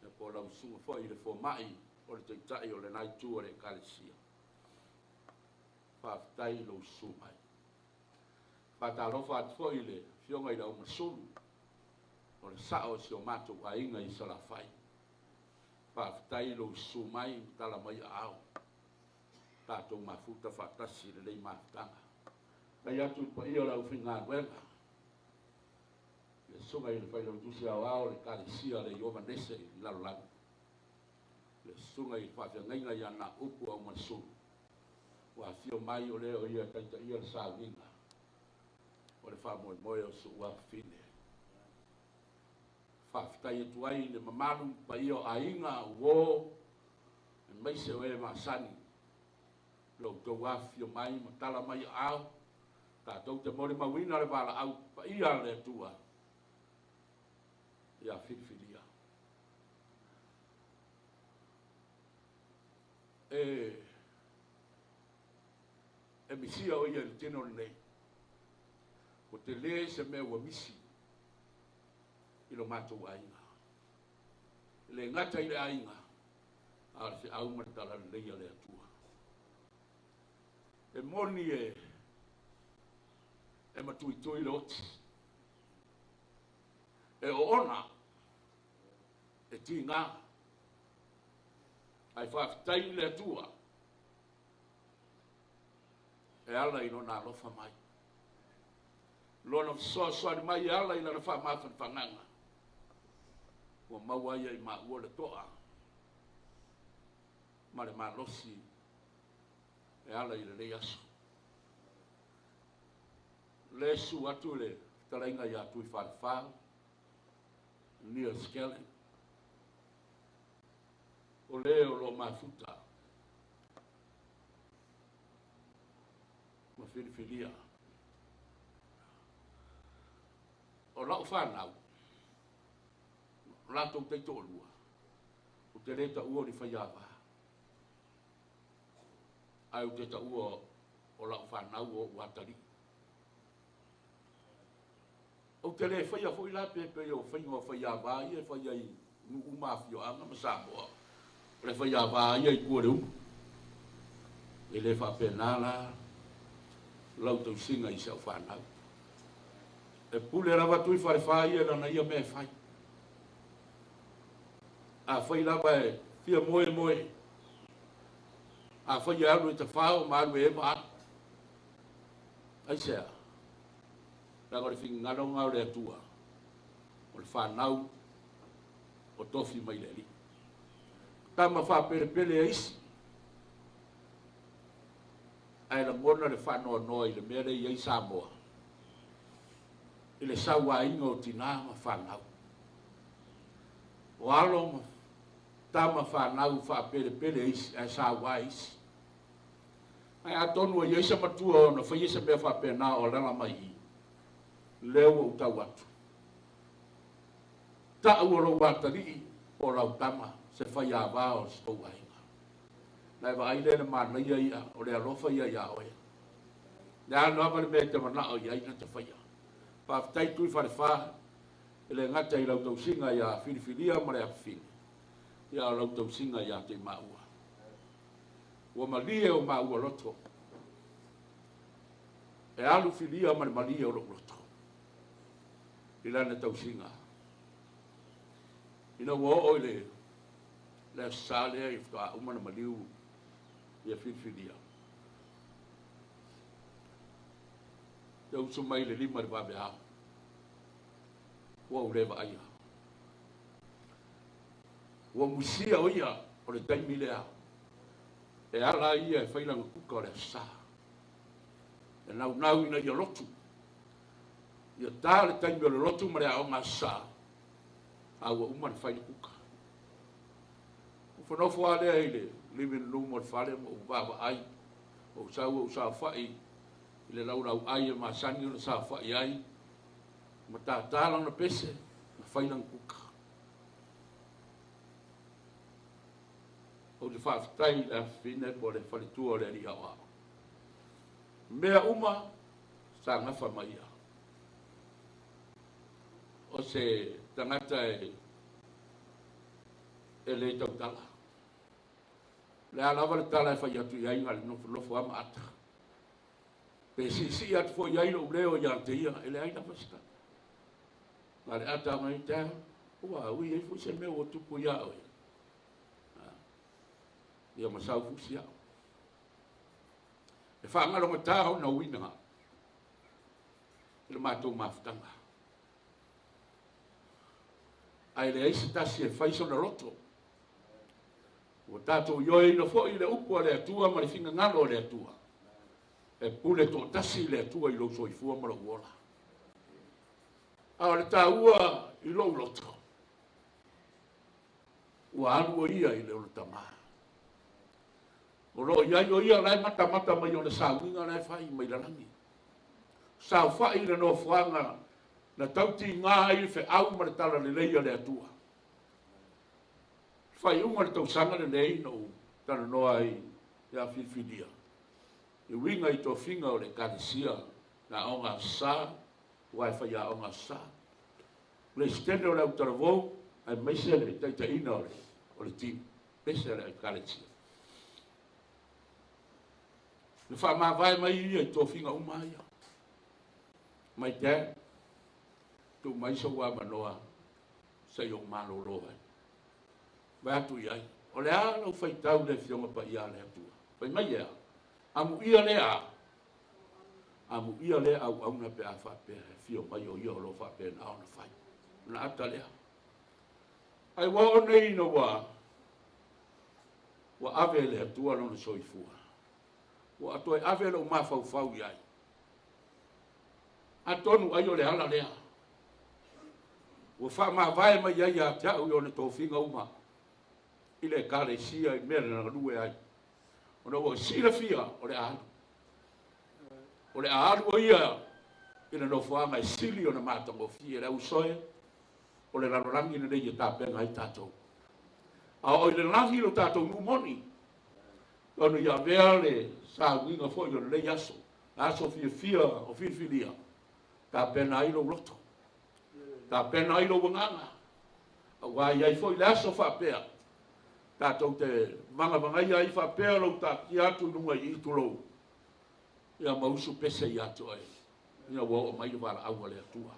ia po o lau susuga foi i le fomai o le taitai o lena itu o le Ekalesia. Faafetai i lou susu mai. Faatalofa atu foi i le afioga i le Aumasulu, o le Sao o si o matou aiga i Salafai. Faafetai i lou susu mai ma tala mai aao. Tatou mafuta faatasi i lenei mafutaga. Faafetai atu i le paia o le aufaigaluega, le susuga i le Failautusi Aoao o le Ekalesia a le Ieova Nese i le lalolagi, le susuga i le faafeagaiga ia Naupu Aumalesulu, ua afio mai o lea o ia e taitaia le sauniga o le faamoemoe o su'u afafine. Faafetai atu ai i le mamalu paia o aiga, uo, aemaise o e masani, lo outou afifio mai ma tala mai aao, tatou te molimauina le valaau paia a le Atua ia filifilia. E misia o ia i le tino lenei, ua tele se mea ua misi i lo matou aiga. E le gata i le aiga, a o le feau ma le talalelei a le Atua. E moni e matuitui le oti, e oona, e tiga, ae faafetai i le Atua e ala i lona alofa mai, lona fesoasoani mai e ala i lana faamafanafanaga, ua maua ai e maua le toa ma le malosi e ala i lenei aso. Le su atu le fetalaiga ia Tui Falefa, Neil Skelly, o le o lo mafuta ma filifilia. O lau whanau, latou taitoalua, o te le taua o ni faiāvā. Ae ou te taua o lau whanau o o'u atalii. Ou te le faia foi la pe o faiga o faiāvā ia e fai ai nuu ma afioaga ma Samoa. O le faiāvā ia i tua le ulu. E le faapena la lau tausiga i si au whanau. E pule lava tui wharewha ia lana ia mea e fai. A fai lava e fia moe moe. A fai e alu e te whao ma alu e ewa alu. Ai sea. Leaga o le finagalo lena o le Atua, o le whanau o tofi mai le alii. Tama whaapelepele e isi, ae lagona le whaanoanoa i le mea le i ai Samoa, i le sauaina o tinā ma whanau. O alo ma tama whanau whaapelepele e isi, ae sauā isi. Ae atonu ai se matua ona faia se mea faapena o lala mai i, lea ua ou tau atu. Ta'u o lou atalii po o lau tama se faiāvā o se tou aiga. Na e vaai lea le manaia ia o le alofa ia iā oe. Le a lava le mea e te mana'o i ai na te faia. Faafetai Tui Falefā e le gata i lau tausiga iā Filifilia ma le afafine, ia o lau tausiga iā te maua. Ua malie o maua loto. E alu filia ma le malie o lou loto. I lana tausiga. Ina ua oo i le aso sa lea i faatoa uma na maliu ia filifilia. Te usu mai le 5 le vaveao. Ua ou le vaaia. Ua musia o ia o le taimi lea e ala ai ia e fai lana kuka o le Aso Sa. E naunau ina ia lotu. Ia ta le taimi o le lotu ma le aoga Aso Sa, a ua uma ona fai le kuka. Nofonofo lava lea i le living room o le fale ma ou vaavaai, ou sau ou saofai i le laulauai e masani ona saofai ai, ma tātā lana pese ma fai lana kuka. Ou te faafetai i le afafine po o le faletua o le Alii Aoao. Mea uma sa gafa mai ia. O se tagata e e le tautala. O le a lava le tala e fai atu i ai na o le nofonofo lava ma ata. Pe siisii atu foi i ai lou leo ia te ia, e leai lava se tala. Na o le ata lava i te ua ui ai foi se mea ua tupu ia oe. Ia ma sau fusi au. E faagalogata ona uiga i le matou mafutaga. Ae leai se tasi e fai sona loto. Ua tatou ioeina foi le upu a le Atua ma le finagalo o le Atua. E pule toatasi le Atua i lou soifua ma lou ola. A o le taua i lou loto, ua alu o ia i le ona tamā. O lo o i ai o ia la e matamata mai ona sauniga la e fai mai lalagi. Saofai i le nofoaga na tautiga ai le feau ma le talalelei a le Atua. Faaiuga o le tausaga lenei na ou talanoa ai ia Filifilia e uiga i tofiga o le Ekalesia na aoga Aso Sa, aua e faiaoga Aso Sa. Peresetene o le Autalavou aemaise le taitaiina o le team pese a le Ekalesia. Na faamavae mai ia i tofiga uma ia. My dad, tuu mai sou avanoa se i ou malolo ai. Vae atu i ai, o le a lau faitau i le Afioga Paia a le Atua? Fai mai e a? Amuia lea a? Amuia lea auauna pe a faapea e afio mai o ia o lo o faapena ona fai. Ona ata lea. Ae ua oo nei ina ua ua ave e le Atua lona soifua. Ua toe ave lou mafaufau i ai. Atonu ai o le ala lea ua faamavae mai ai ia te au i ona tofiga uma i le Ekalesia i mea na galue ai, ona ua silafia o le a alu. O le a alu o ia i le nofoaga e sili ona matagofie le ausoe o le lalolagi lenei e tapena ai tatou. A oo i le lagi lo tatou nuu moni, ona ia avea le sauniga foi o lenei aso, aso fiafia o filifilia, tapena ai lou loto, tapena ai lou agaga, aua e i ai foi le aso faapea, tatou te vagavagaia ai faapea lou taatia atu i luga i i, tulou, ia ma usu pese ia te oe, ina ua oo mai le valaau a le Atua.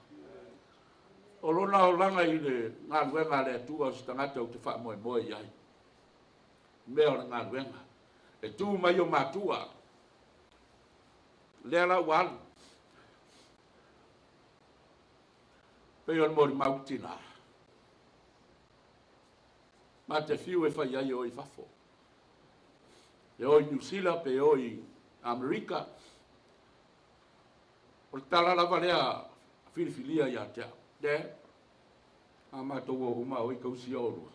O lona olaga i le galuega a le Atua o se tagata ou te faamoemoe i ai. Mea o le galuega. E tu mai o matua, lea la ua alu. Pei o le molimau tina. Ma te fiu e fai ai e o i fafo. E o i Niu Sila pe o i Amerika. O le tala lava lea filifilia ia te au. Dad, a matou o uma o i tausia olua.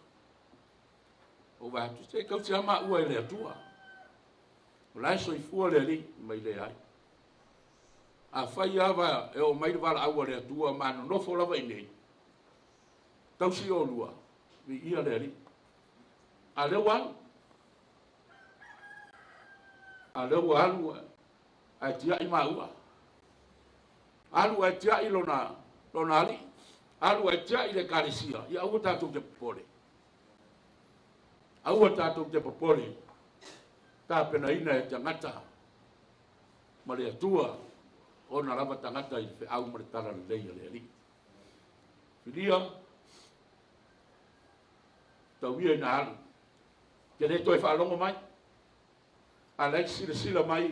Ou vaai atu, se i tausi lava maua e le Atua. O la e soifua le Alii mai leai. Afai lava e oo mai le valaau a le Atua ma nonofo lava i inei, tausi olua, viia le Alii. A lea ua alu. A lea ua alu ae tiai maua. Alu ae tiai lona, lona alii. Alu ae tiai le ekalesia. Ia aua tatou te popole. Aua tatou te popole. Tapenaina e tagata ma le Atua ona lava tagata i le feau ma le talalelei a le Alii. Filia, tau ia ina alu. Te le toe faalogo mai. A la e silasila mai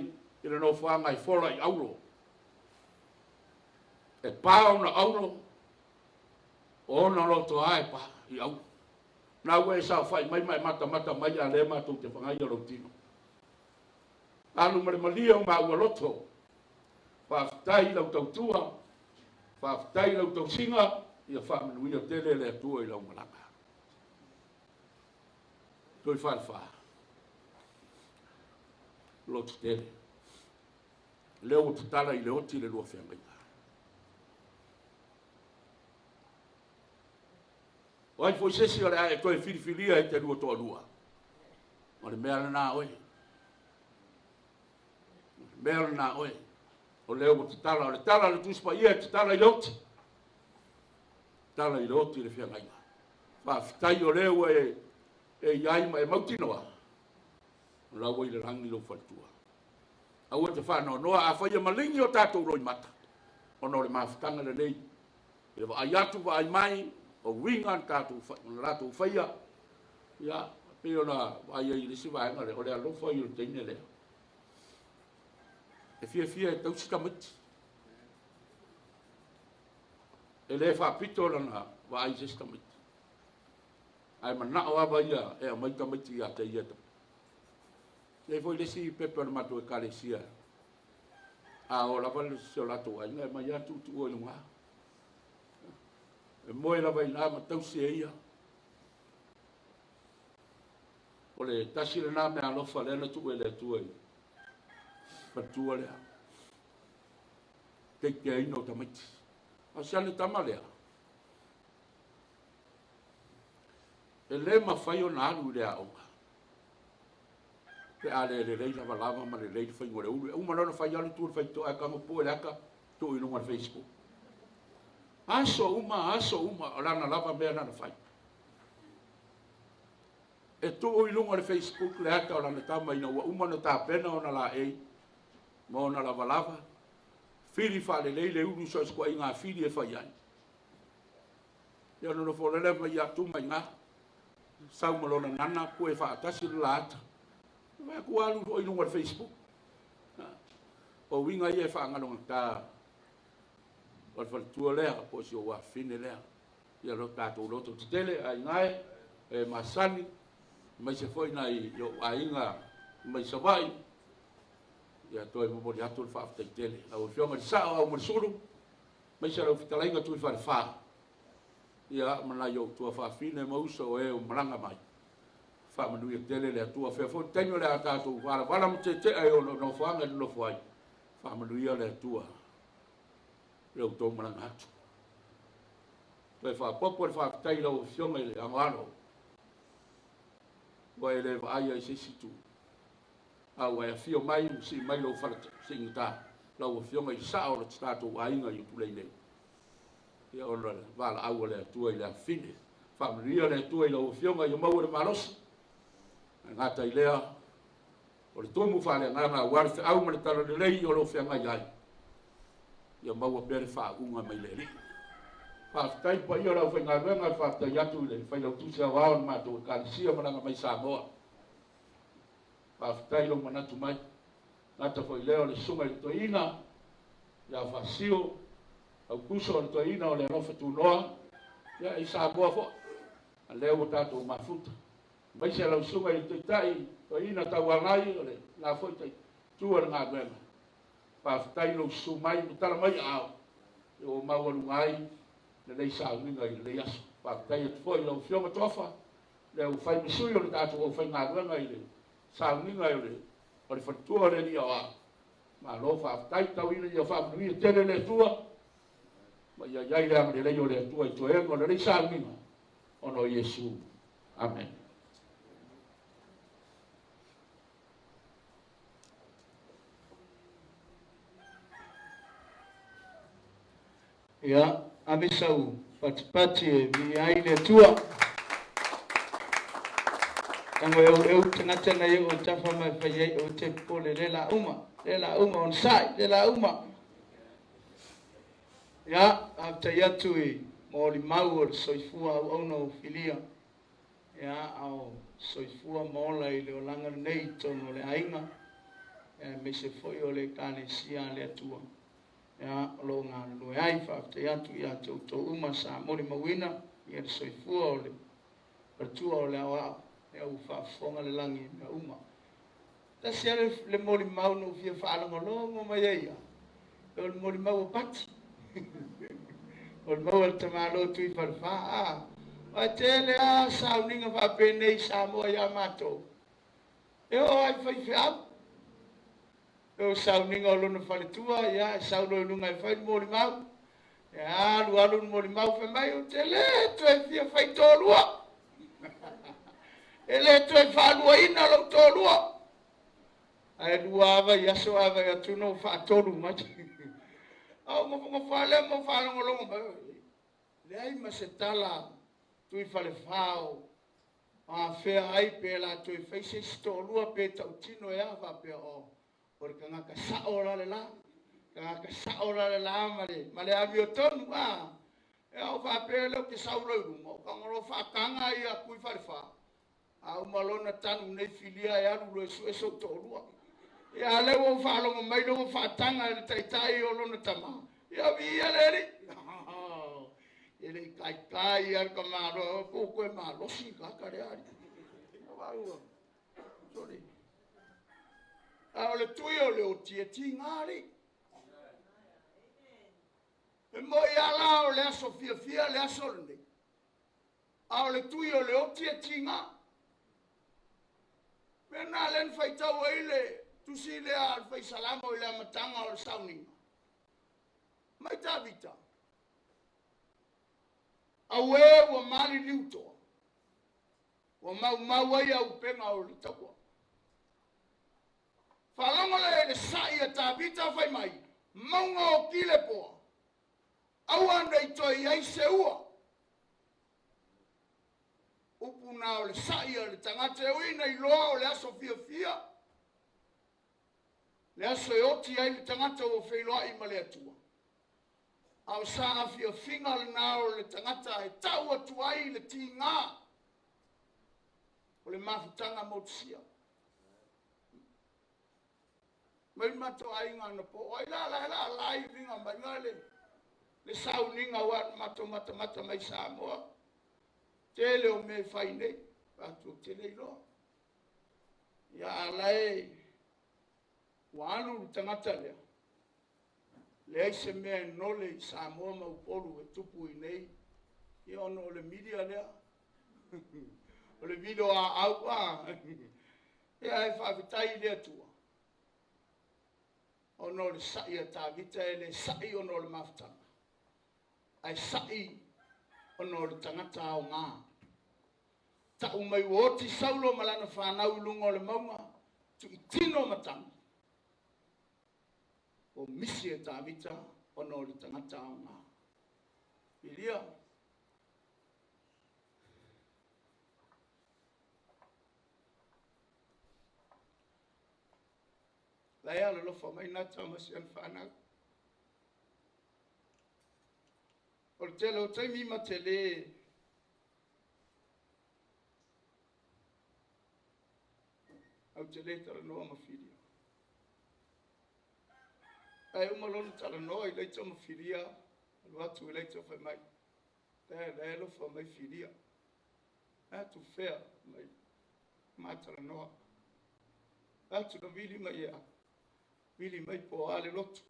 i le nofoaga e fola i auro. E pa ona auro, o ona loto lava e pa i auro. Na ua e saofai mai ma e matamata mai a lea matou te fagaia lou tino. Alu ma le malie o maua loto. Faafetai i lau tautua, faafetai i lau tausiga, ia faamanuia tele le Atua i lau malaga. Toi falefa. Loto tele. Lea ua tatala i le oti le lua feagaiga. O ai foi se isi o le a e toe filifilia e te lua toalua? O le mea lena oe. O le mea lena oe. O lea ua tatala, o le tala a le Tusi Paia e tatala i le oti. Tatala i le oti le feagaiga. Faafetai o lea ua e, e i ai ma e mautinoa. O la ua i le lagi lou faletua. Aua te faanoanoa afai e maligi o tatou loimata, ona o le mafutaga lenei I le vaai atu vaai mai, o uiga na tatou na latou faia, ia, pei ona vaai ai i le isi vaega lea, o le alofa ia o le teine lea. E fiafia e tausi tamaiti. E le faapito lana vaai i se isi tamaiti. Ae manao lava ia e aumai tamaiti ia te ia. E i ai foi le isi pepe o le matou ekalesia, a o lava si o latou aiga e aumai lava tuutuua i luga. E moe lava i ina ma tausi e ia. O le tasi lena mea alofa lea na tuu e le Atua i faletua lea. Teiteaina o tamaiti. A o si ana tama lea, e le mafai ona alu i le aoga pe a le lelei lavalava ma lelei le faiga o le ulu. E uma loa ona fai alu tu i le faitotoa ae tago pue le ata tuu i luga o le Facebook. Aso uma, aso uma, o lana lava mea lana fai. E tuu i luga o le Facebook le ata o lana tama ina ua uma ona tapena ona laei ma ona lavalava, fili faalelei le ulu so o se ituaiga fili e fai ai. Ia ona nofo loa lea mai atu mai ina, sau ma lona nana pue faatasi le la ata. Vaai atu ua alu foi i luga o le Facebook. O uiga ia e faagalogata o le faletua lea po o si ou afafine lea. Ia lo tatou loto tetele aiga e, e masani, aemaise foi nai ou aiga mai Savaii. Ia toe momoli atu le faafetai tele. Lau Afioga i le Sao Aumalesulu, aemaise lau fetalaiga Tuifalefa, ia ma nai ou tuafafine ma uso o e ua malaga mai. Faamanuia tele le Atua. Fea foi le taimi o le a tatou valavala ma tetea i ona nofoaga e nonofo ai. Faamanuia le Atua i lo outou malaga atu. Toe faaopoopo le faafetai i lau Afioga i le Anoano, ua e le vaaia i se isi itu, a ua e afio mai ua sii mai lou fala siigata, lau Afioga i le sao o le tatou aiga i Utulei nei. Ia ona le valaau a le Atua i le afafine. Faamanuia le Atua i lau Afioga ia maua le malosi. Ae gata i lea, o le tumu faaleagaga aua le feau ma le talalelei o lo o feagai ai, ia maua pea le faauuga mai le Alii. Faafetai le paia o le aufaigaluega, e faafetai atu i le Failautusi Aoao o le matou Ekalesia malaga mai Samoa. Faafetai lou manatu mai. Gata foi lea o le Susuga i le Toeaina ia Faasio, Aukuso o le Toeaina o le Alofa Tunoa, ia i Samoa foi, a lea ua tatou mafuta. Aemaise lau Susuga i le Taitai Toeaina Tauagai o le la foi tu o le galuega. Faafetai lou susu mai ma tala mai aao ia ua maualuga ai lenei sauniga i lenei aso. Faafetai atu foi i lau Afioga Tofa, lea ua fai ma sui o le tatou aufaigaluega i le sauniga o le o le faletua o le Alii Aoao. Malo faafetai, tau ina ia faamanuia tele le Atua ma ia i ai le agalelei o le Atua i toega o lenei sauniga ona o Iesu. Amene. Ia, ave sau patipati e viia ai le Atua. Tago e ou eu tagata na i o tafa mai fai ai o te popole le la uma, le la uma onosai, le la uma. Ia, faafetai atu i molimau o le soifua auauna ua filia. Ia, a o soifua ma ola i le olaga lenei i totonu o le aiga, aemaise foi o le Ekalesia a le Atua. Ia, o lo o galulue ai. Faafetai atu ia te outou uma sa molimauina ia le soifua o le. Faletua o le aoao, ia ua faafofoga le lagi i mea uma. Tasi lava le molimau na ou fia faalogologo mai ai au, o le molimau a Pati. Molimau a le tamaloa Tui Falefa, a. Aua e tele lava sauniga faapenei i Samoa ia matou, e oo lava i faifeau. O sauniga o lona faletua, ia, e sau loa i luga e fai le molimau. Ia, alu alu le molimau, fai mai, ou te le toe fia fai toalua. E le toe faaluaina lou toalua. Ae lua lava vaiaso ae vaai atu na ua faatolu mai. A ou nofonofo lava lea ma ou faalogologo mai, leai ma se tala Tui Falefa o afea ai pe la toe fai se isi toalua pe tautino e a faapea o o le tagata sao la le la, tagata sao la le la ma le amiotonu a. E ou faapea lea ou te sau loa i luma, ou tago loa faataga ia Tui Falefa, a uma loa ona tanu nei filia e alu loa e sue sou toalua. Ia a o lea ua ou faalogo mai lea ua faataga e le taitai o lona tama, ia viia le Alii. E le i taitai lava le tamaloa, po ua toe malosi le tagata lea alii. Sole. A o le tui o le oti e tiga alii. E moi lava la o le aso fiafia le aso lenei. A o le tui o le oti e tiga. Mea lena lea na faitau ai le tusi lea a le Fai Salamo i le amataga o le sauniga. Mai Tavita. Auē ua maliliu toa, ua maumau ai aupega o le taua. Faalogo lea i le sa'i a Tavita fai mai, mauga o Kilepoa, aua ne i toe i ai se ua. Upu na o le sa'i a le tagata e ui ina iloa o le aso fiafia, le aso e oti ai le tagata ua feiloai ma le Atua. A o saafiafiga lena o le tagata e tau atu ai le tiga o le mafutaga motusia. Mai le matou aiga anapo, o ai la la e la la i uiga maiga le sauniga aua na matou matamata mai Samoa. Tele o mea e fai nei, atu ou te le iloa. Ia a la e ua alu le tagata lea, leai se mea e nole i Samoa ma Upolu e tupu i nei, ia ona o le media lea. O le vilo aau a. Ia ae faafetai i le Atua, ona o le sa'i a Tavita e le sa'i ona o le mafutaga, ae sa'i ona o le tagata aoga. Ta'u mai ua oti Saulo ma lana fanau i luga o le mauga, tu'itino matagi. Ua misi e Tavita ona o le tagata aoga. Filia. La e alolofa mai Nata ma si ana fanau. O le tele o taimi ma te le au te le talanoa ma Filia. Ae uma loa ona talanoa i laita ma Filia, alu atu i laita fai mai, la e alofa mai Filia. Atu fea mai ma talanoa. Atu na vili mai ea, vili mai po a le lotu,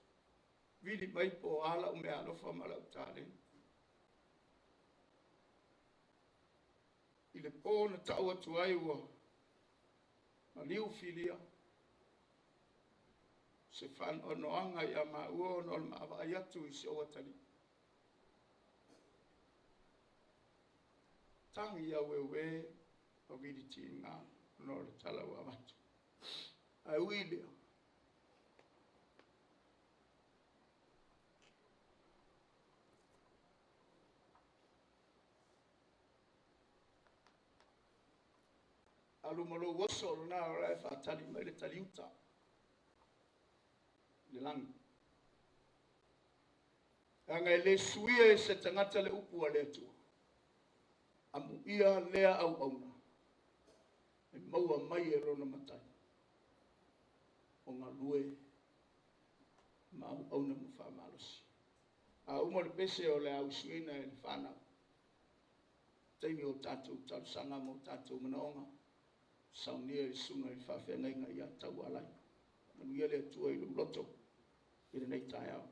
vili mai po a lau mea alofa ma lau taleni. I le po na ta'u atu ai ua maliu Filia, se faanoanoaga ia maua ona o le maavaai atu i si ou atalii. Tagi aueue ma vili tiga ona o le tala ua avatu. Ae ui lea, alu ma lou oso lena o la e faatali mai le taliuta i le lagi. Leaga e le suia e se tagata le upu a le Atua. Amuia lea auauna e maua mai e lona matai o galue ma auauna ma faamalosi. A uma le pese o le a usuina e le fanau. taimi o tatou talosaga ma o tatou manaoga, saunia e le susuga i le faafeagaiga ia Taualai. Manuia le Atua i lou loto i lenei taeao.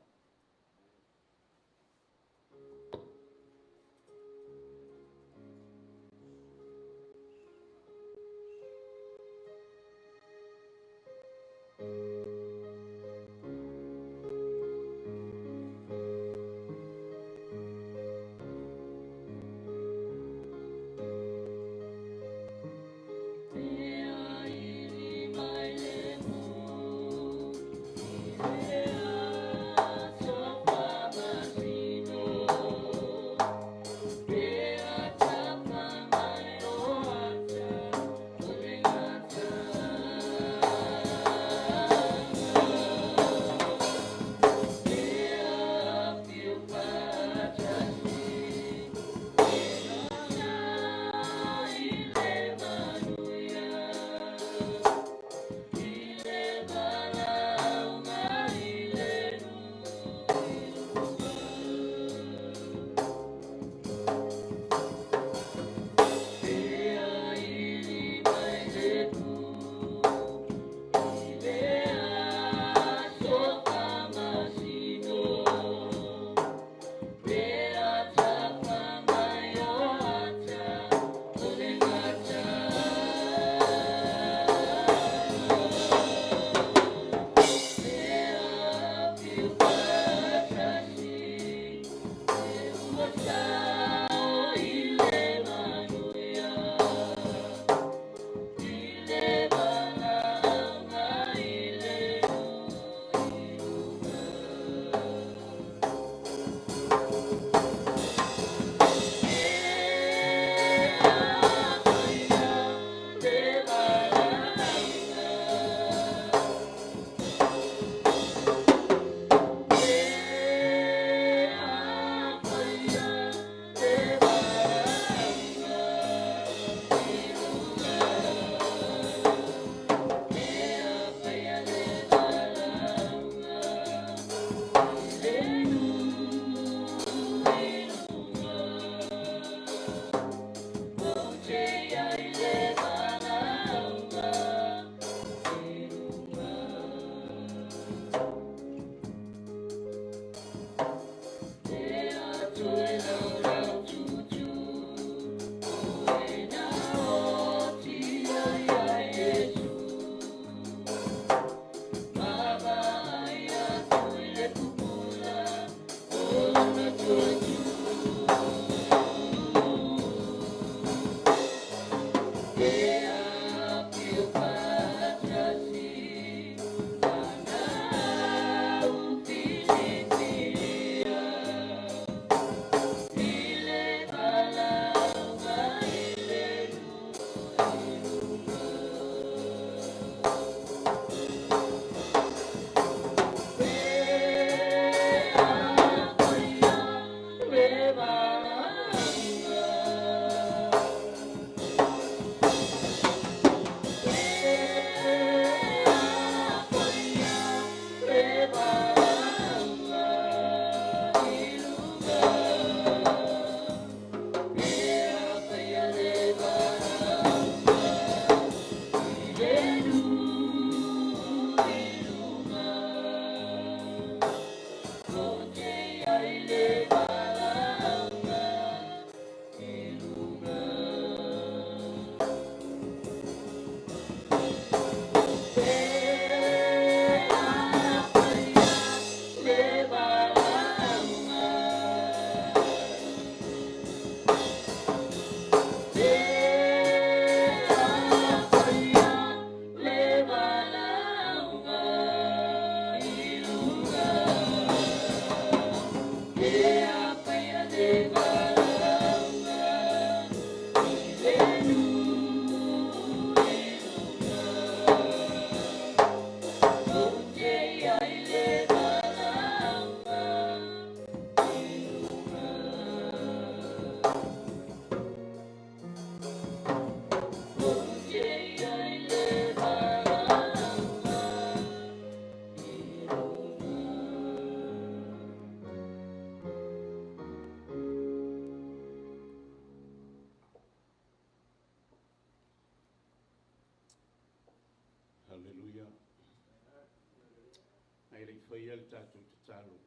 Ae le i faia le tatou tatalo,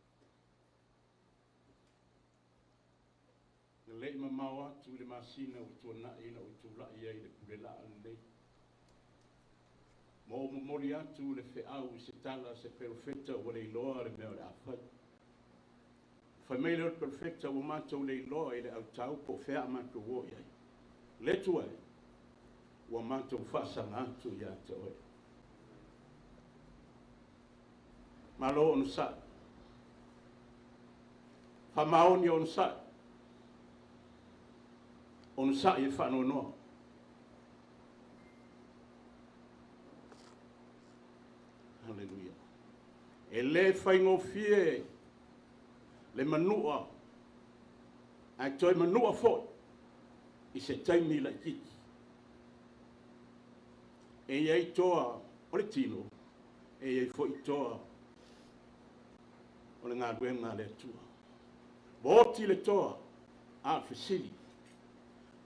na le i mamao atu i le masina ua tuanai na ou tulai ai i le pulelaa lenei, ma ou momoli atu le feau i se tala a se perofeta ua le iloa le mea o le a fai. Fai mai lea o le perofeta, ua matou le iloa i le autau po o fea a matou o i ai. Le Atua e, ua matou faasaga atu ia te oe. Malo onosai. Faamaoni onosai. Onosai e faanoanoa. Haleluia. E le faigofie le manua, ae toe manua foi i se taimi laitiiti. E i ai toa o le tino, e i ai foi toa o le galuega a le Atua. Ua oti le toa, a o le fesili,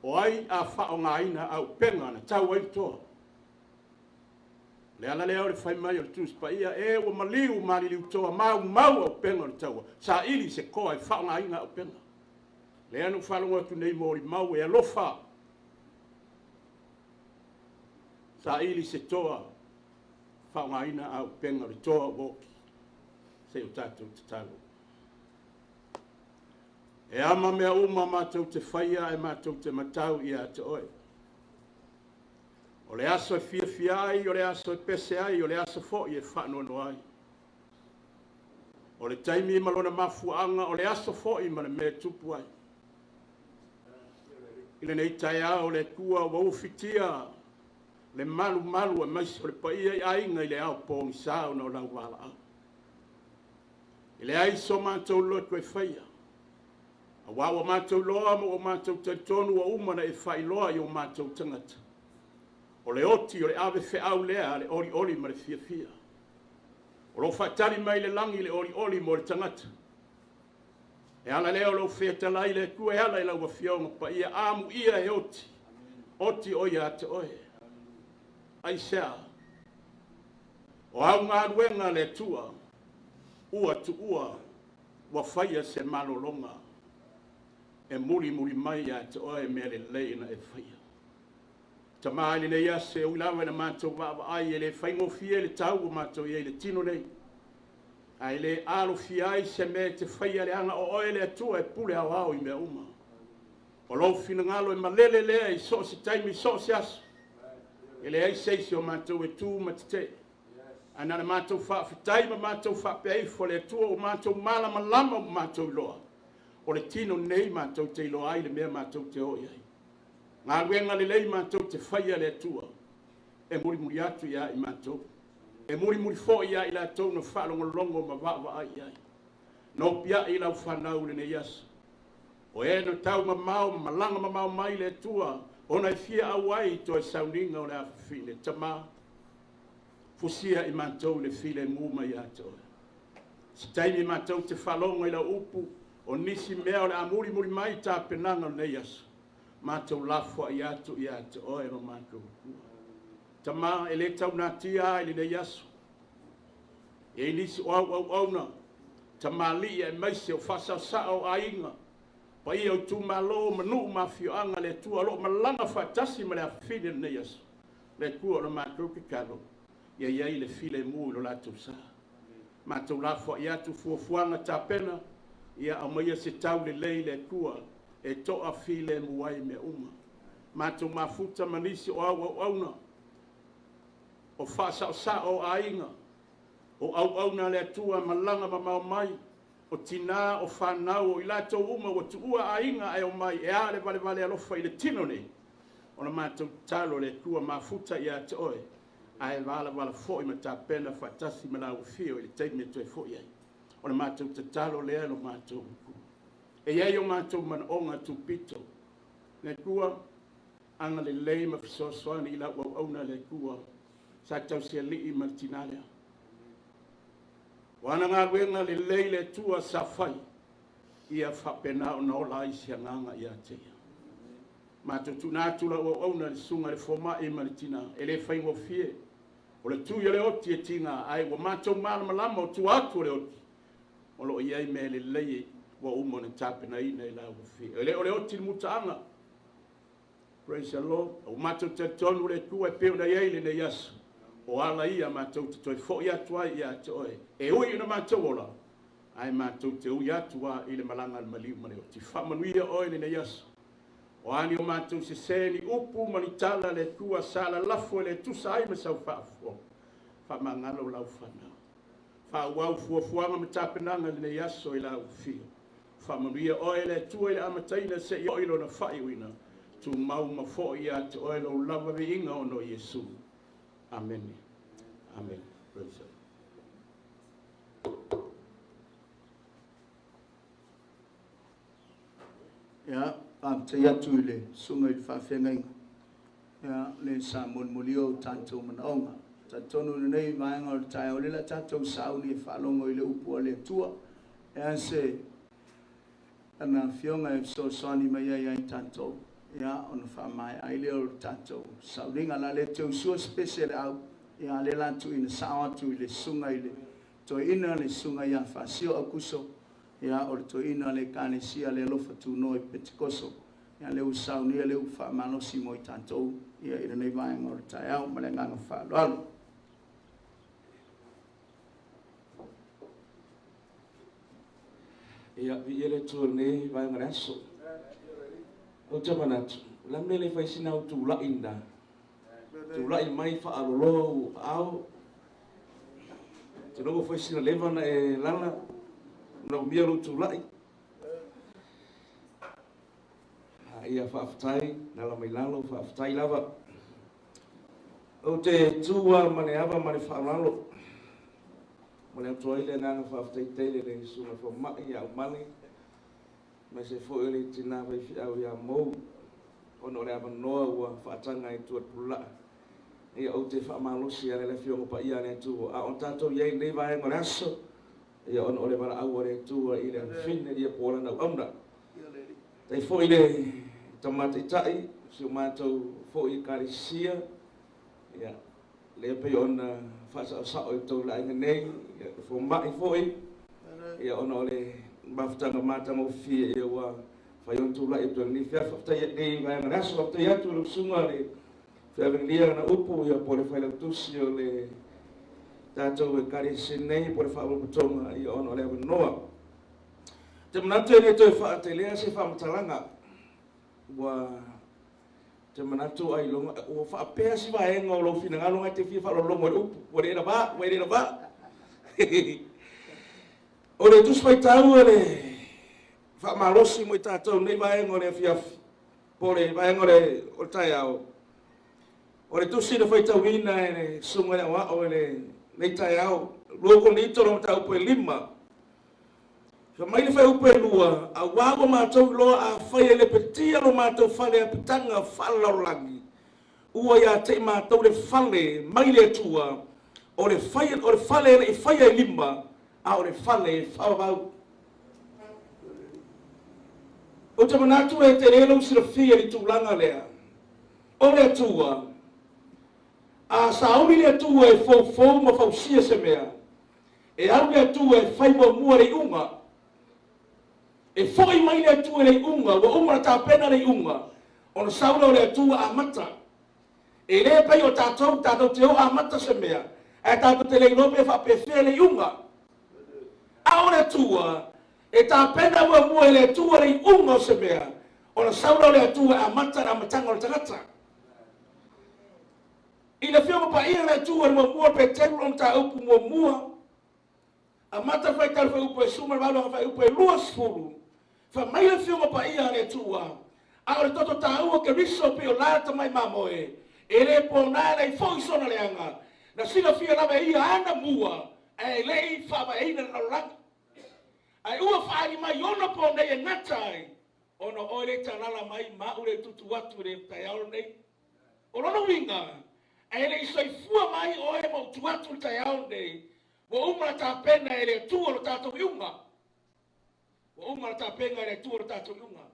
o ai a faaaogaina auupega na tau ai le toa? O le ala lea o le fai mai o le Tusi Paia, e ua maliu maliliu toa, maumau auupega o le taua, saili se toa e faaaogaina auupega. Lea na ou faalogo atu nei molimau e alofa, saili se toa, faaaogaina auupega o le toa ua oti, se i o tatou tatalo. E ama mea uma matou te faia ae matou te matau ia te oe. O le aso e fiafia ai, o le aso e pese ai, o le aso foi e faanoanoa ai. O le taimi ma lona mafuaaga, o le aso foi ma le mea e tupu ai. I lenei taeao le Atua ua ufitia le malumalu aemaise o le paia i aiga i le ao pogisa ona o lau valaau. E leai so matou loto e faia, aua ua matou iloa ma ua matou talitonu ua uma ona e faailoa i o matou tagata. O le oti o le ave feau lea a le olioli ma le fiafia. O lo o faatali mai le lagi le olioli mo le tagata. E ala lea o lou fetalai le Atua e ala i lau Afioga Paia, amuia e oti, oti o ia te oe. Aisea? O au galuega le Atua, ua tuua, ua faia se malologa e mulimuli mai ia te oe mea lelei na e faia. Tama i lenei aso e ui lava ina matou vaavaai e le faigofie le tau ua matou i ai i le tino nei, ae le alofia ai se mea e te faia leaga o oe le Atua e pule aoao i mea uma. O lou finagalo e malele lea i so o se taimi i so o se aso. E leai se isi o matou e tu ma tetee. Ae na ona matou faafetai ma matou faapea ifo le Atua ua matou malamalama ua matou iloa. O le tino nei matou te iloa ai le mea matou te o i ai. Galuega lelei matou te faia le Atua e mulimuli atu ia i matou. E mulimuli foi ia i latou na faalogologo ma vaavaai i ai. Nopiai i lau fanau lenei aso. O e na tau mamao ma malaga mamao mai le Atua ona e fia auai i toe sauniga o le afafine. Tama, fusia i matou le filemu mai ia te oe. Se taimi matou te faalogo i lau upu, o nisi mea o le a mulimuli mai i tapenaga o lenei aso, matou lafoai atu ia te oe lo matou Atua. Tama, e le taunatia ai lenei aso. E i nisi o au auauna, tamalii aemaise o faasaosao o aiga, paia o itumalo ma nuu ma afioaga le Atua o lo o malaga faatasi ma le afafine lenei aso. Le Atua o le matou tatalo, ia i ai le filemu i lo latou sa. Matou lafoai atu fuafuaga tapena, ia aumaia se tau lelei le Atua e toa filemu ai mea uma. Matou mafuta ma nisi o au auauna, o faasaosao o aiga, o auauna le Atua malaga mamao mai, o tinā, o fanau, o i latou uma ua tuua aiga ae omai e a le valevale alofa i le tino nei. O le matou tatalo le Atua mafuta ia te oe, ae valavala foi ma tapena faatasi ma lau afio i le taimi e toe foi ai. O le matou tatalo lea lo matou Atua. E i ai o matou manaoga tupito. Le Atua, agalelei ma fesoasoani i lau auauna le Atua, sa tausialii ma le tinā lea. O ana galuega lelei le Atua sa fai, ia faapena ona ola ai se agaga ia te ia. Matou tuuina atu lau auauna le susuga i le fomai ma le tinā, e le faigofie. O le tui o le oti e tiga, ae ua matou malamalama o tua atu o le oti, o loo i ai mea lelei ua uma ona tapenaina i lau afio. E le o le oti le mutaaga. Praise the Lord. Ua matou talitonu le Atua e pei ona i ai lenei aso. O ala ia matou te toe fo'i atu ai ia te oe. E ui ina matou ola, ae matou te ui atu a i le malaga a le maliu ma le oti. Faamanuia oe lenei aso. O a ni o matou sesē ni upu ma ni tala le Atua sa lalafo e le tusa ai ma sau faafofoga. Faamagalo lau fanau. Faaauau fuafuaga ma tapenaga lenei aso i lau afio. Faamanuia oe le Atua i le amataina seia oo i lona faaiuina. Tumau ma foi ia te oe lou lava viiga ona o Iesu. Amene. Amene. Praise the Lord. Ia, faafetai atu i le susuga i le faafeagaiga, ia, le sa molimoli o tatou manaoga. Talitonu i lenei vaega o le taeao, o lea la tatou sauni e faalogo i le upu a le Atua. E a se ana afioga e fesoasoani mai ai ai tatou, ia, ona faamaea ai lea o le tatou sauniga. O le a le toe usua se pese a le au, ia, lea la tuuina sao atu i le susuga i le toeaina, le susuga ia Faasio Aukuso, ia, o le toeaina o le Ekalesia le Alofa Tunoa i Petekoso. Ia, lea ua saunia le upu faamalosi mo i tatou, ia, i lenei vaega o le taeao ma le agaga faaaloalo. Ia, viia le Atua i lenei vaega o le aso. Ou te manatu, o le a le mea e le fai sina au tula'i lena? Tula'i mai faaloloa ou aao. Te iloa ua fai sina leva ona e lala, manaomia lou tula'i. Ia faafetai, lala mai lalo, faafetai lava. Ou te tu lava ma le ava ma le faaaloalo. Momoli atu ai le agaga faafetai tele i le Susuga Fomai ia Aumale, aemaise foi o le tina faifeau ia Mou, ona o le avanoa ua faataga ai i tua i le pululaa. Ia ou te faamalosi lava i le Afioga Paia a le Atua, a o tatou i ai i lenei vaega o le aso, ia ona o le valaau a le Atua i le afafine, ia po o lana auauna. Faafetai foi i le Tama Taitai, si o matou foi Ekalesia, ia, lea pei ona faasaosao i tou laaiga nei, ia, le fomai foi, ia, ona o le mafutaga matagofie, ia, ua fai ona tulai atu i lenei afiafi. Faafetai lenei vaega o le aso, faafetai atu i lau susuga le Feavelia ana upu, ia, po o le failautusi o le tatou Ekalesia nei, po o le Faalapotopotoga, ia, ona o le avanoa. Ou te manatu e le toe faatelea se faamatalaga, ua te manatu ailoga ua faapea si vaega o lou finagalo ngai te fia faalologo i le upu, ua le lava, ua le lava. O le Tusi Faitau o le faamalosi mo i tatou nei vaega o le afiafi, po o le vaega o le taeao. O le tusi na faitauina e le Susuga i le Aoao i lenei taeao, 2 Korinito lona mataupu e 5. Fai mai le fuaiupu e 2, Auā ua matou iloa afai e lepetia lo matou fale apitaga faalelalolagi, ua ia te i matou le fale mai le Atua, o le o le fale e le i faia i lima, a o le fale e faavavau. Ou te manatu e tele lou silafia i le tulaga lea. O le Atua, a sauni le Atua e foufou ma fausia se mea, E alu le Atua e fai muamua le iuga. E foi mai le Atua i le iuga, ua uma ona tapena le iuga, ona sau lea o le Atua amata. E le pei o tatou, tatou te o amata se mea, ae tatou te le iloa pe faapefea le iuga. A o le Atua, e tapena muamua e le Atua le iuga o se mea, ona sau lea o le Atua e amata le amataga o le tagata. I le Afioga Paia le Atua i le muamua Peteru lona mataupu muamua, amata le faitau le fuaiupu e 18 aga fuaiupu e 20, fai mai le Afioga Paia a le Atua, A o le toto taua Keriso pei o la tamai mamoe, e le pona e leai foi sona leaga, na silafia lava e ia ana mua, ae le i faavaeina le lalolagi. Ae ua faaali mai ona po nei e gata ai, ona oe le talala mai ma au le tutu atu i le taeao lenei. O lona uiga, a e le i soifua mai oe ma ou tu atu i le taeao lenei, ua uma ona tapena e le Atua lo tatou iuga. Ua uma ona tapena e le Atua lo tatou iuga.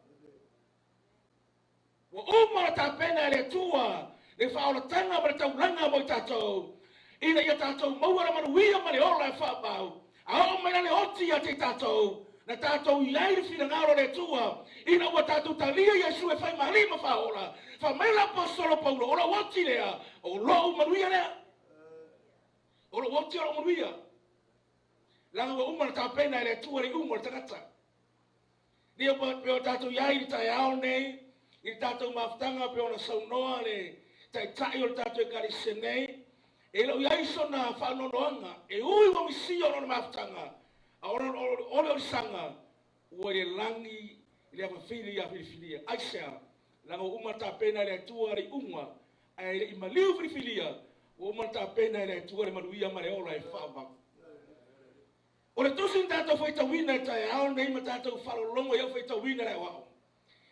Ua uma ona tapena e le Atua le faaolataga ma le taulaga mo i tatou. Ina ia tatou maua le manuia ma le ola e faamau, a oo mai la le oti ia te i tatou, na tatou i ai le finagalo o le Atua, ina ua tatou talia Iesu e fai ma Alii ma Faaola, fai mai le Aposetolo Paulo, O lou oti lea, o lou manuia lea. O lou oti o lou manuia. Leaga ua uma ona tapena e le Atua le iuga o le tagata. Ia pei o tatou i ai i le taeao nei, i le tatou mafutaga pei ona saunoa le Taitai o le tatou Ekalesia nei, e le o i ai sona faanoanoaga, e ui ua misia ona o le mafutaga, a o le oliolisaga ua i le lagi i le afafili ia filifilia. Aisea? Leaga ua uma ona tapena e le Atua le iuga, ae le i maliu filifilia, ua uma ona tapena e le Atua le manuia ma le ola e faavavau. O le tusi na tatou faitauina i taeao nei ma tatou faalogologo i au faitauina i le aoao,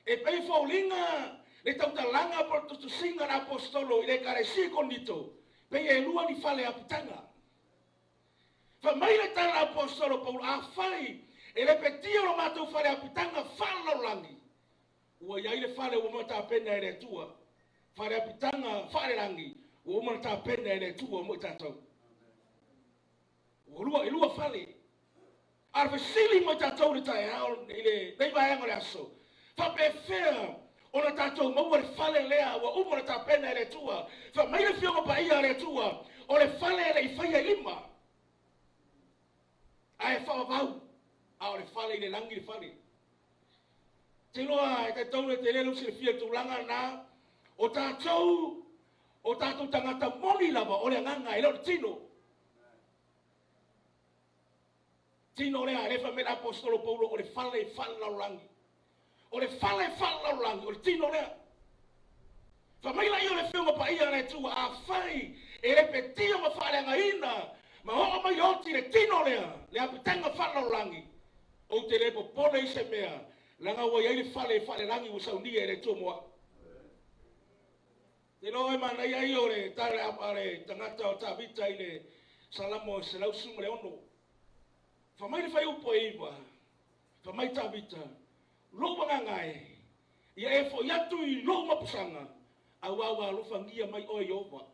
e pei foliga le tautalaga po o le tusitusiga a le Aposetolo i le Ekalesia i Korinito, pei e lua ni fale apitaga. Fai mai le tala a Aposetolo Paulo, Afai e lepetia lo matou fale apitaga faalelalolagi, ua i ai le fale ua uma ona tapena e le Atua, fale apitaga faalelagi ua uma ona tapena e le Atua mo i tatou. Ua lua, e lua fale. A o le fesili mo i tatou i le taeao, i lenei vaega o le aso, faapefea ona tatou maua le fale lea ua uma ona tapena e le Atua? Fai mai le Afioga Paia a le Atua, o le fale e le i faia i lima, ae faavavau, a o le fale i le lagi le fale. Ou te iloa e talitonu e tele lou silafia i le tulaga lena, o tatou, o tatou tagata moni lava, o le agaga e le o le tino. Tino lea, lea fai mai le Aposetolo Paulo, o le fale faalelalolagi. O le fale faalelalolagi, o le tino lea. Fai mai laia o le Afioga Paia a le Atua, afai e lepetia ma faaleagaina ma oo mai le oti i le tino lea, le apitaga faalelalolagi, ou te le popole i se mea, leaga ua i ai le fale faalelagi ua saunia e le Atua mo au. Te iloa e manaia ia o le tala a le tagata o Tavita i le Salamo 116. Fai mai le fuaiupu e 9, fai mai Tavita, Lou agaga e, ia e foi atu i lou mapusaga, aua ua alofagia mai oe Ieova.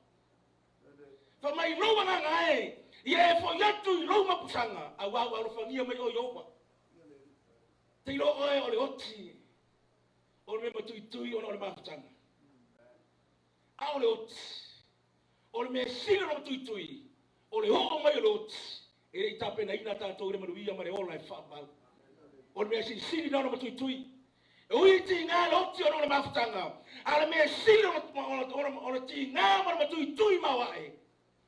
Fai mai lou agaga e, ia e foi atu i lou mapusaga, aua ua alofagia mai oe Ieova. Te iloa oe o le oti O le mea matuitui ona o le mafutaga. A o le oti, o le mea sili ona matuitui, o le oo mai o le oti, e le i tapenaina tatou i le manuia ma le ola e faamau. O le mea silisili na ona matuitui. E ui i tiga le oti ona o le mafutaga, a o le mea sili ona tiga ma le matuitui maoae,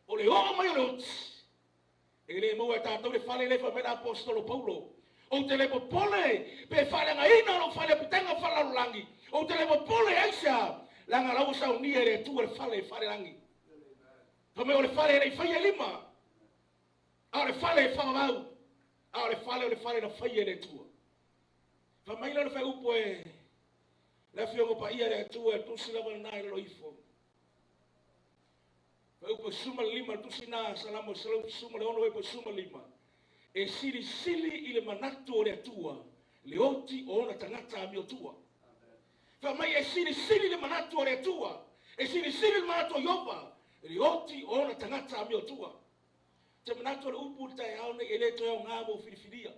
o le oo mai o le oti, E le maua e tatou le fale lea fai mai le Aposetolo Paulo. Ou te le popole pe faaleagaina lou fale apitaga faalelalolagi. Ou te le popole aisea? Leaga la ua saunia e le Atua le fale faalelagi. Fai mai o le fale e le i faia e lima, a o le fale e faavavau, a o le fale o le fale na faia e le Atua. Fai mai lea o le faaiupu e le Afioga Paia e le Atua e tusi lava lena i lalo ifo. Fuaiupu 15, le tusi na Salamo 116 fuaiupu 15, E silisili i le manatu o le Atua le oti o ona tagata amiotua. Fai mai e silisili le manatu o le Atua, e silisili le manatu o Ieova le oti o ona tagata amiotua. Ou te manatu o le upu i le taeao nei e le toe aoga mo filifilia.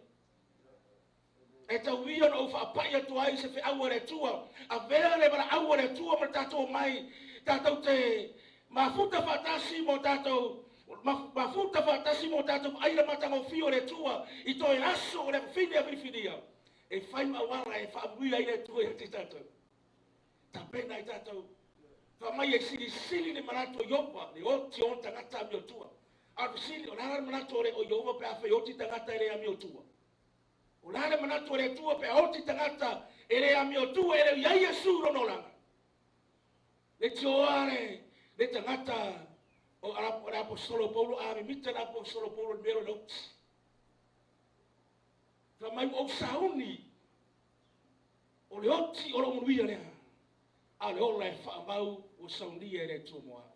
E tau ia ona ou faapai atu ai se feau a le Atua, avea le valaau a le Atua ma le tatou omai, tatou te mafuta faatasi mo tatou mafuta faatasi mo tatou vaai le matagofie o le Atua i toe aso o le afafine a filifilia, e fai ma auala e faaamuia ai le Atua ia te tatou. Tapena ai tatou. Fai mai e silisili le manatu o Ioba, le oti o ona tagata amiotua. A o le fesili, o le a la le manatu o Ioba pe afai e oti tagata e le amiotua? O le a le manatu o le Atua pe a oti tagata e le amiotua e le o i ai Iesu i lona olaga? Le tioa le, le tagata o le Aposetolo Paulo, a mimita le Aposetolo Paulo i le mea lea o le oti. Fai mai ua ou sauni o le oti o lou manuia lea, a o le ola e faamau ua saunia e le Atua mo au.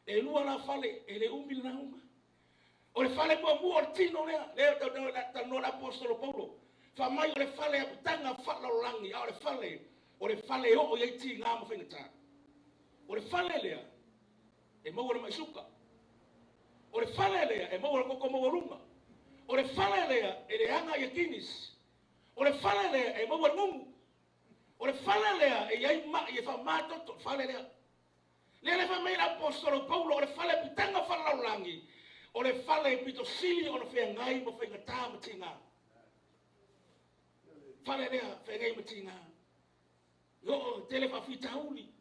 E lua la fale, e le umi lena uma. O le fale muamua o le tino lea, lea e talanoa le Aposetolo Paulo, fai mai o le fale apitaga faalelalolagi, a o le fale, o le fale e oo i ai tiga ma faigata. O le fale lea, e maua le mai suka. O le fale lea e maua le toto maualuga. O le fale lea e leaga ia Guinness. O le fale lea e maua le gugu. O le fale lea e i ai ma'i e faamama toto, o le fale lea. Lea le fai mai le aposetolo Paulo, o le fale pitaga faalelalolagi, o le fale e pito sili ona feagai ma faigata ma tiga. Fale lea feagai ma tiga. E oo e tele faafitauli.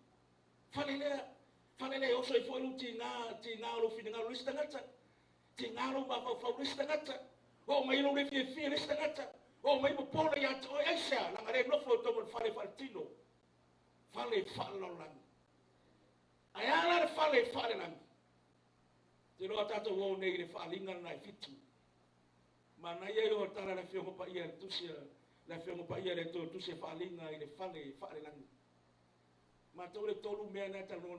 Fale lea, fale lea e oso ai foi lou tiga, tiga o lou finagalo i le isi tagata. Tiga lou mafaufau i le isi tagata. Oo mai lou le fiafia i le isi tagata. Oo mai popole ia te oe, aisea? Leaga le nofo i totonu o le fale faaletino. Fale faalelalolagi. Ae a la le fale faalelagi? Te iloa tatou o nei i le faaaliga lena e fitu. Manaia ia o tala a le Afioga Paia i le tusi a le Afioga Paia i le Atua tusi a faaaliga i le fale faalelagi. Matou le tolu mea na talanoa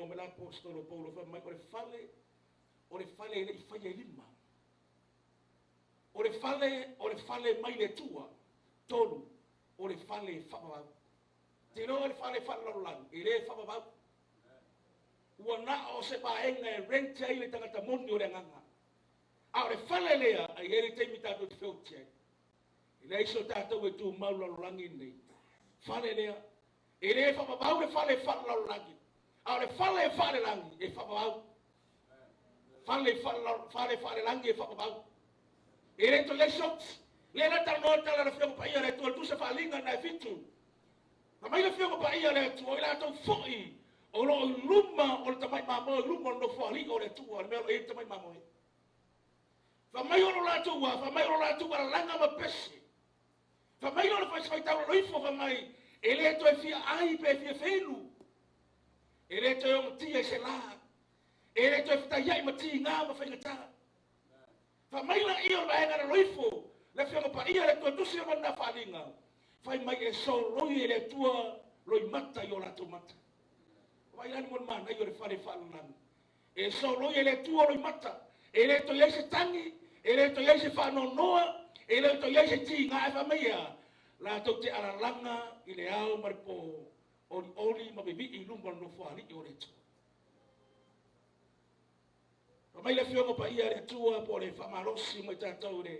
mai le aposetolo Paulo fai mai o le fale o le fale e le i faia i lima. O le fale o le fale mai le Atua. Tolu o le fale faavavau. Te iloa le fale faalelalolagi e le faavavau. Ua na o se vaega e rent ai le tagata moni o le agaga. A o le fale lea, e i ai le taimi tatou te feoti ai. E leai so tatou e tumau lalolagi lenei. Fale lea, e le faavavau le fale faalelalolagi, a o le fale faalelagi e faavavau. Fale, fale faalelagi e faavavau. E le toe i ai socks. Lea la talanoa le tala a le Afioga Paia a le Atua, le tusa faaaliga na e fitu. Na mai le Afioga Paia a le Atua, i latou foi o lo o i luma o le tamai mamoe, i luma o le nofoalii o le Atua, le mea o lo o i ai le tamai mamoe. Fai mai o lo latou ua, fai mai o lo latou alalaga ma pese. Fai mai o le faitafaitau laloifo, fai mai, e le toe fia ai pe fia feinu. E le toe ogatia i se la. E le toe fetaiai ma tiga ma faigata. Fai mai laia o le vaega laloifo, le Afioga Paia, le Atua tusi lava lena faaaliga, fai mai e soloi e le Atua loimata i o latou mata. Vaai la le mea o le manaia o le fale faalalagi. E soloi e le Atua loimata, e le toe i ai se tagi, e le toe i ai se faanoanoa, e le toe i ai se tiga, ae fai mai e a? Latou te alalaga i le ao ma le po, olioli ma vivii i luma o le nofoalii o le Atua. Fai mai le Afioga Paia a le Atua po o le faamalosi mo i tatou i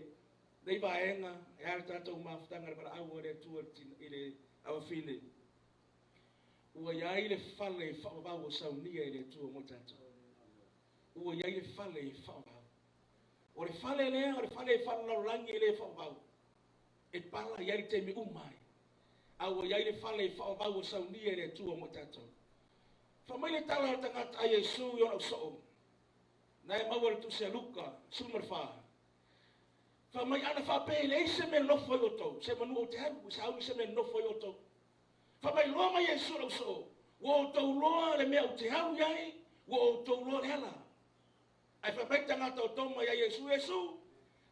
lenei vaega, e a le tatou mafutaga i le valaau a le Atua i le avafine. Ua i ai le fale faavavau ua saunia e le Atua mo tatou. Ua i ai le fale faavavau. O le fale lea, o le fale faalelalolagi e le faavavau. E pala i ai le taimi uma ai. A ua i ai le fale faavavau ua saunia e le Atua mo tatou. Fai mai le tala a le tagata a Iesu i ona ausoo, na e maua i le tusi a Luka 14. Fai mai, ana faapea e leai se mea nofo ai outou, se manu ou te alu, e sauni se mea nofo ai outou. Fai mai loa mai Iesu i le ausoo, ua outou loa le mea ou te alu i ai, ua outou loa le ala. Ae fai mai le tagata o Toma ia Iesu, Iesu,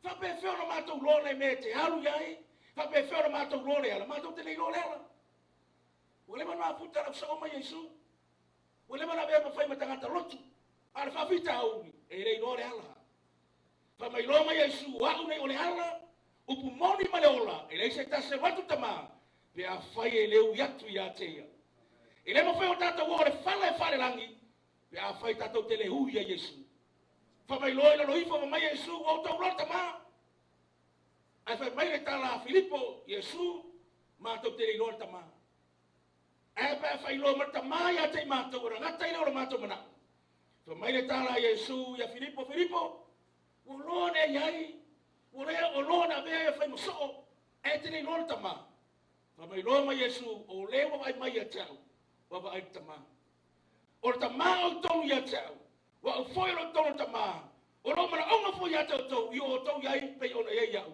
faapefea ona matou loa le mea e te alu i ai, faapefea ona matou loa le ala, matou te le iloa le ala. Ua leva ona mafuta lau sao mai Iesu. Ua leva ona avea ma fai ma tagata lotu. A o le faafitauli, e le iloa le ala. Fai mai loa mai Iesu, o au nei o le ala, upu moni ma le ola, e leai se tasi e alu atu Tama, pe afai e le ui atu ia te ia. E le mafai o tatou oo le fala e faalelagi, pe afai tatou te le ui ia Iesu. Fai mai loa i lalo ifo, fai mai Iesu, ua outou loa le Tama. Ae fai mai le tala a Filipo, Iesu, matou te le iloa le Tama. Ae pe a faailoa mai le Tama ia te i matou, ona gata ai lea o lo matou manao. Fai mai le tala a Iesu ia Filipo, Filipo, ua loa ona e i ai, ua lea ua loa ona avea e fai ma soo, ae e te le iloa le Tama. Fai mai loa mai Iesu, o le ua vaai mai ia te au, ua vaai le Tama. O le Tama o i tonu ia te au, ua au foi o lo tonu le Tama, o lou manaoga foi ia te outou, i o outou i ai pei ona i ai iaʻu.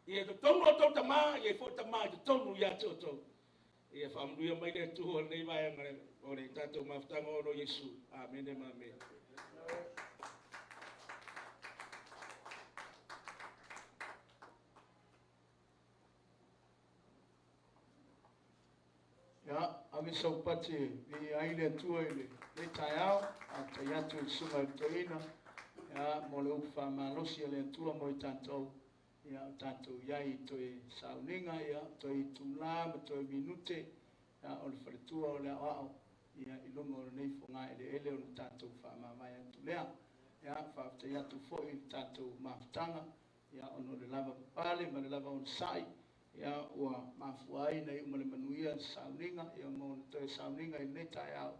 Ia i totonu o outou Tama, ia i foi Tama i totonu ia te outou. Ia faamanuia mai le Atua lenei vaega o le tatou mafutaga ona o Iesu. Amene ma amene. Ia, ave sau pati e viia ai le Atua i lenei taeao, faafetai atu i le Susuga i le Toeaina, ia, mo le upu faamalosi a le Atua mo i tatou, ia, o tatou i ai i toe sauniga, ia, toe itula ma toe minute, ia, o le faletua o le aoao, ia, i luga o lenei fogaeleele ona tatou faamavae atu lea. Ia, faafetai atu foi i le tatou mafutaga, ia, ona o le lava papale ma le lava onosai, ia, ua mafua ai na iu ma le manuia le sauniga, ia, ma ona toe sauniga i lenei taeao,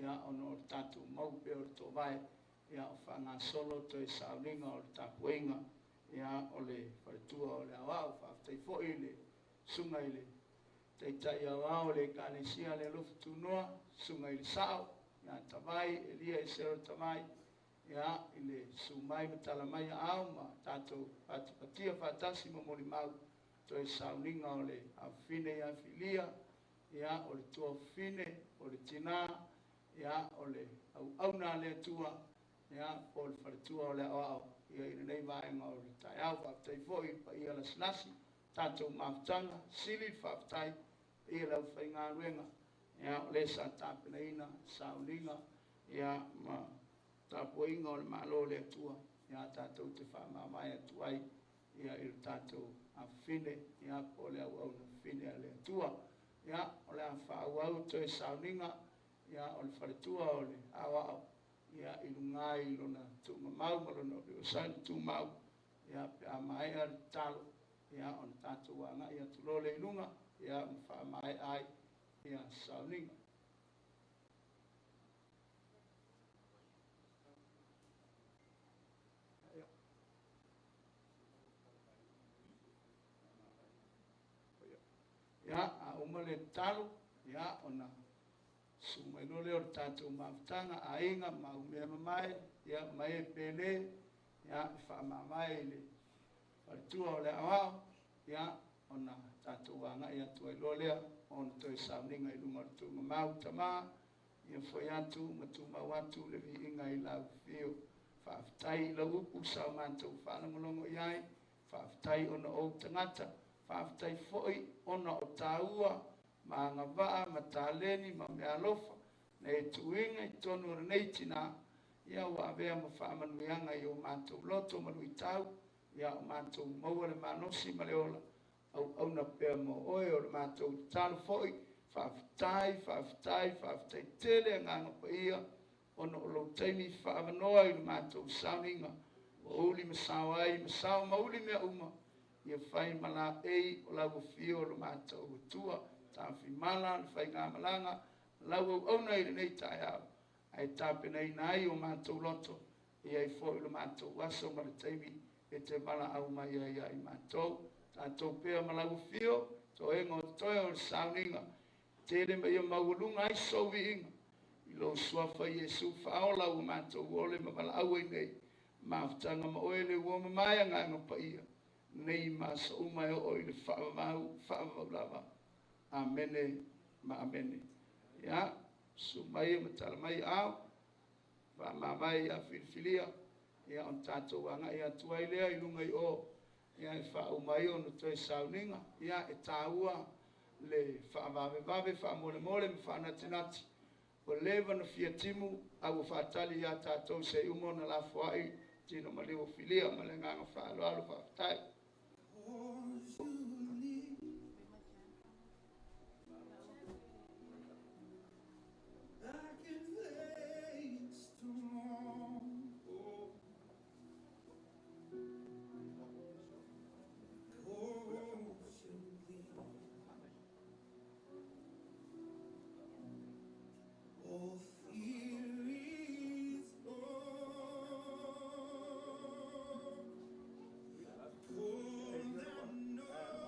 ia, ona o le tatou mau pea o le toovae, ia, o faagasolo toe sauniga o le tapuaiga, ia, o le faletua o le aoao. Faafetai foi i le susuga i le Taitai Aoao o le Ekalesia le Alofa Tunoa, susuga i le Sao, ia Tavai, Elia Esero Tavai, ia, i le susu mai ma tala mai aao ma tatou patipatia faatasi ma molimau toe sauniga o le afafine ia Filia, ia, o le tuafafine, o le tinā, ia, o le auauna a le Atua, ia, po o le faletua o le aoao, ia, i lenei vaega o le taeao. Faafetai foi i le paia lasilasi, tatou mafutaga, sili le faafetai i le aufaigaluega, ia, o le sa tapenaina sauniga, ia, ma tapuaiga o le Malo o le Atua, ia, tatou te faamavae atu ai, ia, i le tatou afafine, ia, po o le auauna fafine a le Atua. Ia, o le a faaauau toe sauniga, ia, o le faletua o le aoao, ia, i luga ai lona tuugamau ma lona osaina tumau, ia, pe a maea le tatalo, ia, ona tatou agai atu loa lea i luga, ia, ma faamaea ai, ia, sauniga. Ia, a uma le tatalo, ia, ona susu mai loa lea o le tatou mafutaga, aiga ma aumea mamae, ia, ma e pele, ia, e faamavae i le faletua o le aoao, ia, ona tatou agai atu ai loa lea ona toe sauniga i luga o le tuugamau. Tama, ia foi atu ma tumau atu le viiga i lau afio. Faafetai i lau upu sa o matou faalogologo i ai, faafetai ona o ou tagata, faafetai foi ona o tāua ma agavaa ma taleni ma meaalofa na e tuuina i totonu o lenei tinā, ia ua avea ma faamanuiaga i o matou loto ma luitau, ia o matou maua le malosi ma le ola auauna pea mo oe. O le matou tatalo foi, faafetai, faafetai, faafetai tele agaga paia, ona o lou taimi faavanoa i le matou sauniga, ua uli ma sao ai ma sao ma uli mea uma, ia fai ma laei o lau afio lo matou Atua, tafimala le faigamalaga lau auauna i lenei taeao, ae tapenaina ai o matou loto, e i ai foi lo matou aso ma le taimi e te valaau mai ai ia i matou. Tatou pea ma lau afio, toega o totoe o le sauniga, tele ma ia maualuga ai sou viiga, i lou suafa Iesu faaola ua matou ole ma valaau ai nei, mafutaga ma oe le ua mamae agaga paia, nei ma aso uma e oo i le faavavau, faavavau lava. Amene ma amene. Ia, susu mai ma tala mai ao, faamavae ia filifilia, ia, ona tatou agai atu ai lea i luga i o, ia, e faauma ai ona toe sauniga. Ia, e tāua le faavavevave, faamolemole ma faanatinati, ua leva na fia timu, a ua faatali ia tatou se i uma ona lafoai tino maliu o Filia. Ma le agaga faaaloalo, faafetai. I can face tomorrow. Ocean bleed. All fear is gone. Cold and know.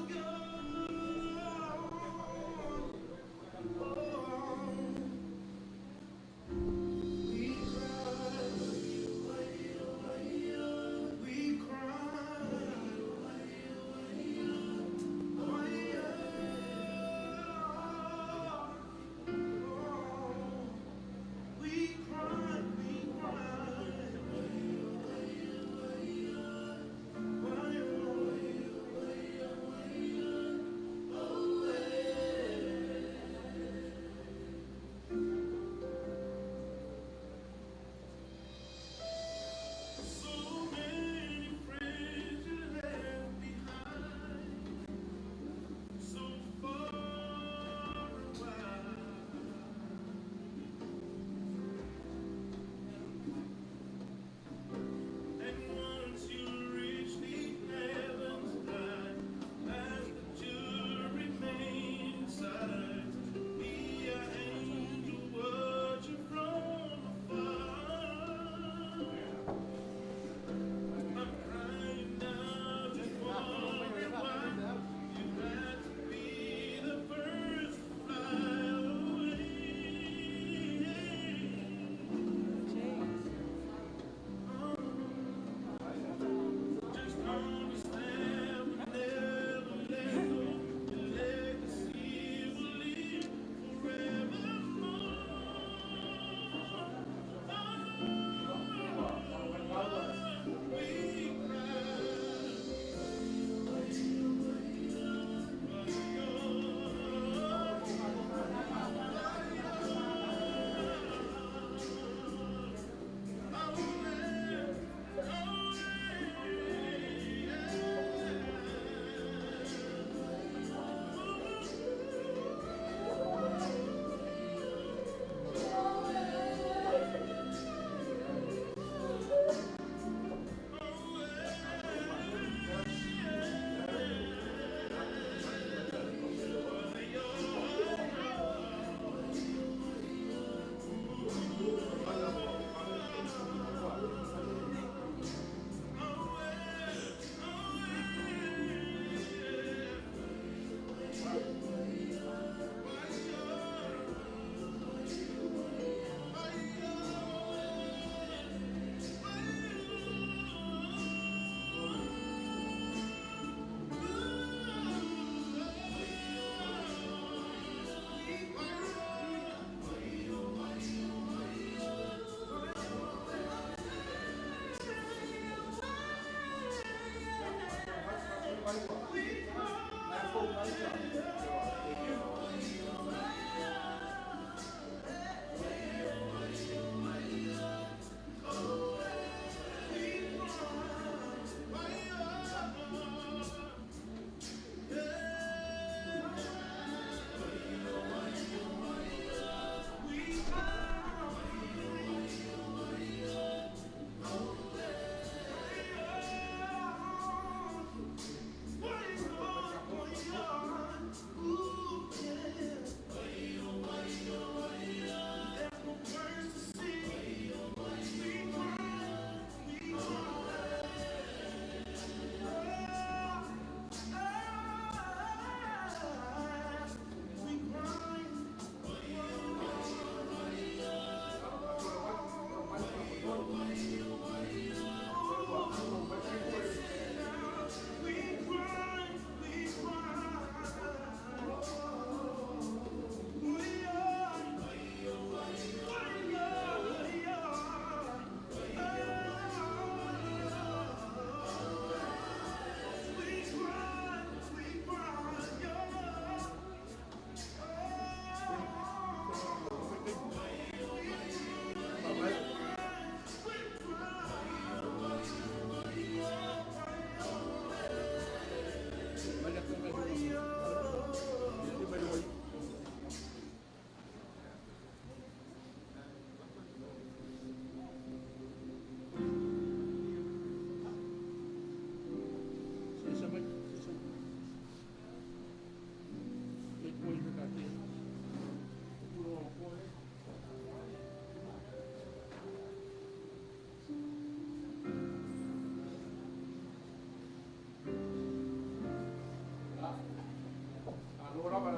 We cried.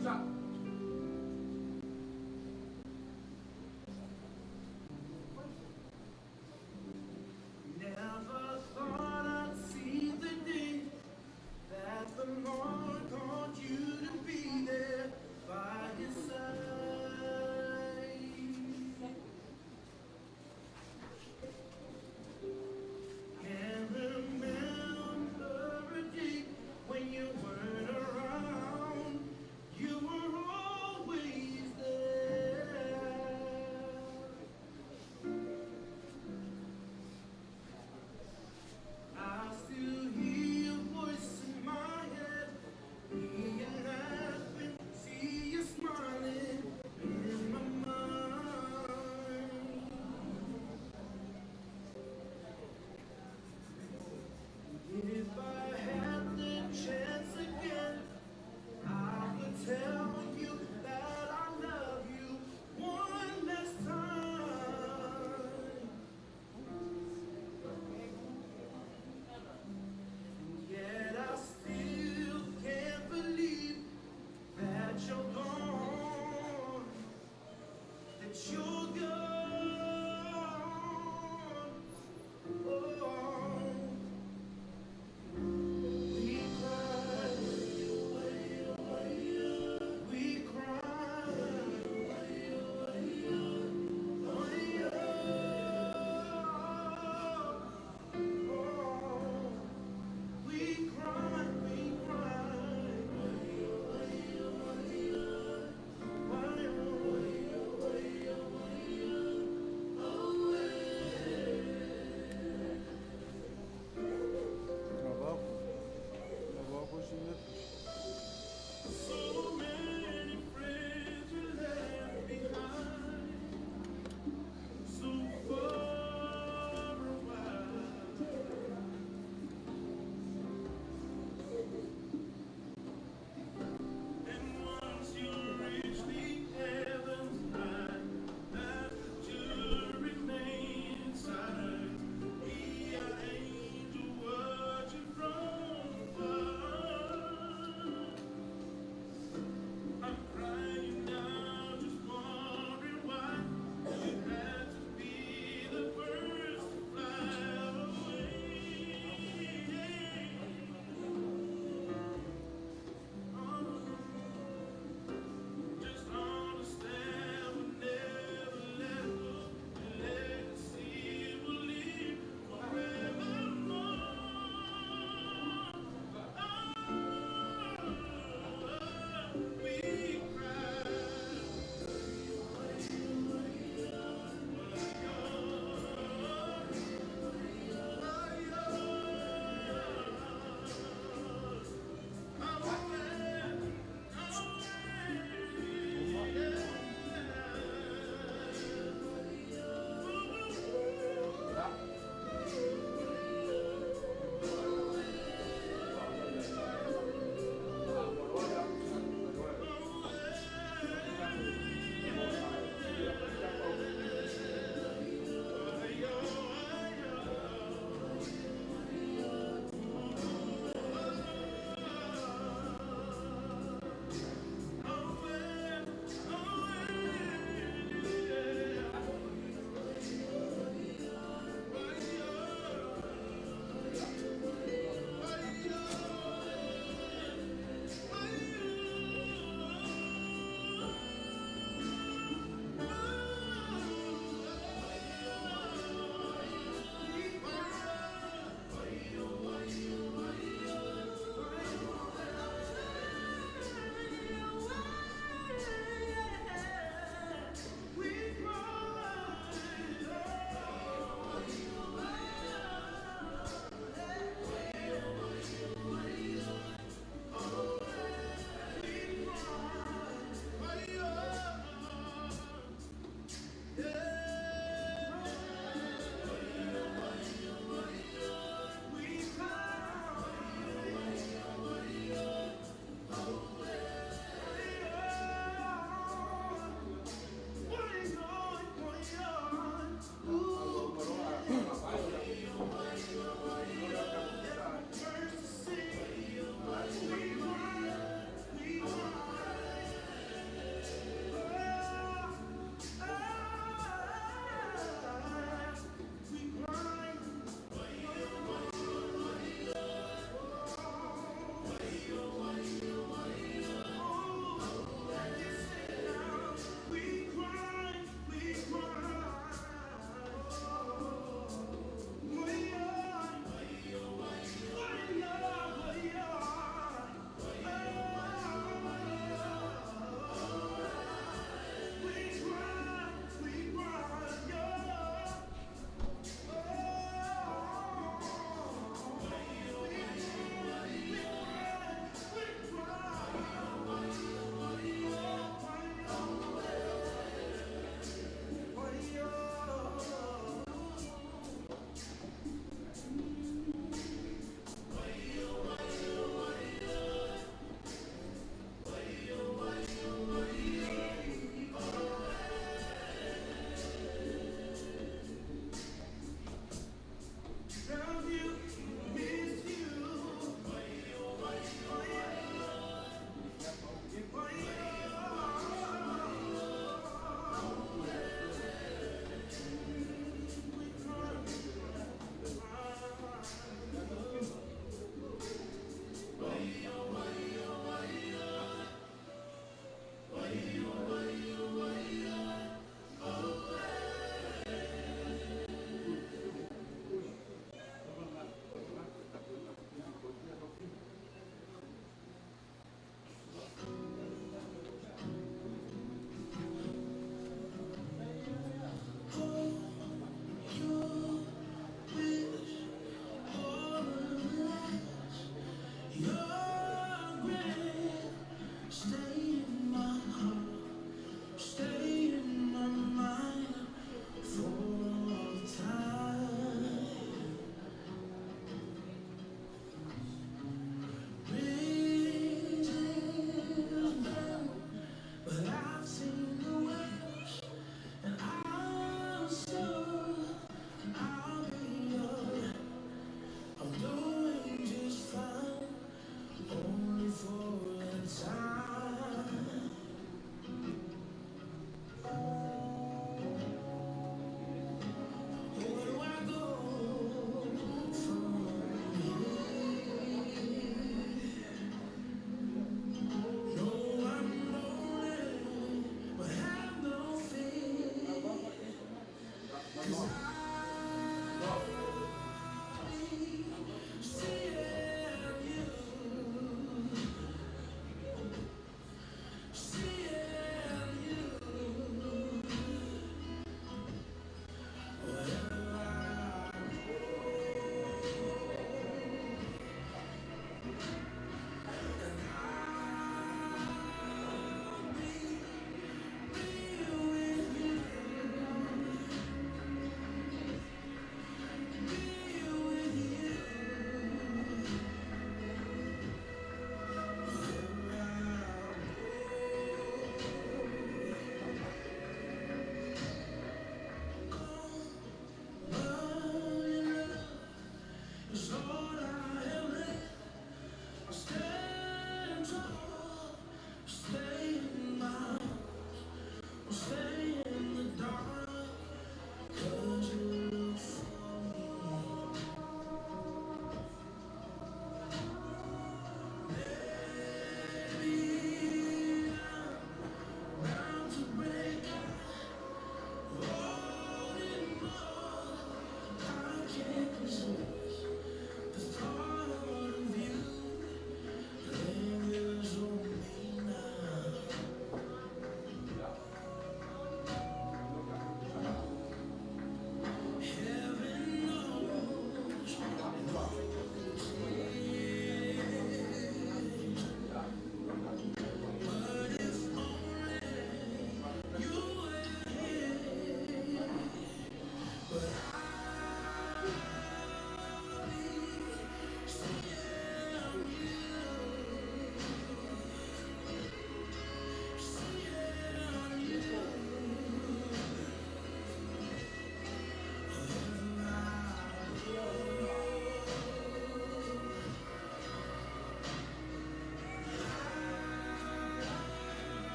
onosai. Never thought I'd see the day that the Lord called you to be there by his side. Can't remember a day when you weren't around. You were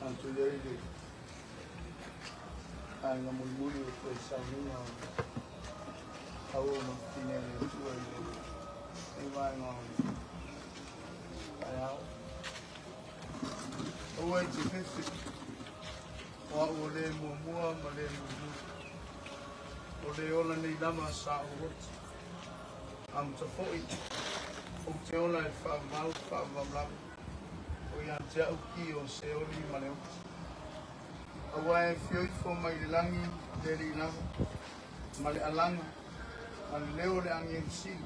Tatou i ai le aiga mulimuli o toe sauniga o auauna fafine a le Atua i lenei vaega o le taeao. Aua e te fefe, o au o le muamua ma le mulimuli. O le ola nei lava sa ou oti. Amata foi, ou te ola e faavavau, faavavau lava. O ia te au ki o Seoli ma le oti. Aua e afio ifo mai le lagi le Alii lava, ma le alaga, ma le leo o le agelu sili,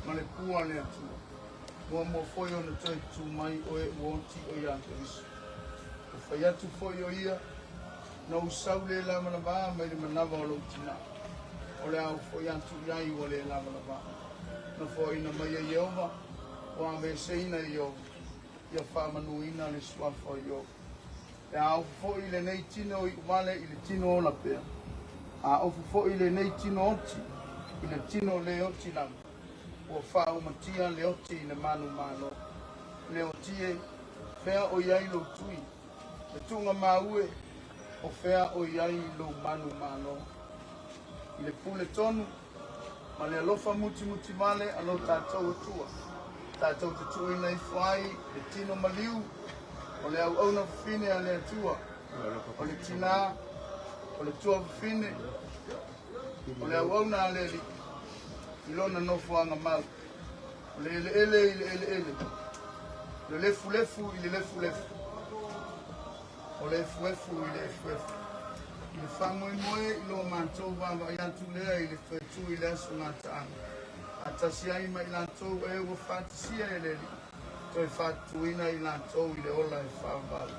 ma le pua a le Atua. Muamua foi ona toe tu mai o e ua oti o ia Keriso. Ua fai atu foi o ia, Na ou sau le lavalavā mai le manava o lou tinā, o le a ou foi atu i ai ua le lavalavā. Na foaina mai e Ieova, ua aveeseina e Ieova, ia faamanuina le suafa o Ieova. Pe a ofo foi lenei tino iuvale i le tino ola pea, a ofo foi lenei tino oti i le tino le oti lava, ua faaumatia le oti i le manumalo. Le oti e, fea o i ai lou tui? Le tuuga maue, o fea o i ai lou manumalo? I le pule tonu ma le alofa mutimutivale a lo tatou Atua, tatou te tuuina ifo ai le tino maliu o le auauna fafine a le Atua, o le tinā, o le tuafafine, o le auauna a le Alii, i lona nofoaga mau. O le eleele i le eleele, o le lefulefu i le lefulefu, o le efuefu i le efuefu. I le faamoemoe i lo matou vaavaai atu lea i le toe tu i le aso gataaga, faatasi ai ma i latou e ua faatasia e le Alii, toe faatutuina i latou i le ola e faavavau.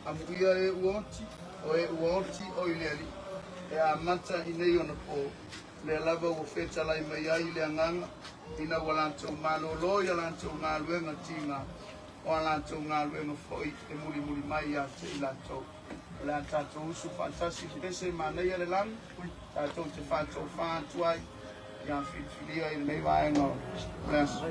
Amuia e ua oti, o e ua oti o i le Alii, e amata i nei ona po, lea lava ua fetalai mai ai le Agaga, ina ua latou malōlō i a latou galuega tiga, o a latou galuega foi e mulimuli mai ia te i latou. O le a tatou usu faatasi i le pese manaia le lagi, tatou te faatofā atu ai ia filifilia i lenei vaega o le aso.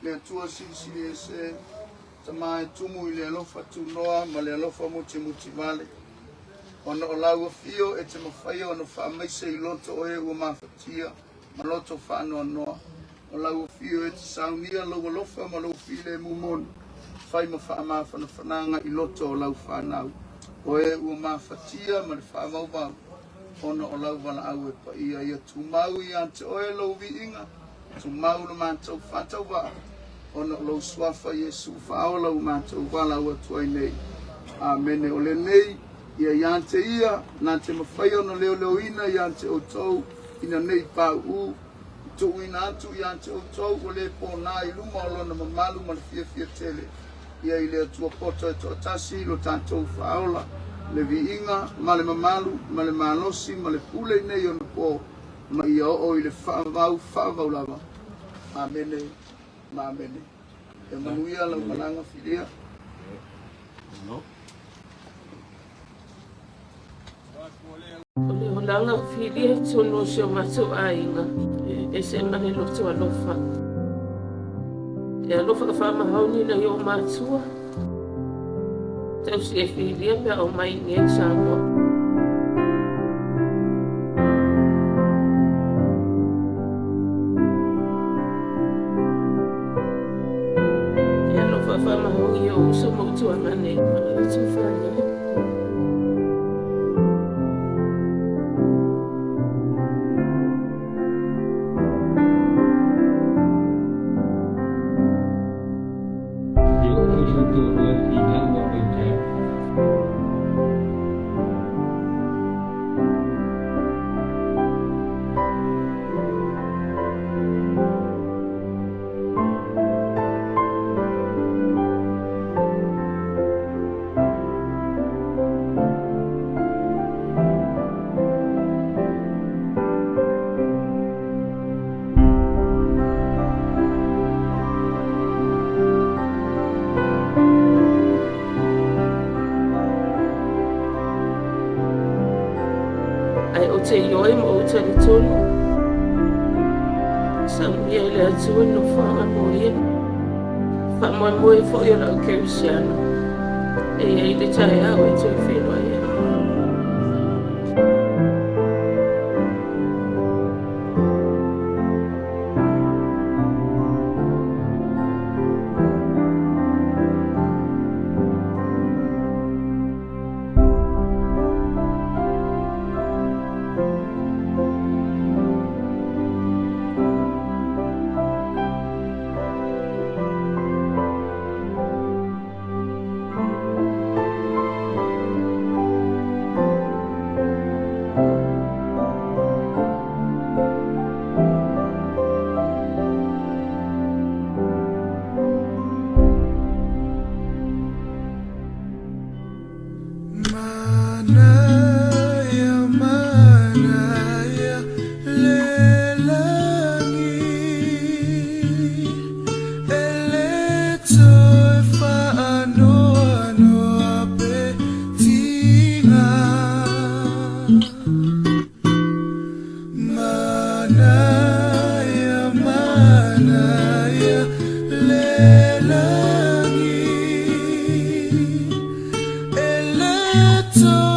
Le Atua silisili ese, Tama e tumu i le alofa tunoa ma le alofa mutimutivale, ona o lau afio e te mafaia ona faamaise i loto o e ua mafatia ma loto faanoanoa. O lau afio e te saunia lou alofa ma lou filemu moni, fai ma faamafanafanaga i loto o lau fanau, o e ua mafatia ma le faavauvau, ona o lau valaau e paia. Ia tumau ia te oe lou viiga, tumau le matou faatauvaa, ona o lou suafa Iesu faaola ua matou valaau atu ai nei. Amene. O lenei ia ia te ia, na te mafaia ona leoleoina ia te outou ina nei pauu, tuuina atu ia te outou ua le pōnā i luma o lona mamalu ma le fiafia tele. Ia i le Atua poto e toatasi lo tatou faaola, le viiga ma le mamalu ma le malosi ma le pule i nei ona po, ma ia oo i le faavavau faavavau lava. Amene ma amene. Ia manuia lau malaga filia. O le olaga o Filia i totonu o si o matou aiga, e ese ma le loto alofa. E alofa ka faamahaoni nai o matua. Tausi e Filia pe a omai i nei Samoa. E alofa faamahaoni o uso ma utuaga nei. Atu whanau. E oo foi si ou toalua i lau ua mai Jack. Ae ou te ioe ma ou talitonu, saunia e le Atua le nofoaga mo ia. Faamoemoe foi o lau kerisiano, e i ai le taeao e toe feiloai ai. Manaya, le langi, ele toe.